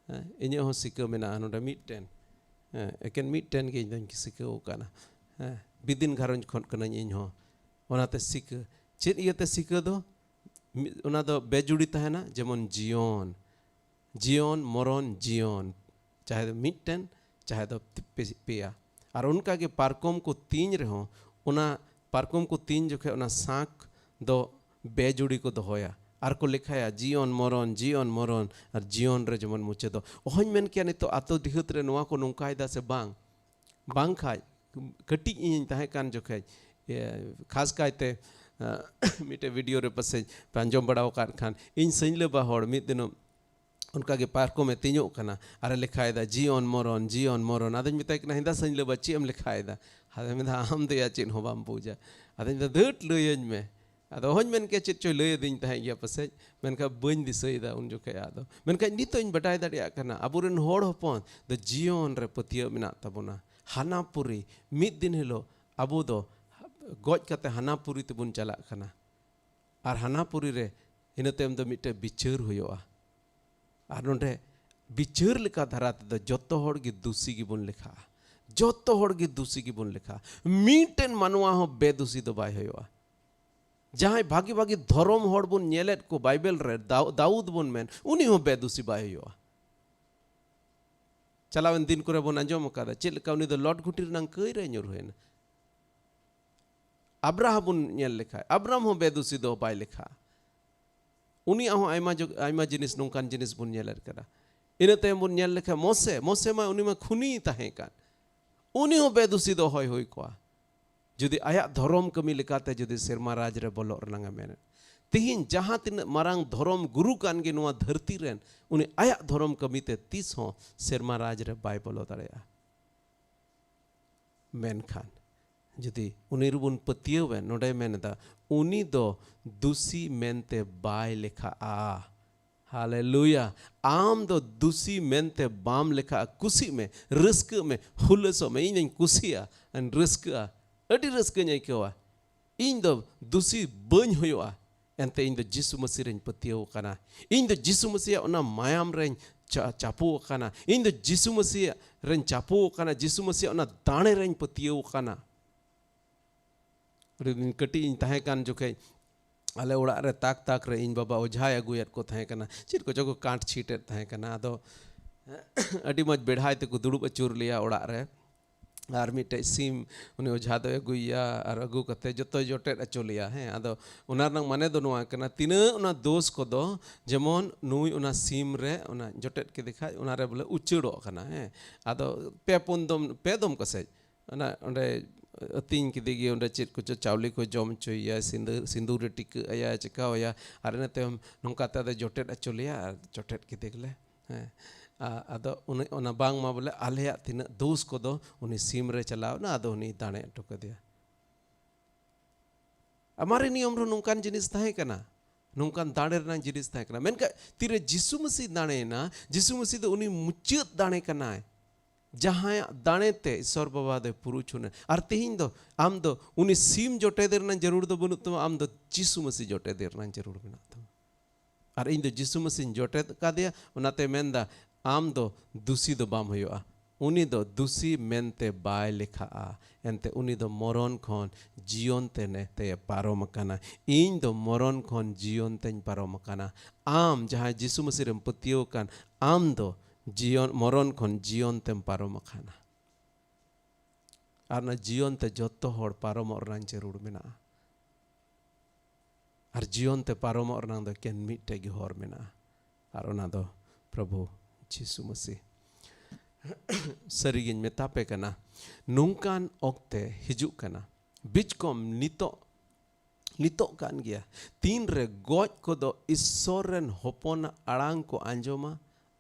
ᱦᱮᱸ, ᱤᱧᱟᱹᱜ ᱦᱚᱸ ᱥᱤᱠᱟᱹ ᱢᱮᱱᱟᱜᱼᱟ ᱱᱚᱰᱮ ᱢᱤᱫᱴᱮᱱ᱾ ᱦᱮᱸ, ᱮᱠᱮᱱ ᱢᱤᱫᱴᱮᱱ ᱜᱮ ᱤᱧ ᱫᱚᱧ ᱥᱤᱠᱟᱹᱣ ᱠᱟᱱᱟ᱾ ᱦᱮᱸ, ᱵᱤᱫᱤᱱ ᱜᱷᱟᱨᱚᱸᱡᱽ ᱠᱷᱚᱱ ᱠᱟᱹᱱᱟᱹᱧ ᱤᱧ ᱦᱚᱸ᱾ ᱚᱱᱟᱛᱮ ᱥᱤᱠᱟᱹ, ᱪᱮᱫ ᱤᱭᱟᱹᱛᱮ ᱥᱤᱠᱟᱹ ᱫᱚ? ᱢᱤᱫ, ᱚᱱᱟ ᱫᱚ ᱵᱮᱡᱩᱲᱤ ᱛᱟᱦᱮᱱᱟ, ᱡᱮᱢᱚᱱ ᱡᱤᱭᱚᱱ, ᱡᱤᱭᱚᱱ, ᱢᱚᱨᱚᱱ, ᱡᱤᱭᱚᱱ, ᱪᱟᱦᱮ ᱫᱚ ᱢᱤᱫᱴᱮᱱ, ᱪᱟᱦᱮ ᱫᱚ ᱯᱮ-, ᱯᱮᱭᱟ᱾ ᱟᱨ ᱚᱱᱠᱟᱜᱮ ᱯᱟᱨᱠᱚᱢ ᱠᱚ ᱛᱤᱧ ᱨᱮᱦᱚᱸ, ᱚᱱᱟ ᱯᱟᱨᱠᱚᱢ ᱠᱚ ᱛᱤᱧ ᱡᱚᱠᱷᱮᱡ ᱚᱱᱟ ᱥᱟᱸᱠ ᱫᱚ ᱵᱮᱡᱩᱲᱤ ᱠᱚ ᱫᱚᱦᱚᱭᱟ ᱟᱨ ᱠᱚ ᱞᱮᱠᱷᱟᱭᱟ ᱡᱤᱭᱚᱱ ᱢᱚᱨᱚᱱ, ᱡᱤᱭᱚᱱ ᱢᱚᱨᱚᱱ, ᱟᱨ ᱡᱤᱭᱚᱱ ᱨᱮ ᱡᱮᱢᱚᱱ ᱢᱩᱪᱟᱹᱫᱚᱜ᱾ ᱚᱦᱚᱧ ᱢᱮᱱ ᱠᱮᱭᱟ ᱱᱤᱛᱚᱜ ᱟᱛᱳ ᱰᱤᱦᱟᱹᱛ ᱨᱮ ᱱᱚᱣᱟ ᱠᱚ ᱱᱚᱝᱠᱟᱭᱮᱫᱟ ᱥᱮ ᱵᱟᱝ, ᱵᱟᱝᱠᱷᱟᱡ ᱠᱟᱹᱴᱤᱡ ᱤᱧ ᱛᱟᱦᱮᱸ ᱠᱟᱱ ᱡᱚᱠᱷᱮᱡ, ᱤᱭᱟᱹ, ᱠᱷᱟᱥ ᱠᱟᱭᱛᱮ, ᱟᱸ, ᱢᱤᱫᱴᱮᱡ ᱵᱷᱤᱰᱤᱭᱳ ᱨᱮ ᱯᱟᱥᱮᱡ ᱯᱮ ᱟᱸᱡᱚᱢ ᱵᱟᱲᱟ ᱟᱠᱟᱫ ᱠᱷᱟᱱ, ᱤᱧ ᱥᱟᱹᱧᱞᱟᱹᱵᱟ ᱦᱚᱲ ᱢᱤᱫ ᱫᱤᱱᱚᱜ ᱚᱱᱠᱟᱜᱮ ᱯᱟᱨᱠᱚᱢᱮ ᱛᱤᱧᱚᱜ ᱠᱟᱱᱟ ᱟᱨᱮ ᱞᱮᱠᱷᱟᱭᱮᱫᱟ ᱡᱤᱭᱚᱱ ᱢᱚᱨᱚᱱ, ᱡᱤᱭᱚᱱ ᱢᱚᱨᱚᱱ᱾ ᱟᱫᱚᱧ ᱢᱮᱛᱟᱭ ᱠᱟᱱᱟ, "ᱦᱮᱸᱫᱟ ᱥᱟᱹᱧᱞᱟᱹᱵᱟ, ᱪᱮᱫ ᱮᱢ ᱞᱮᱠᱷᱟᱭᱮᱫᱟ?" ᱟᱫᱚᱭ ᱢᱮᱱᱫᱟ, "ᱟᱢ ᱫᱚᱭᱟ ᱪᱮᱫ ᱦᱚᱸ ᱵᱟᱢ ᱵᱩᱡᱟ?" ᱟᱫᱚᱧ ᱢᱮᱱᱫᱟ, "ᱫᱷᱟᱹᱴ, ᱞᱟᱹᱭᱟᱹᱧ ᱢᱮ᱾" ᱟᱫᱚ ᱚᱦᱚᱧ ᱢᱮᱱ ᱠᱮᱭᱟ ᱪᱮᱫ ᱪᱚᱭ ᱞᱟᱹᱭ ᱟᱫᱤᱧ ᱛᱟᱦᱮᱸᱫ ᱜᱮᱭᱟ ᱯᱟᱥᱮᱡ, ᱢᱮᱱᱠᱷᱟᱱ ᱵᱟᱹᱧ ᱫᱤᱥᱟᱹᱭᱮᱫᱟ ᱩᱱ ᱡᱚᱠᱷᱮᱡ᱾ ᱟᱫᱚ ᱢᱮᱱᱠᱷᱟᱱ ᱱᱤᱛᱚᱜ ᱤᱧ ᱵᱟᱰᱟᱭ ᱫᱟᱲᱮᱭᱟᱜ ᱠᱟᱱᱟ, ᱟᱵᱚᱨᱮᱱ ᱦᱚᱲ ᱦᱚᱯᱚᱱ ᱫᱚ ᱡᱤᱭᱚᱱ ᱨᱮ ᱯᱟᱹᱛᱭᱟᱹᱣ ᱢᱮᱱᱟᱜ ᱛᱟᱵᱚᱱᱟ᱾ ᱦᱟᱱᱟ ᱯᱩᱨᱤ, ᱢᱤᱫ ᱫᱤᱱ ᱦᱤᱞᱳᱜ ᱟᱵᱚ ᱫᱚ ᱜᱚᱡ ᱠᱟᱛᱮ ᱦᱟᱱᱟ ᱯᱩᱨᱤ ᱛᱮᱵᱚᱱ ᱪᱟᱞᱟᱜ ᱠᱟᱱᱟ᱾ ᱟᱨ ᱦᱟᱱᱟ ᱯᱩᱨᱤ ᱨᱮ ᱤᱱᱟᱹ ᱛᱟᱭᱚᱢ ᱫᱚ ᱢᱤᱫᱴᱮᱱ ᱵᱤᱪᱟᱹᱨ ᱦᱩᱭᱩᱜᱼᱟ᱾ ᱟᱨ ᱱᱚᱰᱮ ᱵᱤᱪᱟᱹᱨ ᱞᱮᱠᱟ ᱫᱷᱟᱨᱟ ᱛᱮᱫᱚ ᱡᱚᱛᱚ ᱦᱚᱲ ᱜᱮ ᱫᱩᱥᱤ ᱜᱮᱵᱚᱱ ᱞᱮᱠᱷᱟᱜᱼᱟ᱾ ᱡᱚᱛᱚ ᱦᱚᱲ ᱜᱮ ᱫᱩᱥᱤ ᱜᱮᱵᱚᱱ ᱞᱮᱠᱷᱟᱜᱼᱟ᱾ ᱢᱤᱫᱴᱮᱱ ᱢᱟᱱᱣᱟ ᱦᱚᱸ ᱵᱮᱫᱩᱥᱤ ᱫᱚ ᱵᱟᱭ ᱦᱩᱭᱩᱜᱼᱟ᱾ ᱡᱟᱦᱟᱸᱭ ᱵᱷᱟᱜᱤ ᱵᱷᱟᱜᱤ ᱫᱷᱚᱨᱚᱢ ᱦᱚᱲ ᱵᱚᱱ ᱧᱮᱞᱮᱫ ᱠᱚ ᱵᱟᱭᱵᱮᱞ ᱨᱮ, ᱫᱟᱣ-, ᱫᱟᱣᱩᱫ ᱵᱚᱱ ᱢᱮᱱ, ᱩᱱᱤ ᱦᱚᱸ ᱵᱮᱫᱩᱥᱤ ᱵᱟᱭ ᱦᱩᱭᱩᱜᱼᱟ᱾ ᱪᱟᱞᱟᱣᱮᱱ ᱫᱤᱱ ᱠᱚᱨᱮ ᱵᱚᱱ ᱟᱸᱡᱚᱢ ᱟᱠᱟᱫᱟ ᱪᱮᱫ ᱞᱮᱠᱟ ᱩᱱᱤ ᱫᱚ ᱞᱚᱴ ᱜᱷᱩᱴᱤ ᱨᱮᱱᱟᱝ ᱠᱟᱹᱭ ᱨᱮ ᱧᱩᱨᱦᱟᱹᱭᱮᱱᱟ᱾ ᱟᱵᱨᱟᱦᱟᱢ ᱵᱚᱱ ᱧᱮᱞ ᱞᱮᱠᱷᱟᱡ, ᱟᱵᱨᱟᱦᱟᱢ ᱦᱚᱸ ᱵᱮᱫᱩᱥᱤ ᱫᱚ ᱵᱟᱭ ᱞᱮᱠᱷᱟᱜᱼᱟ᱾ ᱩᱱᱤᱭᱟᱜ ᱦᱚᱸ ᱟᱭᱢᱟ ᱡᱚ-, ᱟᱭᱢᱟ ᱡᱤᱱᱤᱥ, ᱱᱚᱝᱠᱟᱱ ᱡᱤᱱᱤᱥ ᱵᱚᱱ ᱧᱮᱞᱮᱫ ᱠᱟᱱᱟ᱾ ᱤᱱᱟᱹ ᱛᱟᱭᱚᱢ ᱵᱚᱱ ᱧᱮᱞ ᱞᱮᱠᱷᱟᱡ ᱢᱚᱥᱮ, ᱢᱚᱥᱮ ᱢᱟ ᱩᱱᱤ ᱢᱟ ᱠᱷᱩᱱᱤ ᱛᱟᱦᱮᱸ ᱠᱟᱱ, ᱩᱱᱤ ᱦᱚᱸ ᱵᱮᱫᱩᱥᱤ ᱫᱚ ᱦᱚᱭ ᱦᱩᱭ ᱠᱚᱜᱼᱟ᱾ ᱡᱩᱫᱤ ᱟᱭᱟᱜ ᱫᱷᱚᱨᱚᱢ ᱠᱟᱹᱢᱤ ᱞᱮᱠᱟᱛᱮ ᱡᱩᱫᱤ ᱥᱮᱨᱢᱟ ᱨᱟᱡᱽ ᱨᱮ ᱵᱚᱞᱚᱜ ᱨᱮᱱᱟᱜ ᱮ ᱢᱮᱱᱮᱫ, ᱛᱤᱦᱤᱧ ᱡᱟᱦᱟᱸ ᱛᱤᱱᱟᱹᱜ ᱢᱟᱨᱟᱝ ᱫᱷᱚᱨᱚᱢ ᱜᱩᱨᱩ ᱠᱟᱱ ᱜᱮ ᱱᱚᱣᱟ ᱫᱷᱟᱹᱨᱛᱤ ᱨᱮᱱ, ᱩᱱᱤ ᱟᱭᱟᱜ ᱫᱷᱚᱨᱚᱢ ᱠᱟᱹᱢᱤᱛᱮ ᱛᱤᱥ ᱦᱚᱸ ᱥᱮᱨᱢᱟ ᱨᱟᱡᱽ ᱨᱮ ᱵᱟᱭ ᱵᱚᱞᱚ ᱫᱟᱲᱮᱭᱟᱜᱼᱟ᱾ ᱢᱮᱱᱠᱷᱟᱱ ᱡᱩᱫᱤ ᱩᱱᱤ ᱨᱮᱵᱚᱱ ᱯᱟᱹᱛᱭᱟᱹᱣ ᱮᱱ, ᱱᱚᱰᱮᱭ ᱢᱮᱱ ᱮᱫᱟ, ᱩᱱᱤ ᱫᱚ ᱫᱩᱥᱤ ᱢᱮᱱᱛᱮ ᱵᱟᱭ ᱞᱮᱠᱷᱟᱜᱼᱟ᱾ ᱦᱟᱞᱮᱞᱩᱭᱟ! ᱟᱢ ᱫᱚ ᱫᱩᱥᱤ ᱢᱮᱱᱛᱮ ᱵᱟᱢ ᱞᱮᱠᱷᱟᱜᱼᱟ᱾ ᱠᱩᱥᱤᱜ ᱢᱮ, ᱨᱟᱹᱥᱠᱟᱹᱜ ᱢᱮ, ᱦᱩᱞᱟᱹᱥᱚᱜ ᱢᱮ᱾ ᱤᱧ ᱫᱚᱧ ᱠᱩᱥᱤᱭᱟᱜᱼᱟ, ᱟᱨ ᱨᱟᱹᱥᱠᱟᱹᱜᱼᱟ, ᱟᱹᱰᱤ ᱨᱟᱹᱥᱠᱟᱹᱧ ᱟᱹᱭᱠᱟᱹᱣᱟ᱾ ᱤᱧ ᱫᱚ ᱫᱩᱥᱤ ᱵᱟᱹᱧ ᱦᱩᱭᱩᱜᱼᱟ, ᱮᱱᱛᱮ ᱤᱧ ᱫᱚ ᱡᱤᱥᱩ ᱢᱟᱹᱥᱤ ᱨᱮᱧ ᱯᱟᱹᱛᱭᱟᱹᱣ ᱟᱠᱟᱱᱟ᱾ ᱤᱧ ᱫᱚ ᱡᱤᱥᱩ ᱢᱟᱹᱥᱤᱭᱟᱜ ᱚᱱᱟ ᱢᱟᱭᱟᱢ ᱨᱮᱧ ᱪᱟ-, ᱪᱟᱯᱚ ᱟᱠᱟᱱᱟ᱾ ᱤᱧ ᱫᱚ ᱡᱤᱥᱩ ᱢᱟᱹᱥᱤᱭᱟᱜ ᱨᱮᱧ ᱪᱟᱯᱚ ᱟᱠᱟᱱᱟ, ᱡᱤᱥᱩ ᱢᱟᱹᱥᱤᱭᱟᱜ ᱚᱱᱟ ᱫᱟᱲᱮ ᱨᱮᱧ ᱯᱟᱹᱛᱭᱟᱹᱣ ᱟᱠᱟᱱᱟ᱾ ᱟᱹᱰᱤ ᱫᱤᱱ ᱠᱟᱹᱴᱤᱡ ᱤᱧ ᱛᱟᱦᱮᱸ ᱠᱟᱱ ᱡᱚᱠᱷᱮᱡ ᱟᱞᱮ ᱚᱲᱟᱜ ᱨᱮ ᱛᱟᱠ ᱛᱟᱠ ᱨᱮ ᱤᱧ ᱵᱟᱵᱟ ᱚᱡᱷᱟᱭ ᱟᱹᱜᱩᱭᱮᱫ ᱠᱚ ᱛᱟᱦᱮᱸ ᱠᱟᱱᱟ, ᱪᱮᱫ ᱠᱚᱪᱚ ᱠᱚ ᱠᱟᱸᱴ ᱪᱷᱤᱴᱮᱫ ᱛᱟᱦᱮᱸ ᱠᱟᱱᱟ᱾ ᱟᱫᱚ ᱟᱹᱰᱤ ᱢᱚᱡᱽ ᱵᱮᱲᱦᱟᱭ ᱛᱮᱠᱚ ᱫᱩᱲᱩᱵ ᱟᱹᱪᱩᱨ ᱞᱮᱭᱟ ᱚᱲᱟᱜ ᱨᱮ᱾ ᱟᱨ ᱢᱤᱫᱴᱮᱡ ᱥᱤᱢ ᱩᱱᱤ ᱚᱡᱷᱟ ᱫᱚᱭ ᱟᱹᱜᱩᱭᱮᱭᱟ, ᱟᱨ ᱟᱹᱜᱩ ᱠᱟᱛᱮ ᱡᱚᱛᱚᱭ ᱡᱚᱴᱮᱫ ᱦᱚᱪᱚ ᱞᱮᱭᱟ᱾ ᱦᱮᱸ, ᱟᱫᱚ ᱚᱱᱟ ᱨᱮᱱᱟᱜ ᱢᱟᱱᱮ ᱫᱚ ᱱᱚᱣᱟ ᱠᱟᱱᱟ, ᱛᱤᱱᱟᱹᱜ ᱚᱱᱟ ᱫᱳᱥ ᱠᱚᱫᱚ, ᱡᱮᱢᱚᱱ ᱱᱩᱭ ᱚᱱᱟ ᱥᱤᱢ ᱨᱮ ᱚᱱᱟ ᱡᱚᱴᱮᱫ ᱠᱮᱫᱮ ᱠᱷᱟᱡ ᱚᱱᱟ ᱨᱮ ᱵᱚᱞᱮ ᱩᱪᱟᱹᱲᱚᱜ ᱠᱟᱱᱟ᱾ ᱦᱮᱸ, ᱟᱫᱚ ᱯᱮ ᱯᱩᱱ ᱫᱚᱢ, ᱯᱮ ᱫᱚᱢ ᱠᱟᱥᱮᱡ ᱚᱱᱟ ᱚᱸᱰᱮ ᱟᱹᱛᱤᱧ ᱠᱮᱫᱮ ᱜᱮ, ᱚᱸᱰᱮ ᱪᱮᱫ ᱠᱚᱪᱚ ᱪᱟᱣᱞᱮ ᱠᱚ ᱡᱚᱢ ᱦᱚᱪᱚᱭᱮᱭᱟ, ᱥᱤᱸᱫᱩᱨ, ᱥᱤᱸᱫᱩᱨ ᱨᱮ ᱴᱤᱠᱟᱹᱜ ᱟᱭᱟ, ᱪᱤᱠᱟᱹᱣ ᱟᱭᱟ, ᱟᱨ ᱤᱱᱟᱹ ᱛᱟᱭᱚᱢ ᱱᱚᱝᱠᱟ ᱛᱮ ᱟᱫᱚ ᱡᱚᱴᱮᱫ ᱦᱚᱪᱚ ᱞᱮᱭᱟ ᱟᱨ ᱡᱚᱴᱮᱫ ᱠᱮᱫᱮ ᱜᱮᱞᱮ᱾ ᱦᱮᱸ, ᱟ-, ᱟᱫᱚ ᱩᱱᱤ, ᱚᱱᱟ ᱵᱟᱝᱢᱟ ᱵᱚᱞᱮ ᱟᱞᱮᱭᱟᱜ ᱛᱤᱱᱟᱹᱜ ᱫᱳᱥ ᱠᱚᱫᱚ ᱩᱱᱤ ᱥᱤᱢ ᱨᱮ ᱪᱟᱞᱟᱣ ᱮᱱᱟ, ᱟᱫᱚ ᱩᱱᱤ ᱫᱟᱲᱮ ᱦᱚᱴᱚ ᱠᱟᱫᱮᱭᱟ᱾ ᱟᱢᱟᱨᱮ ᱱᱤᱭᱚᱢ ᱨᱮ ᱱᱚᱝᱠᱟᱱ ᱡᱤᱱᱤᱥ ᱛᱟᱦᱮᱸ ᱠᱟᱱᱟ, ᱱᱚᱝᱠᱟᱱ ᱫᱟᱲᱮ ᱨᱮᱱᱟᱜ ᱡᱤᱱᱤᱥ ᱛᱟᱦᱮᱸ ᱠᱟᱱᱟ᱾ ᱢᱮᱱᱠᱷᱟᱱ ᱛᱤᱨᱮ ᱡᱤᱥᱩ ᱢᱟᱹᱥᱤ ᱫᱟᱲᱮᱭᱮᱱᱟ, ᱡᱤᱥᱩ ᱢᱟᱹᱥᱤ ᱫᱚ ᱩᱱᱤ ᱢᱩᱪᱟᱹᱫ ᱫᱟᱲᱮ ᱠᱟᱱᱟᱭ, ᱡᱟᱦᱟᱸᱭᱟᱜ ᱫᱟᱲᱮ ᱛᱮ ᱤᱥᱚᱨ ᱵᱟᱵᱟ ᱫᱚᱭ ᱯᱩᱨᱩᱪᱷᱩᱱᱟ᱾ ᱟᱨ ᱛᱮᱦᱮᱧ ᱫᱚ ᱟᱢ ᱫᱚ ᱩᱱᱤ ᱥᱤᱢ ᱡᱚᱴᱮᱫ ᱨᱮᱱᱟᱜ ᱡᱟᱹᱨᱩᱲ ᱫᱚ ᱵᱟᱹᱱᱩᱜ ᱛᱟᱢᱟ, ᱟᱢ ᱫᱚ ᱡᱤᱥᱩ ᱢᱟᱹᱥᱤ ᱡᱚᱴᱮᱫ ᱨᱮᱱᱟᱜ ᱡᱟᱹᱨᱩᱲ ᱢᱮᱱᱟᱜ ᱛᱟᱢᱟ᱾ ᱟᱨ ᱤᱧ ᱫᱚ ᱡᱤᱥᱩ ᱢᱟᱹᱥᱤᱧ ᱡᱚᱴᱮᱫ ᱠᱟᱫᱮᱭᱟ, ᱚᱱᱟᱛᱮ ᱢᱮᱱᱫᱟ, ᱟᱢ ᱫᱚ ᱫᱩᱥᱤ ᱫᱚ ᱵᱟᱢ ᱦᱩᱭᱩᱜᱼᱟ᱾ ᱩᱱᱤ ᱫᱚ ᱫᱩᱥᱤ ᱢᱮᱱᱛᱮ ᱵᱟᱭ ᱞᱮᱠᱷᱟᱜᱼᱟ᱾ ᱮᱱᱛᱮ ᱩᱱᱤ ᱫᱚ ᱢᱚᱨᱚᱱ ᱠᱷᱚᱱ ᱡᱤᱭᱚᱱ ᱛᱮ ᱱᱮᱛᱮ ᱯᱟᱨᱚᱢ ᱟᱠᱟᱱᱟ᱾ ᱤᱧ ᱫᱚ ᱢᱚᱨᱚᱱ ᱠᱷᱚᱱ ᱡᱤᱭᱚᱱ ᱛᱮᱧ ᱯᱟᱨᱚᱢ ᱟᱠᱟᱱᱟ᱾ ᱟᱢ ᱡᱟᱦᱟᱸᱭ ᱡᱤᱥᱩ ᱢᱟᱹᱥᱤ ᱨᱮᱢ ᱯᱟᱹᱛᱭᱟᱹᱣ ᱟᱠᱟᱱ, ᱟᱢ ᱫᱚ ᱡᱤᱭᱚᱱ, ᱢᱚᱨᱚᱱ ᱠᱷᱚᱱ ᱡᱤᱭᱚᱱ ᱛᱮᱢ ᱯᱟᱨᱚᱢ ᱟᱠᱟᱱᱟ᱾ ᱟᱨ ᱚᱱᱟ ᱡᱤᱭᱚᱱ ᱛᱮ ᱡᱚᱛᱚ ᱦᱚᱲ ᱯᱟᱨᱚᱢᱚᱜ ᱨᱮᱱᱟᱜ ᱡᱟᱹᱨᱩᱲ ᱢᱮᱱᱟᱜᱼᱟ᱾ ᱟᱨ ᱡᱤᱭᱚᱱ ᱛᱮ ᱯᱟᱨᱚᱢᱚᱜ ᱨᱮᱱᱟᱜ ᱫᱚ ᱮᱠᱮᱱ ᱢᱤᱫᱴᱮᱡ ᱜᱮ ᱦᱚᱨ ᱢᱮᱱᱟᱜᱼᱟ, ᱟᱨ ᱚᱱᱟ ᱫᱚ ᱯᱨᱚᱵᱷᱩ ᱡᱤᱥᱩ ᱢᱟᱹᱥᱤ᱾ ᱥᱟᱹᱨᱤᱜᱤᱧ ᱢᱮᱛᱟ ᱯᱮ ᱠᱟᱱᱟ, ᱱᱚᱝᱠᱟᱱ ᱚᱠᱛᱮ ᱦᱤᱡᱩᱜ ᱠᱟᱱᱟ, ᱵᱤᱪᱠᱚᱢ ᱱᱤᱛᱚᱜ, ᱱᱤᱛᱚᱜ ᱠᱟᱱ ᱜᱮᱭᱟ᱾ ᱛᱤᱱᱨᱮ ᱜᱚᱡ ᱠᱚᱫᱚ ᱤᱥᱥᱚᱨ ᱨᱮᱱ ᱦᱚᱯᱚᱱᱟᱜ ᱟᱲᱟᱝ ᱠᱚ ᱟᱸᱡᱚᱢᱟ,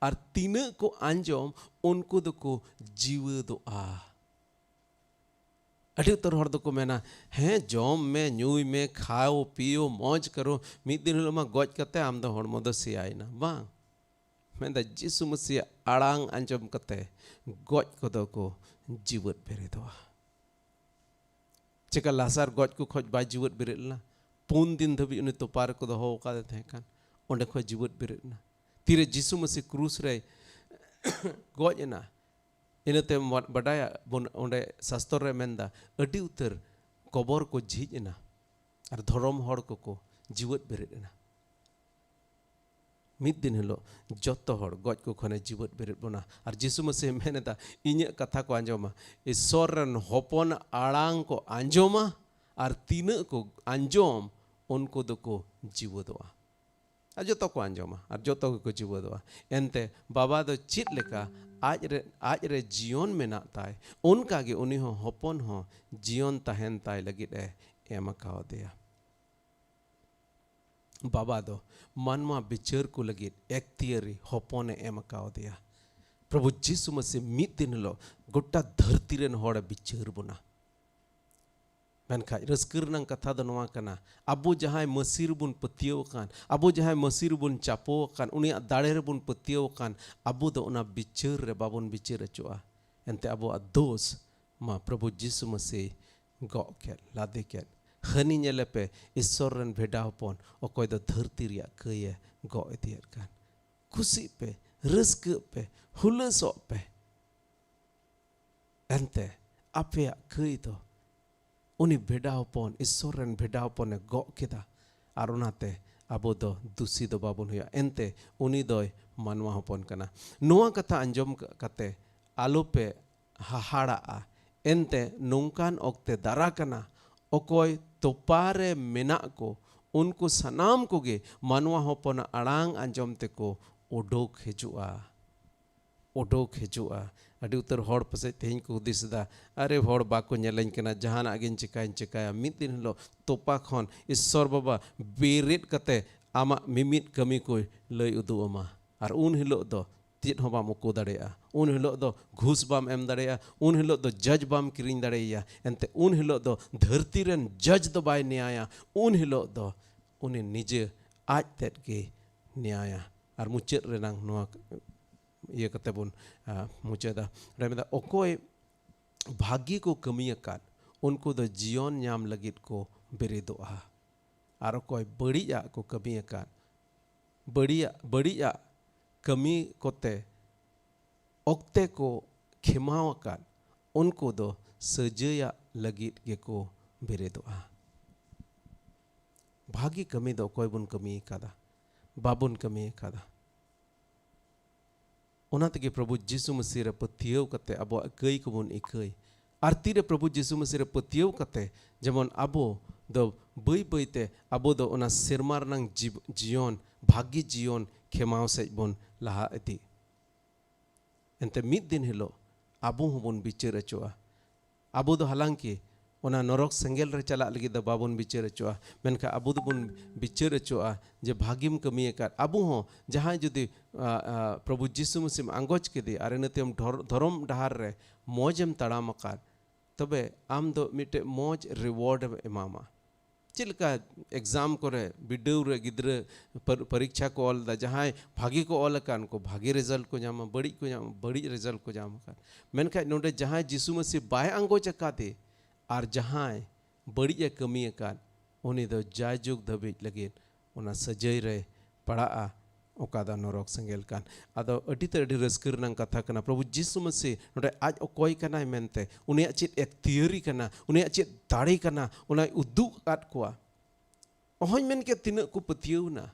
ᱟᱨ ᱛᱤᱱᱟᱹᱜ ᱠᱚ ᱟᱸᱡᱚᱢ, ᱩᱱᱠᱩ ᱫᱚᱠᱚ ᱡᱤᱣᱮᱫᱚᱜᱼᱟ᱾ ᱟᱹᱰᱤ ᱩᱛᱟᱹᱨ ᱦᱚᱲ ᱫᱚᱠᱚ ᱢᱮᱱᱟ, "ᱦᱮᱸ, ᱡᱚᱢ ᱢᱮ, ᱧᱩᱭ ᱢᱮ, ᱠᱷᱟᱣ ᱯᱤᱭᱳ, ᱢᱚᱡᱽ ᱠᱟᱨᱳ, ᱢᱤᱫ ᱫᱤᱱ ᱦᱤᱞᱳᱜ ᱢᱟ ᱜᱚᱡ ᱠᱟᱛᱮ ᱟᱢ ᱫᱚ ᱦᱚᱲᱢᱚ ᱫᱚ ᱥᱮᱭᱟᱭᱮᱱᱟ", ᱵᱟᱝ᱾ ᱢᱮᱱᱫᱟ, ᱡᱤᱥᱩ ᱢᱟᱹᱥᱤᱭᱟᱜ ᱟᱲᱟᱝ ᱟᱸᱡᱚᱢ ᱠᱟᱛᱮ ᱜᱚᱡ ᱠᱚᱫᱚ ᱠᱚ ᱡᱤᱣᱮᱫ ᱵᱮᱨᱮᱫᱚᱜᱼᱟ᱾ ᱪᱮᱠᱟ ᱞᱟᱥᱟᱨ ᱜᱚᱡ ᱠᱚ ᱠᱷᱚᱡ ᱵᱟᱭ ᱡᱤᱣᱮᱫ ᱵᱮᱨᱮᱫ ᱞᱮᱱᱟ? ᱯᱩᱱ ᱫᱤᱱ ᱫᱷᱟᱹᱵᱤᱡ ᱩᱱᱤ ᱛᱚᱯᱟ ᱨᱮᱠᱚ ᱫᱚᱦᱚ ᱟᱠᱟᱫᱮ ᱛᱟᱦᱮᱸ ᱠᱟᱱ, ᱚᱸᱰᱮ ᱠᱷᱚᱡ ᱡᱤᱣᱮᱫ ᱵᱮᱨᱮᱫ ᱮᱱᱟ᱾ ᱛᱤᱨᱮ ᱡᱤᱥᱩ ᱢᱟᱹᱥᱤ ᱠᱨᱩᱥ ᱨᱮᱭ ᱜᱚᱡ ᱮᱱᱟ, ᱤᱱᱟᱹᱛᱮ ᱵᱟᱰᱟᱭᱟ ᱵᱚᱱ, ᱚᱸᱰᱮ ᱥᱟᱥᱛᱚᱨ ᱨᱮ ᱢᱮᱱᱫᱟ, ᱟᱹᱰᱤ ᱩᱛᱟᱹᱨ ᱠᱚᱵᱚᱨ ᱠᱚ ᱡᱷᱤᱡ ᱮᱱᱟ ᱟᱨ ᱫᱷᱚᱨᱚᱢ ᱦᱚᱲ ᱠᱚᱠᱚ ᱡᱤᱣᱮᱫ ᱵᱮᱨᱮᱫ ᱮᱱᱟ᱾ ᱢᱤᱫ ᱫᱤᱱ ᱦᱤᱞᱳᱜ ᱡᱚᱛᱚ ᱦᱚᱲ ᱜᱚᱡ ᱠᱚ ᱠᱷᱚᱱᱮ ᱡᱤᱣᱮᱫ ᱵᱮᱨᱮᱫ ᱵᱚᱱᱟ᱾ ᱟᱨ ᱡᱤᱥᱩ ᱢᱟᱹᱥᱤᱦ ᱢᱮᱱ ᱮᱫᱟ, "ᱤᱧᱟᱹᱜ ᱠᱟᱛᱷᱟ ᱠᱚ ᱟᱸᱡᱚᱢᱟ, ᱤᱥᱥᱚᱨ ᱨᱮᱱ ᱦᱚᱯᱚᱱ ᱟᱲᱟᱝ ᱠᱚ ᱟᱸᱡᱚᱢᱟ, ᱟᱨ ᱛᱤᱱᱟᱹᱜ ᱠᱚ ᱟᱸᱡᱚᱢ, ᱩᱱᱠᱩ ᱫᱚᱠᱚ ᱡᱤᱣᱮᱫᱚᱜᱼᱟ᱾" ᱟᱨ ᱡᱚᱛᱚ ᱠᱚ ᱟᱸᱡᱚᱢᱟ ᱟᱨ ᱡᱚᱛᱚ ᱜᱮᱠᱚ ᱡᱤᱣᱮᱫᱚᱜᱼᱟ᱾ ᱮᱱᱛᱮ ᱵᱟᱵᱟ ᱫᱚ ᱪᱮᱫ ᱞᱮᱠᱟ ᱟᱡ ᱨᱮ, ᱟᱡ ᱨᱮ ᱡᱤᱭᱚᱱ ᱢᱮᱱᱟᱜ ᱛᱟᱭ, ᱚᱱᱠᱟ ᱜᱮ ᱩᱱᱤ ᱦᱚᱸ ᱦᱚᱯᱚᱱ ᱦᱚᱸ ᱡᱤᱭᱚᱱ ᱛᱟᱦᱮᱱ ᱛᱟᱭ ᱞᱟᱹᱜᱤᱫ ᱮ ᱮᱢ ᱟᱠᱟᱣᱟᱫᱮᱭᱟ᱾ ᱵᱟᱵᱟ ᱫᱚ ᱢᱟᱱᱣᱟ ᱵᱤᱪᱟᱹᱨ ᱠᱚ ᱞᱟᱹᱜᱤᱫ ᱮᱠᱛᱤᱭᱟᱹᱨᱤ ᱦᱚᱯᱚᱱᱮ ᱮᱢ ᱟᱠᱟᱣᱟᱫᱮᱭᱟ᱾ ᱯᱨᱚᱵᱷᱩ ᱡᱤᱥᱩ ᱢᱟᱹᱥᱤ ᱢᱤᱫ ᱫᱤᱱ ᱦᱤᱞᱳᱜ ᱜᱚᱴᱟ ᱫᱷᱟᱹᱨᱛᱤ ᱨᱮᱱ ᱦᱚᱲᱮ ᱵᱤᱪᱟᱹᱨ ᱵᱚᱱᱟ᱾ ᱢᱮᱱᱠᱷᱟᱱ ᱨᱟᱹᱥᱠᱟᱹ ᱨᱮᱱᱟᱜ ᱠᱟᱛᱷᱟ ᱫᱚ ᱱᱚᱣᱟ ᱠᱟᱱᱟ, ᱟᱵᱚ ᱡᱟᱦᱟᱸᱭ ᱢᱟᱹᱥᱤ ᱨᱮᱵᱚᱱ ᱯᱟᱹᱛᱭᱟᱹᱣ ᱟᱠᱟᱱ, ᱟᱵᱚ ᱡᱟᱦᱟᱸᱭ ᱢᱟᱹᱥᱤ ᱨᱮᱵᱚᱱ ᱪᱟᱯᱚ ᱟᱠᱟᱱ, ᱩᱱᱤᱭᱟᱜ ᱫᱟᱲᱮ ᱨᱮᱵᱚᱱ ᱯᱟᱹᱛᱭᱟᱹᱣ ᱟᱠᱟᱱ, ᱟᱵᱚ ᱫᱚ ᱚᱱᱟ ᱵᱤᱪᱟᱹᱨ ᱨᱮ ᱵᱟᱵᱚᱱ ᱵᱤᱪᱟᱹᱨ ᱦᱚᱪᱚᱜᱼᱟ᱾ ᱮᱱᱛᱮ ᱟᱵᱚᱣᱟᱜ ᱫᱳᱥ ᱢᱟ ᱯᱨᱚᱵᱷᱩ ᱡᱤᱥᱩ ᱢᱟᱹᱥᱤ ᱜᱚᱜ ᱠᱮᱫ, ᱞᱟᱫᱮ ᱠᱮᱫ᱾ ᱦᱟᱹᱱᱤ ᱧᱮᱞᱮ ᱯᱮ, ᱤᱥᱥᱚᱨ ᱨᱮᱱ ᱵᱷᱮᱰᱟ ᱦᱚᱯᱚᱱ, ᱚᱠᱚᱭ ᱫᱚ ᱫᱷᱟᱹᱨᱛᱤ ᱨᱮᱭᱟᱜ ᱠᱟᱹᱭᱮ ᱜᱚᱜ ᱤᱫᱤᱭᱮᱫ ᱠᱟᱱ᱾ ᱠᱩᱥᱤᱜ ᱯᱮ, ᱨᱟᱹᱥᱠᱟᱹᱜ ᱯᱮ, ᱦᱩᱞᱟᱹᱥᱚᱜ ᱯᱮ᱾ ᱮᱱᱛᱮ ᱟᱯᱮᱭᱟᱜ ᱠᱟᱹᱭ ᱫᱚ ᱩᱱᱤ ᱵᱷᱮᱰᱟ ᱦᱚᱯᱚᱱ, ᱤᱥᱥᱚᱨ ᱨᱮᱱ ᱵᱷᱮᱰᱟ ᱦᱚᱯᱚᱱᱮ ᱜᱚᱜ ᱠᱮᱫᱟ᱾ ᱟᱨ ᱚᱱᱟᱛᱮ ᱟᱵᱚ ᱫᱚ ᱫᱩᱥᱤ ᱫᱚ ᱵᱟᱵᱚᱱ ᱦᱩᱭᱩᱜᱼᱟ᱾ ᱮᱱᱛᱮ ᱩᱱᱤ ᱫᱚᱭ ᱢᱟᱱᱣᱟ ᱦᱚᱯᱚᱱ ᱠᱟᱱᱟ᱾ ᱱᱚᱣᱟ ᱠᱟᱛᱷᱟ ᱟᱸᱡᱚᱢ ᱠᱟᱛᱮ ᱟᱞᱚᱯᱮ ᱦᱟᱦᱟᱲᱟᱜᱼᱟ᱾ ᱮᱱᱛᱮ ᱱᱚᱝᱠᱟᱱ ᱚᱠᱛᱮ ᱫᱟᱨᱟ ᱠᱟᱱᱟ, ᱚᱠᱚᱭ ᱛᱚᱯᱟ ᱨᱮ ᱢᱮᱱᱟᱜ ᱠᱚ, ᱩᱱᱠᱩ ᱥᱟᱱᱟᱢ ᱠᱚᱜᱮ ᱢᱟᱱᱣᱟ ᱦᱚᱯᱚᱱᱟᱜ ᱟᱲᱟᱝ ᱟᱸᱡᱚᱢ ᱛᱮᱠᱚ ᱚᱰᱚᱠ ᱦᱤᱡᱩᱜᱼᱟ᱾ ᱚᱰᱚᱠ ᱦᱤᱡᱩᱜᱼᱟ᱾ ᱟᱹᱰᱤ ᱩᱛᱟᱹᱨ ᱦᱚᱲ ᱯᱟᱥᱮᱡ ᱛᱮᱦᱮᱧ ᱠᱚ ᱦᱩᱫᱤᱥ ᱮᱫᱟ, "ᱟᱨᱮ, ᱦᱚᱲ ᱵᱟᱠᱚ ᱧᱮᱞᱮᱧ ᱠᱟᱱᱟ, ᱡᱟᱦᱟᱱᱟᱜ ᱜᱤᱧ ᱪᱮᱠᱟᱧ ᱪᱮᱠᱟᱭᱟ, ᱢᱤᱫ ᱫᱤᱱ ᱦᱤᱞᱳᱜ ᱛᱚᱯᱟ ᱠᱷᱚᱱ ᱤᱥᱥᱚᱨ ᱵᱟᱵᱟ ᱵᱮᱨᱮᱫ ᱠᱟᱛᱮ ᱟᱢᱟᱜ ᱢᱤᱢᱤᱫ ᱠᱟᱹᱢᱤ ᱠᱚᱭ ᱞᱟᱹᱭ ᱩᱫᱩᱜ ᱟᱢᱟ, ᱟᱨ ᱩᱱ ᱦᱤᱞᱳᱜ ᱫᱚ ᱪᱮᱫ ᱦᱚᱸ ᱵᱟᱢ ᱩᱠᱩ ᱫᱟᱲᱮᱭᱟᱜᱼᱟ, ᱩᱱ ᱦᱤᱞᱳᱜ ᱫᱚ ᱜᱷᱩᱥ ᱵᱟᱢ ᱮᱢ ᱫᱟᱲᱮᱭᱟᱜᱼᱟ, ᱩᱱ ᱦᱤᱞᱳᱜ ᱫᱚ ᱡᱟᱡᱽ ᱵᱟᱢ ᱠᱤᱨᱤᱧ ᱫᱟᱲᱮᱭᱟᱭᱟ, ᱮᱱᱛᱮ ᱩᱱ ᱦᱤᱞᱳᱜ ᱫᱚ ᱫᱷᱟᱹᱨᱛᱤ ᱨᱮᱱ ᱡᱟᱡᱽ ᱫᱚ ᱵᱟᱭ ᱱᱮᱭᱟᱭᱟ, ᱩᱱ ᱦᱤᱞᱳᱜ ᱫᱚ ᱩᱱᱤ ᱱᱤᱡᱮ ᱟᱡ ᱛᱮᱫ ᱜᱮ ᱱᱮᱭᱟᱭᱟ᱾" ᱟᱨ ᱢᱩᱪᱟᱹᱫ ᱨᱮᱱᱟᱝ ᱱᱚᱣᱟ ᱤᱭᱟᱹ ᱠᱟᱛᱮ ᱵᱚᱱ, ᱟ, ᱢᱩᱪᱟᱹᱫᱟ᱾ ᱚᱸᱰᱮ ᱢᱮᱱᱫᱟ, ᱚᱠᱚᱭ ᱵᱷᱟᱹᱜᱤ ᱠᱚ ᱠᱟᱹᱢᱤ ᱟᱠᱟᱫ, ᱩᱱᱠᱩ ᱫᱚ ᱡᱤᱭᱚᱱ ᱧᱟᱢ ᱞᱟᱹᱜᱤᱫ ᱠᱚ ᱵᱮᱨᱮᱫᱚᱜᱼᱟ᱾ ᱟᱨ ᱚᱠᱚᱭ ᱵᱟᱹᱲᱤᱡᱟᱜ ᱠᱚ ᱠᱟᱹᱢᱤ ᱟᱠᱟᱫ, ᱵᱟᱹᱲᱤᱡᱟᱜ, ᱵᱟᱹᱲᱤᱡᱟᱜ ᱠᱟᱹᱢᱤ ᱠᱚᱛᱮ ᱚᱠᱛᱮ ᱠᱚ ᱠᱷᱮᱢᱟᱣ ᱟᱠᱟᱫ, ᱩᱱᱠᱩ ᱫᱚ ᱥᱟᱹᱡᱟᱹᱭᱟᱜ ᱞᱟᱹᱜᱤᱫ ᱜᱮᱠᱚ ᱵᱮᱨᱮᱫᱚᱜᱼᱟ᱾ ᱵᱷᱟᱹᱜᱤ ᱠᱟᱹᱢᱤ ᱫᱚ ᱚᱠᱚᱭ ᱵᱚᱱ ᱠᱟᱹᱢᱤ ᱟᱠᱟᱫᱟ? ᱵᱟᱵᱚᱱ ᱠᱟᱹᱢᱤ ᱟᱠᱟᱫᱟ᱾ ᱚᱱᱟ ᱛᱮᱜᱮ ᱯᱨᱚᱵᱷᱩ ᱡᱤᱥᱩ ᱢᱟᱹᱥᱤ ᱨᱮ ᱯᱟᱹᱛᱭᱟᱹᱣ ᱠᱟᱛᱮ ᱟᱵᱚᱣᱟᱜ ᱠᱟᱹᱭ ᱠᱚᱵᱚᱱ ᱤᱠᱟᱹᱭ᱾ ᱟᱨ ᱛᱤᱨᱮ ᱯᱨᱚᱵᱷᱩ ᱡᱤᱥᱩ ᱢᱟᱹᱥᱤ ᱨᱮ ᱯᱟᱹᱛᱭᱟᱹᱣ ᱠᱟᱛᱮ ᱡᱮᱢᱚᱱ ᱟᱵᱚ ᱫᱚ ᱵᱟᱹᱭ ᱵᱟᱹᱭ ᱛᱮ ᱟᱵᱚ ᱫᱚ ᱚᱱᱟ ᱥᱮᱨᱢᱟ ᱨᱮᱱᱟᱝ ᱡᱤᱵ-, ᱡᱤᱭᱚᱱ, ᱵᱷᱟᱹᱜᱤ ᱡᱤᱭᱚᱱ ᱠᱷᱮᱢᱟᱣ ᱥᱮᱫ ᱵᱚᱱ ᱞᱟᱦᱟ ᱤᱫᱤ᱾ ᱮᱱᱛᱮ ᱢᱤᱫ ᱫᱤᱱ ᱦᱤᱞᱳᱜ ᱟᱵᱚ ᱦᱚᱸᱵᱚᱱ ᱵᱤᱪᱟᱹᱨ ᱦᱚᱪᱚᱜᱼᱟ᱾ ᱟᱵᱚ ᱫᱚ ᱦᱟᱞᱟᱝᱠᱤ ᱚᱱᱟ ᱱᱚᱨᱚᱠ ᱥᱮᱸᱜᱮᱞ ᱨᱮ ᱪᱟᱞᱟᱜ ᱞᱟᱹᱜᱤᱫ ᱫᱚ ᱵᱟᱵᱚᱱ ᱵᱤᱪᱟᱹᱨ ᱦᱚᱪᱚᱜᱼᱟ, ᱢᱮᱱᱠᱷᱟᱱ ᱟᱵᱚ ᱫᱚᱵᱚᱱ ᱵᱤᱪᱟᱹᱨ ᱦᱚᱪᱚᱜᱼᱟ ᱡᱮ ᱵᱷᱟᱹᱜᱤᱢ ᱠᱟᱹᱢᱤ ᱟᱠᱟᱫ᱾ ᱟᱵᱚ ᱦᱚᱸ ᱡᱟᱦᱟᱸᱭ ᱡᱩᱫᱤ, ᱟ, ᱟ, ᱯᱨᱚᱵᱷᱩ ᱡᱤᱥᱩ ᱢᱟᱹᱥᱤᱢ ᱟᱸᱜᱚᱪ ᱠᱮᱫᱮ ᱟᱨ ᱤᱱᱟᱹ ᱛᱟᱭᱚᱢ ᱰᱷᱚᱨ-, ᱫᱷᱚᱨᱚᱢ ᱰᱟᱦᱟᱨ ᱨᱮ ᱢᱚᱡᱽ ᱮᱢ ᱛᱟᱲᱟᱢ ᱟᱠᱟᱫ, ᱛᱚᱵᱮ ᱟᱢ ᱫᱚ ᱢᱤᱫᱴᱮᱡ ᱢᱚᱡᱽ reward ᱮᱢ ᱮᱢᱟᱢᱟ᱾ ᱪᱮᱫ ᱞᱮᱠᱟ exam ᱠᱚᱨᱮ, ᱵᱤᱰᱟᱹᱣ ᱨᱮ ᱜᱤᱫᱽᱨᱟᱹ ᱯᱟᱨ-, ᱯᱚᱨᱤᱠᱷᱟ ᱠᱚ ᱚᱞ ᱮᱫᱟ, ᱡᱟᱦᱟᱸᱭ ᱵᱷᱟᱹᱜᱤ ᱠᱚ ᱚᱞ ᱟᱠᱟᱱ ᱠᱚ ᱵᱷᱟᱹᱜᱤ result ᱠᱚ ᱧᱟᱢᱟ, ᱵᱟᱹᱲᱤᱡ ᱠᱚ ᱧᱟᱢᱟ, ᱵᱟᱹᱲᱤᱡ result ᱠᱚ ᱧᱟᱢ ᱟᱠᱟᱫ᱾ ᱢᱮᱱᱠᱷᱟᱱ ᱱᱚᱰᱮ ᱡᱟᱦᱟᱸᱭ ᱡᱤᱥᱩ ᱢᱟᱹᱥᱤ ᱵᱟᱭ ᱟᱸᱜᱚᱪ ᱟᱠᱟᱫᱮ ᱟᱨ ᱡᱟᱦᱟᱸᱭ ᱵᱟᱹᱲᱤᱡ ᱮ ᱠᱟᱹᱢᱤ ᱟᱠᱟᱫ, ᱩᱱᱤ ᱫᱚ ᱡᱟᱭᱡᱩᱜᱽ ᱫᱷᱟᱹᱵᱤᱡ ᱞᱟᱹᱜᱤᱫ ᱚᱱᱟ ᱥᱟᱹᱡᱟᱹᱭ ᱨᱮ ᱯᱟᱲᱟᱜᱼᱟ, ᱚᱠᱟ ᱫᱚ ᱱᱚᱨᱚᱠ ᱥᱮᱸᱜᱮᱞ ᱠᱟᱱ᱾ ᱟᱫᱚ ᱟᱹᱰᱤ ᱛᱮ ᱟᱹᱰᱤ ᱨᱟᱹᱥᱠᱟᱹ ᱨᱮᱱᱟᱜ ᱠᱟᱛᱷᱟ ᱠᱟᱱᱟ, ᱯᱨᱚᱵᱷᱩ ᱡᱤᱥᱩ ᱢᱟᱹᱥᱤ ᱱᱚᱰᱮ ᱟᱡ ᱚᱠᱚᱭ ᱠᱟᱱᱟᱭ ᱢᱮᱱᱛᱮ, ᱩᱱᱤᱭᱟᱜ ᱪᱮᱫ ᱮᱠᱛᱤᱭᱟᱹᱨᱤ ᱠᱟᱱᱟ, ᱩᱱᱤᱭᱟᱜ ᱪᱮᱫ ᱫᱟᱲᱮ ᱠᱟᱱᱟ, ᱚᱱᱟᱭ ᱩᱫᱩᱜ ᱟᱠᱟᱫ ᱠᱚᱣᱟ᱾ ᱚᱦᱚᱧ ᱢᱮᱱ ᱠᱮᱭᱟ ᱛᱤᱱᱟᱹᱜ ᱠᱚ ᱯᱟᱹᱛᱭᱟᱹᱣ ᱮᱱᱟ,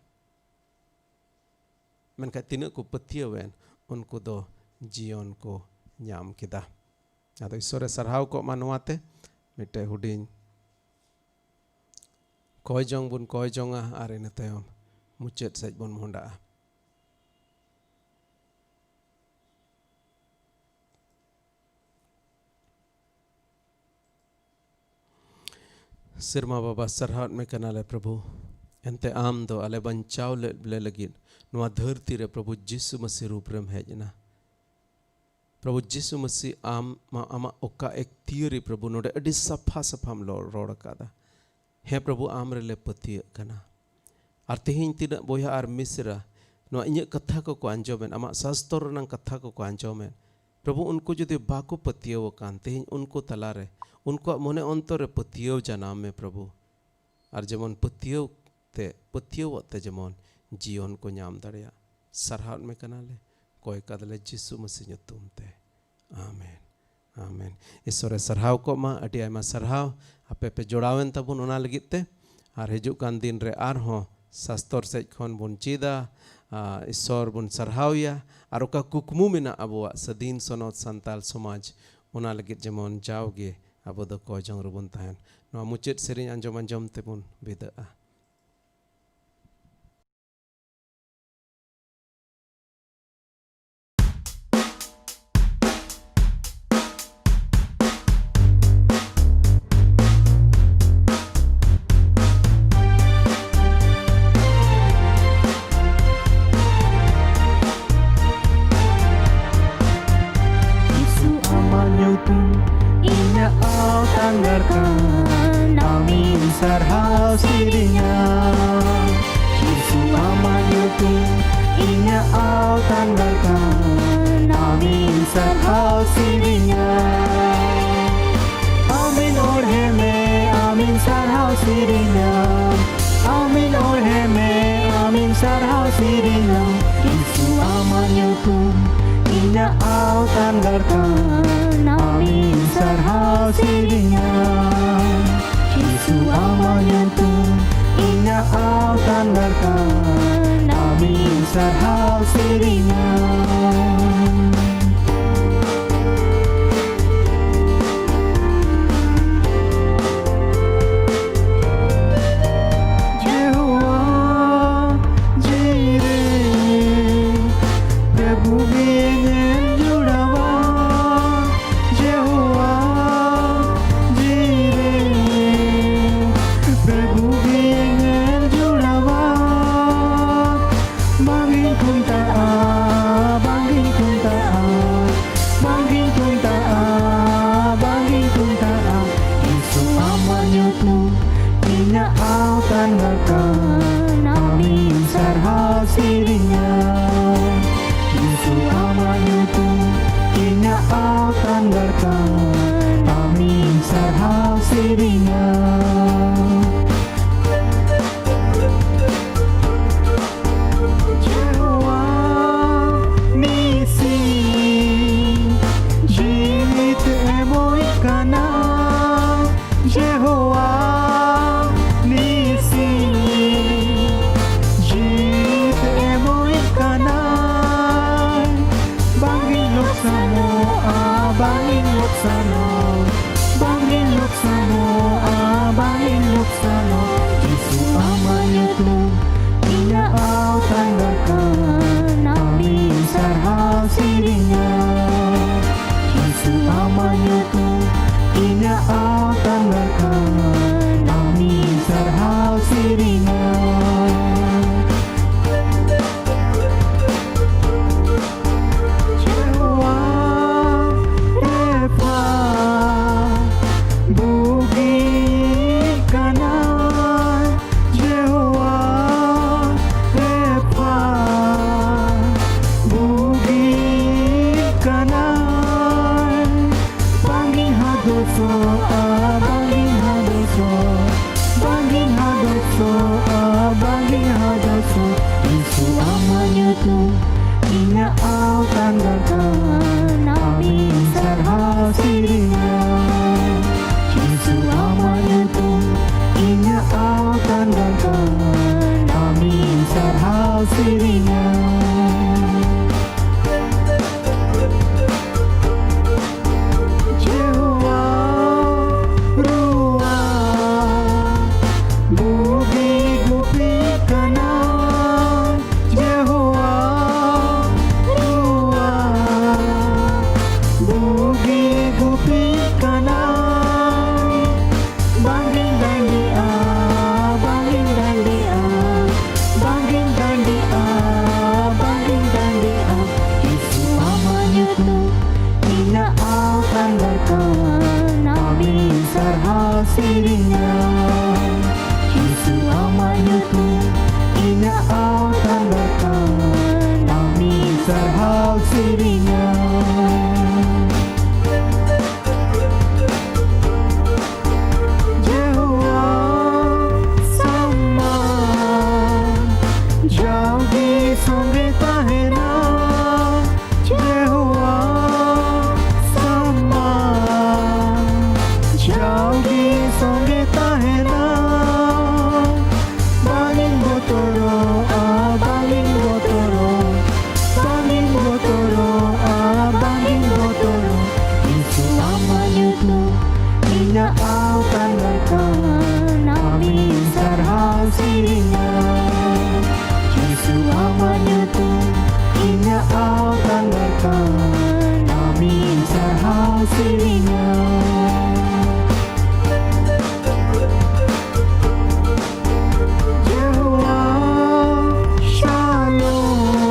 ᱢᱮᱱᱠᱷᱟᱱ ᱛᱤᱱᱟᱹᱜ ᱠᱚ ᱯᱟᱹᱛᱭᱟᱹᱣ ᱮᱱ, ᱩᱱᱠᱩ ᱫᱚ ᱡᱤᱭᱚᱱ ᱠᱚ ᱧᱟᱢ ᱠᱮᱫᱟ᱾ ᱟᱫᱚ ᱤᱥᱥᱚᱨᱮ ᱥᱟᱨᱦᱟᱣ ᱠᱚᱜ ᱢᱟ ᱱᱚᱣᱟᱛᱮ᱾ ᱢᱤᱫᱴᱮᱡ ᱦᱩᱰᱤᱧ ᱠᱚᱭ ᱡᱚᱝ ᱵᱚᱱ ᱠᱚᱭ ᱡᱚᱝᱟ ᱟᱨ ᱤᱱᱟᱹ ᱛᱟᱭᱚᱢ ᱢᱩᱪᱟᱹᱫ ᱥᱮᱫ ᱵᱚᱱ ᱢᱚᱦᱰᱟᱜᱼᱟ᱾ ᱥᱮᱨᱢᱟ ᱵᱟᱵᱟ, ᱥᱟᱨᱦᱟᱣᱮᱫ ᱢᱮ ᱠᱟᱱᱟᱞᱮ ᱯᱨᱚᱵᱷᱩ᱾ ᱮᱱᱛᱮ ᱟᱢ ᱫᱚ ᱟᱞᱮ ᱵᱟᱧᱪᱟᱣ ᱞᱮ, ᱞᱮ ᱞᱟᱹᱜᱤᱫ ᱱᱚᱣᱟ ᱫᱷᱟᱹᱨᱛᱤ ᱨᱮ ᱯᱨᱚᱵᱷᱩ ᱡᱤᱥᱩ ᱢᱟᱹᱥᱤ ᱨᱩᱯ ᱨᱮᱢ ᱦᱮᱡ ᱮᱱᱟ᱾ ᱯᱨᱚᱵᱷᱩ ᱡᱤᱥᱩ ᱢᱟᱹᱥᱤ, ᱟᱢ ᱢᱟ ᱟᱢᱟᱜ ᱚᱠᱟ ᱮᱠᱛᱤᱭᱟᱹᱨᱤ ᱯᱨᱚᱵᱷᱩ ᱱᱚᱰᱮ ᱟᱹᱰᱤ ᱥᱟᱯᱷᱟ ᱥᱟᱯᱷᱟᱢ ᱞᱚ-, ᱨᱚᱲ ᱟᱠᱟᱫᱟ᱾ ᱦᱮᱸ ᱯᱨᱚᱵᱷᱩ, ᱟᱢ ᱨᱮᱞᱮ ᱯᱟᱹᱛᱭᱟᱹᱜ ᱠᱟᱱᱟ᱾ ᱟᱨ ᱛᱮᱦᱮᱧ ᱛᱤᱱᱟᱹᱜ ᱵᱚᱭᱦᱟ ᱟᱨ ᱢᱤᱥᱨᱟ ᱱᱚᱣᱟ ᱤᱧᱟᱹᱜ ᱠᱟᱛᱷᱟ ᱠᱚᱠᱚ ᱟᱸᱡᱚᱢᱮᱫ, ᱟᱢᱟᱜ ᱥᱟᱥᱛᱚᱨ ᱨᱮᱱᱟᱜ ᱠᱟᱛᱷᱟ ᱠᱚᱠᱚ ᱟᱸᱡᱚᱢᱮᱫ, ᱯᱨᱚᱵᱷᱩ, ᱩᱱᱠᱩ ᱡᱩᱫᱤ ᱵᱟᱠᱚ ᱯᱟᱹᱛᱭᱟᱹᱣ ᱟᱠᱟᱱ, ᱛᱮᱦᱮᱧ ᱩᱱᱠᱩ ᱛᱟᱞᱟᱨᱮ, ᱩᱱᱠᱩᱣᱟᱜ ᱢᱚᱱᱮ ᱚᱱᱛᱚᱨ ᱨᱮ ᱯᱟᱹᱛᱭᱟᱹᱣ ᱡᱟᱱᱟᱢ ᱢᱮ ᱯᱨᱚᱵᱷᱩ᱾ ᱟᱨ ᱡᱮᱢᱚᱱ ᱯᱟᱹᱛᱭᱟᱹᱣ ᱛᱮ, ᱯᱟᱹᱛᱭᱟᱹᱣᱚᱜ ᱛᱮ ᱡᱮᱢᱚᱱ ᱡᱤᱭᱚᱱ ᱠᱚ ᱧᱟᱢ ᱫᱟᱲᱮᱭᱟᱜ᱾ ᱥᱟᱨᱦᱟᱣᱮᱫ ᱢᱮ ᱠᱟᱱᱟᱞᱮ, ᱠᱚᱭ ᱠᱟᱫᱟᱞᱮ ᱡᱤᱥᱩ ᱢᱟᱹᱥᱤ ᱧᱩᱛᱩᱢ ᱛᱮ, ᱟᱢᱮᱱ᱾ ᱟᱢᱮᱱ᱾ ᱤᱥᱥᱚᱨᱮ ᱥᱟᱨᱦᱟᱣ ᱠᱚᱜ ᱢᱟ᱾ ᱟᱹᱰᱤ ᱟᱭᱢᱟ ᱥᱟᱨᱦᱟᱣ ᱟᱯᱮ ᱯᱮ ᱡᱚᱲᱟᱣᱮᱱ ᱛᱟᱵᱚᱱ ᱚᱱᱟ ᱞᱟᱹᱜᱤᱫ ᱛᱮ᱾ ᱟᱨ ᱦᱤᱡᱩᱜ ᱠᱟᱱ ᱫᱤᱱ ᱨᱮ ᱟᱨᱦᱚᱸ ᱥᱟᱥᱛᱚᱨ ᱥᱮᱫ ᱠᱷᱚᱱ ᱵᱚᱱ ᱪᱮᱫᱟ, ᱟᱨ ᱤᱥᱥᱚᱨ ᱵᱚᱱ ᱥᱟᱨᱦᱟᱣᱮᱭᱟ᱾ ᱟᱨ ᱚᱠᱟ ᱠᱩᱠᱢᱩ ᱢᱮᱱᱟᱜ ᱟᱵᱚᱣᱟᱜ ᱥᱟᱹᱫᱷᱤᱱ ᱥᱚᱱᱚᱛ ᱥᱟᱱᱛᱟᱞ ᱥᱚᱢᱟᱡᱽ, ᱚᱱᱟ ᱞᱟᱹᱜᱤᱫ ᱡᱮᱢᱚᱱ ᱡᱟᱣᱜᱮ ᱟᱵᱚ ᱫᱚ ᱠᱚᱭ ᱡᱚᱝ ᱨᱮᱵᱚᱱ ᱛᱟᱦᱮᱱ᱾ ᱱᱚᱣᱟ ᱢᱩᱪᱟᱹᱫ ᱥᱮᱨᱮᱧ ᱟᱸᱡᱚᱢ ᱟᱸᱡᱚᱢ ᱛᱮᱵᱚᱱ ᱵᱤᱫᱟᱹᱜᱼᱟ᱾ ᱡᱤᱥᱩ ᱟᱢᱟᱜ ᱧᱩᱛᱩᱢ ᱤᱧᱟᱹᱜ ᱟᱣᱛᱟᱱ ᱫᱟᱲᱠᱟᱱ, ᱟᱢᱤᱧ ᱥᱟᱨᱦᱟᱣ ᱥᱮᱨᱮᱧᱟ᱾ ᱡᱤᱥᱩ ᱟᱢᱟᱜ ᱧᱩᱛᱩᱢ ᱤᱧᱟᱹᱜ ᱟᱣᱛᱟᱱ ᱫᱟᱲᱠᱟᱱ, ᱟᱢᱤᱧ ᱥᱟᱨᱦᱟᱣ ᱥᱮᱨᱮᱧᱟ᱾ ᱟᱢᱤᱧ ᱚᱲᱦᱮ ᱢᱮ, ᱟᱢᱤᱧ ᱥᱟᱨᱦᱟᱣ ᱥᱮᱨᱮᱧᱟ᱾ ᱟᱢᱤᱧ ᱚᱲᱦᱮ ᱢᱮ, ᱟᱢᱤᱧ ᱥᱟᱨᱦᱟᱣ ᱥᱮᱨᱮᱧᱟ᱾ ᱡᱤᱥᱩ ᱟᱢᱟᱜ ᱧᱩᱛᱩᱢ ᱤᱧᱟᱹᱜ ᱟᱣᱛᱟᱱ ᱫᱟᱲᱠᱟᱱ, ᱟᱢᱤᱧ ᱥᱟᱨᱦᱟᱣ ᱥᱮᱨᱮᱧᱟ᱾ ᱡᱤᱥᱩ ᱟᱢᱟᱜ ᱧᱩᱛᱩᱢ ᱤᱧᱟᱹᱜ ᱟᱣᱛᱟᱱ ᱫᱟᱲᱠᱟᱱ, ᱟᱢᱤᱧ ᱥᱟᱨᱦᱟᱣ ᱥᱮᱨᱮᱧᱟ᱾ ᱡᱮᱦᱳᱣᱟ ᱡᱤᱨᱮ, ᱯᱨᱚᱵᱷᱩ ᱜᱮ ᱧᱮᱞ ᱡᱩᱲᱟᱣᱟ᱾ ᱡᱮᱦᱳᱣᱟ ᱡᱤᱨᱮ, ᱡᱤᱥᱩ ᱟᱢᱟᱜ ᱧᱩᱛᱩᱢ ᱤᱧᱟᱹᱜ ᱟᱣᱛᱟᱱ ᱫᱟᱲ ᱠᱟᱱ, ᱟᱢᱤᱧ ᱥᱟᱨᱦᱟᱣ ᱥᱮᱨᱮᱧᱟ᱾ ᱡᱮᱦᱳᱣᱟ ᱱᱤᱥᱤ ᱡᱤᱣᱤᱛ ᱮᱢᱚᱜ ᱠᱟᱱᱟ᱾ ᱡᱮᱦᱳᱣᱟ ᱱᱤᱥᱤ ᱡᱤᱣᱤᱛ ᱮᱢᱚᱜ ᱠᱟᱱᱟᱭ᱾ ᱵᱟᱝᱤᱧ ᱞᱚᱠᱥᱟᱱᱚᱜᱼᱟ, ᱵᱟᱝᱤᱧ ᱞᱚᱠᱥᱟᱱᱚᱜ, ᱵᱟᱝᱤᱧ ᱞᱚᱠᱥᱟᱱᱚᱜᱼᱟ, ᱵᱟᱝᱤᱧ ᱞᱚᱠᱥᱟᱱᱚᱜ᱾ ᱡᱤᱥᱩ ᱟᱢᱟᱜ ᱧᱩᱛᱩᱢ ᱤᱧᱟᱹᱜ ᱟᱣᱛᱟᱱ ᱫᱟᱲ ᱠᱟᱱ, ᱟᱢᱤᱧ ᱥᱟᱨᱦᱟᱣ ᱥᱮᱨᱮᱧᱟ᱾ ᱡᱤᱥᱩ ᱟᱢᱟᱜ ᱧᱩᱛᱩᱢ ᱤᱧᱟᱹᱜ ᱟᱣᱛᱟᱱ ᱫᱟᱲ ᱠᱟᱱ, ᱟᱢᱤᱧ ᱥᱟᱨᱦᱟᱣ ᱥᱮᱨᱮᱧᱟ᱾ ᱡᱮᱦᱳᱣᱟ ᱨᱟᱯᱷᱟ ᱵᱩᱜᱤ ᱠᱟᱱᱟᱭ᱾ ᱡᱮᱦᱳᱣᱟ ᱨᱟᱯᱷᱟ ᱵᱩᱜᱤ ᱠᱟᱱᱟᱭ᱾ ᱵᱟᱝᱤᱧ ᱦᱟᱫᱚᱥᱚᱜᱼᱟ, ᱵᱟᱝᱤᱧ ᱦᱟᱫᱚᱥᱚᱜ, ᱵᱟᱝᱤᱧ ᱦᱟᱫᱚᱥᱚᱜᱼᱟ, ᱵᱟᱝᱤᱧ ᱦᱟᱫᱚᱥᱚᱜ᱾ ᱡᱤᱥᱩ ᱟᱢᱟᱜ ᱧᱩᱛᱩᱢ ᱤᱧᱟᱹᱜ ᱟᱣᱛᱟᱱ ᱫᱟᱲ ᱠᱟᱱ, ᱟᱢᱤᱧ ᱥᱟᱨᱦᱟᱣ ᱥᱮᱨᱮᱧᱟ᱾ ᱡᱤᱥᱩ ᱟᱢᱟᱜ ᱧᱩᱛᱩᱢ ᱤᱧᱟᱹᱜ ᱟᱣᱛᱟᱱ ᱫᱟᱲ ᱠᱟᱱ, ᱟᱢᱤᱧ ᱥᱟᱨᱦᱟᱣ ᱥᱮᱨᱮᱧᱟ᱾ ᱡᱮᱦᱳᱣᱟ ᱨᱩᱣᱟᱹ ᱵᱩᱜᱤ ᱜᱩᱯᱤ ᱠᱟᱱᱟ᱾ ᱡᱮᱦᱳᱣᱟ ᱨᱩᱣᱟᱹ ᱵᱩᱜᱤ ᱜᱩᱯᱤ ᱠᱟᱱᱟ᱾ ᱵᱟᱝᱤᱧ ᱰᱟᱸᱰᱮᱜᱼᱟ, ᱵᱟᱝᱤᱧ ᱰᱟᱸᱰᱮᱜᱼᱟ, ᱵᱟᱝᱤᱧ ᱰᱟᱸᱰᱮᱜᱼᱟ, ᱵᱟᱝᱤᱧ ᱰᱟᱸᱰᱮᱜᱼᱟ᱾ ᱡᱤᱥᱩ ᱟᱢᱟᱜ ᱧᱩᱛᱩᱢ ᱤᱧᱟᱹᱜ ᱟᱣᱛᱟᱱ ᱫᱟᱲ ᱠᱟᱱ, ᱟᱢᱤᱧ ᱥᱟᱨᱦᱟᱣ ᱥᱮᱨᱮᱧᱟ᱾ ᱡᱤᱥᱩ ᱟᱢᱟᱜ ᱧᱩᱛᱩᱢ ᱤᱧᱟᱹᱜ ᱟᱣᱛᱟᱱ ᱫᱟᱲ ᱠᱟᱱ, ᱥᱮᱨᱮᱧᱟ᱾ ᱡᱮᱦᱳᱣᱟ ᱥᱟᱢᱟ ᱡᱟᱣᱜᱮ ᱥᱚᱸᱜᱮ ᱛᱟᱦᱮᱱᱟ᱾ ᱡᱮᱦᱳᱣᱟ ᱥᱟᱢᱟ ᱡᱟᱣᱜᱮ ᱥᱚᱸᱜᱮ ᱛᱟᱦᱮᱱᱟ᱾ ᱵᱟᱝᱤᱧ ᱵᱚᱛᱚᱨᱚᱜᱼᱟ, ᱵᱟᱝᱤᱧ ᱵᱚᱛᱚᱨᱚᱜᱼᱟ, ᱵᱟᱝᱤᱧ ᱵᱚᱛᱚᱨᱚᱜᱼᱟ, ᱵᱟᱝᱤᱧ ᱵᱚᱛᱚᱨᱚᱜᱼᱟ᱾ ᱡᱤᱥᱩ ᱟᱢᱟᱜ ᱧᱩᱛᱩᱢ ᱤᱧᱟᱹᱜ ᱟᱣᱛᱟᱱ ᱞᱮᱠᱟᱱ ᱟᱢᱤᱧ ᱥᱟᱨᱦᱟᱣ ᱥᱮᱨᱮᱧᱟ᱾ ᱡᱤᱥᱩ ᱟᱢᱟᱜ ᱧᱩᱛᱩᱢ ᱤᱧᱟᱹᱜ ᱟᱣᱛᱟᱱ ᱞᱮᱠᱟᱱ ᱟᱢᱤᱧ ᱥᱟᱨᱦᱟᱣ ᱥᱮᱨᱮᱧᱟ᱾ ᱡᱮᱦᱳᱣᱟ ᱥᱟᱞᱳᱢ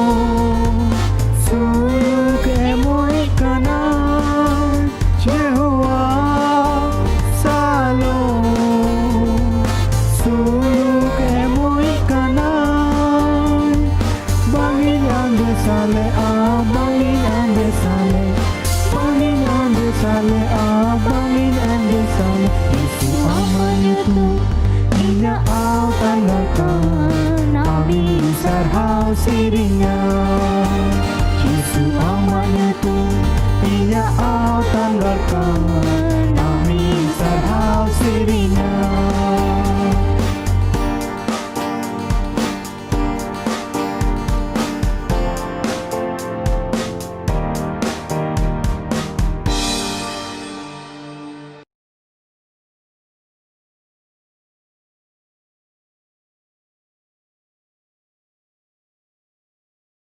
ᱥᱩᱞᱩᱠ ᱮᱢᱚᱜ ᱠᱟᱱᱟ᱾ ᱡᱮᱦᱳᱣᱟ ᱥᱟᱞᱳᱢ ᱥᱩᱞᱩᱠ ᱮᱢᱚᱜ ᱠᱟᱱᱟ᱾ ᱵᱟᱝᱤᱧ ᱟᱸᱫᱮ ᱥᱟᱞᱮᱜᱼᱟ, ᱵᱟᱝᱤᱧ ᱟᱸᱫᱮ ᱥᱟᱞᱮᱜᱼᱟ, ᱵᱟᱝᱤᱧ ᱟᱸᱫᱮ ᱥᱟᱞᱮᱜᱼᱟ, ᱵᱟᱝᱤᱧ ᱟᱸᱫᱮ ᱥᱟᱞᱮᱜᱼᱟ᱾ ᱡᱤᱥᱩ ᱟᱢᱟᱜ ᱧᱩᱛᱩᱢ ᱤᱧᱟᱹᱜ ᱟᱣᱛᱟᱱ ᱞᱮᱠᱟᱱ ᱟᱢᱤᱧ ᱥᱟᱨᱦᱟᱣ ᱥᱮᱨᱮᱧᱟ᱾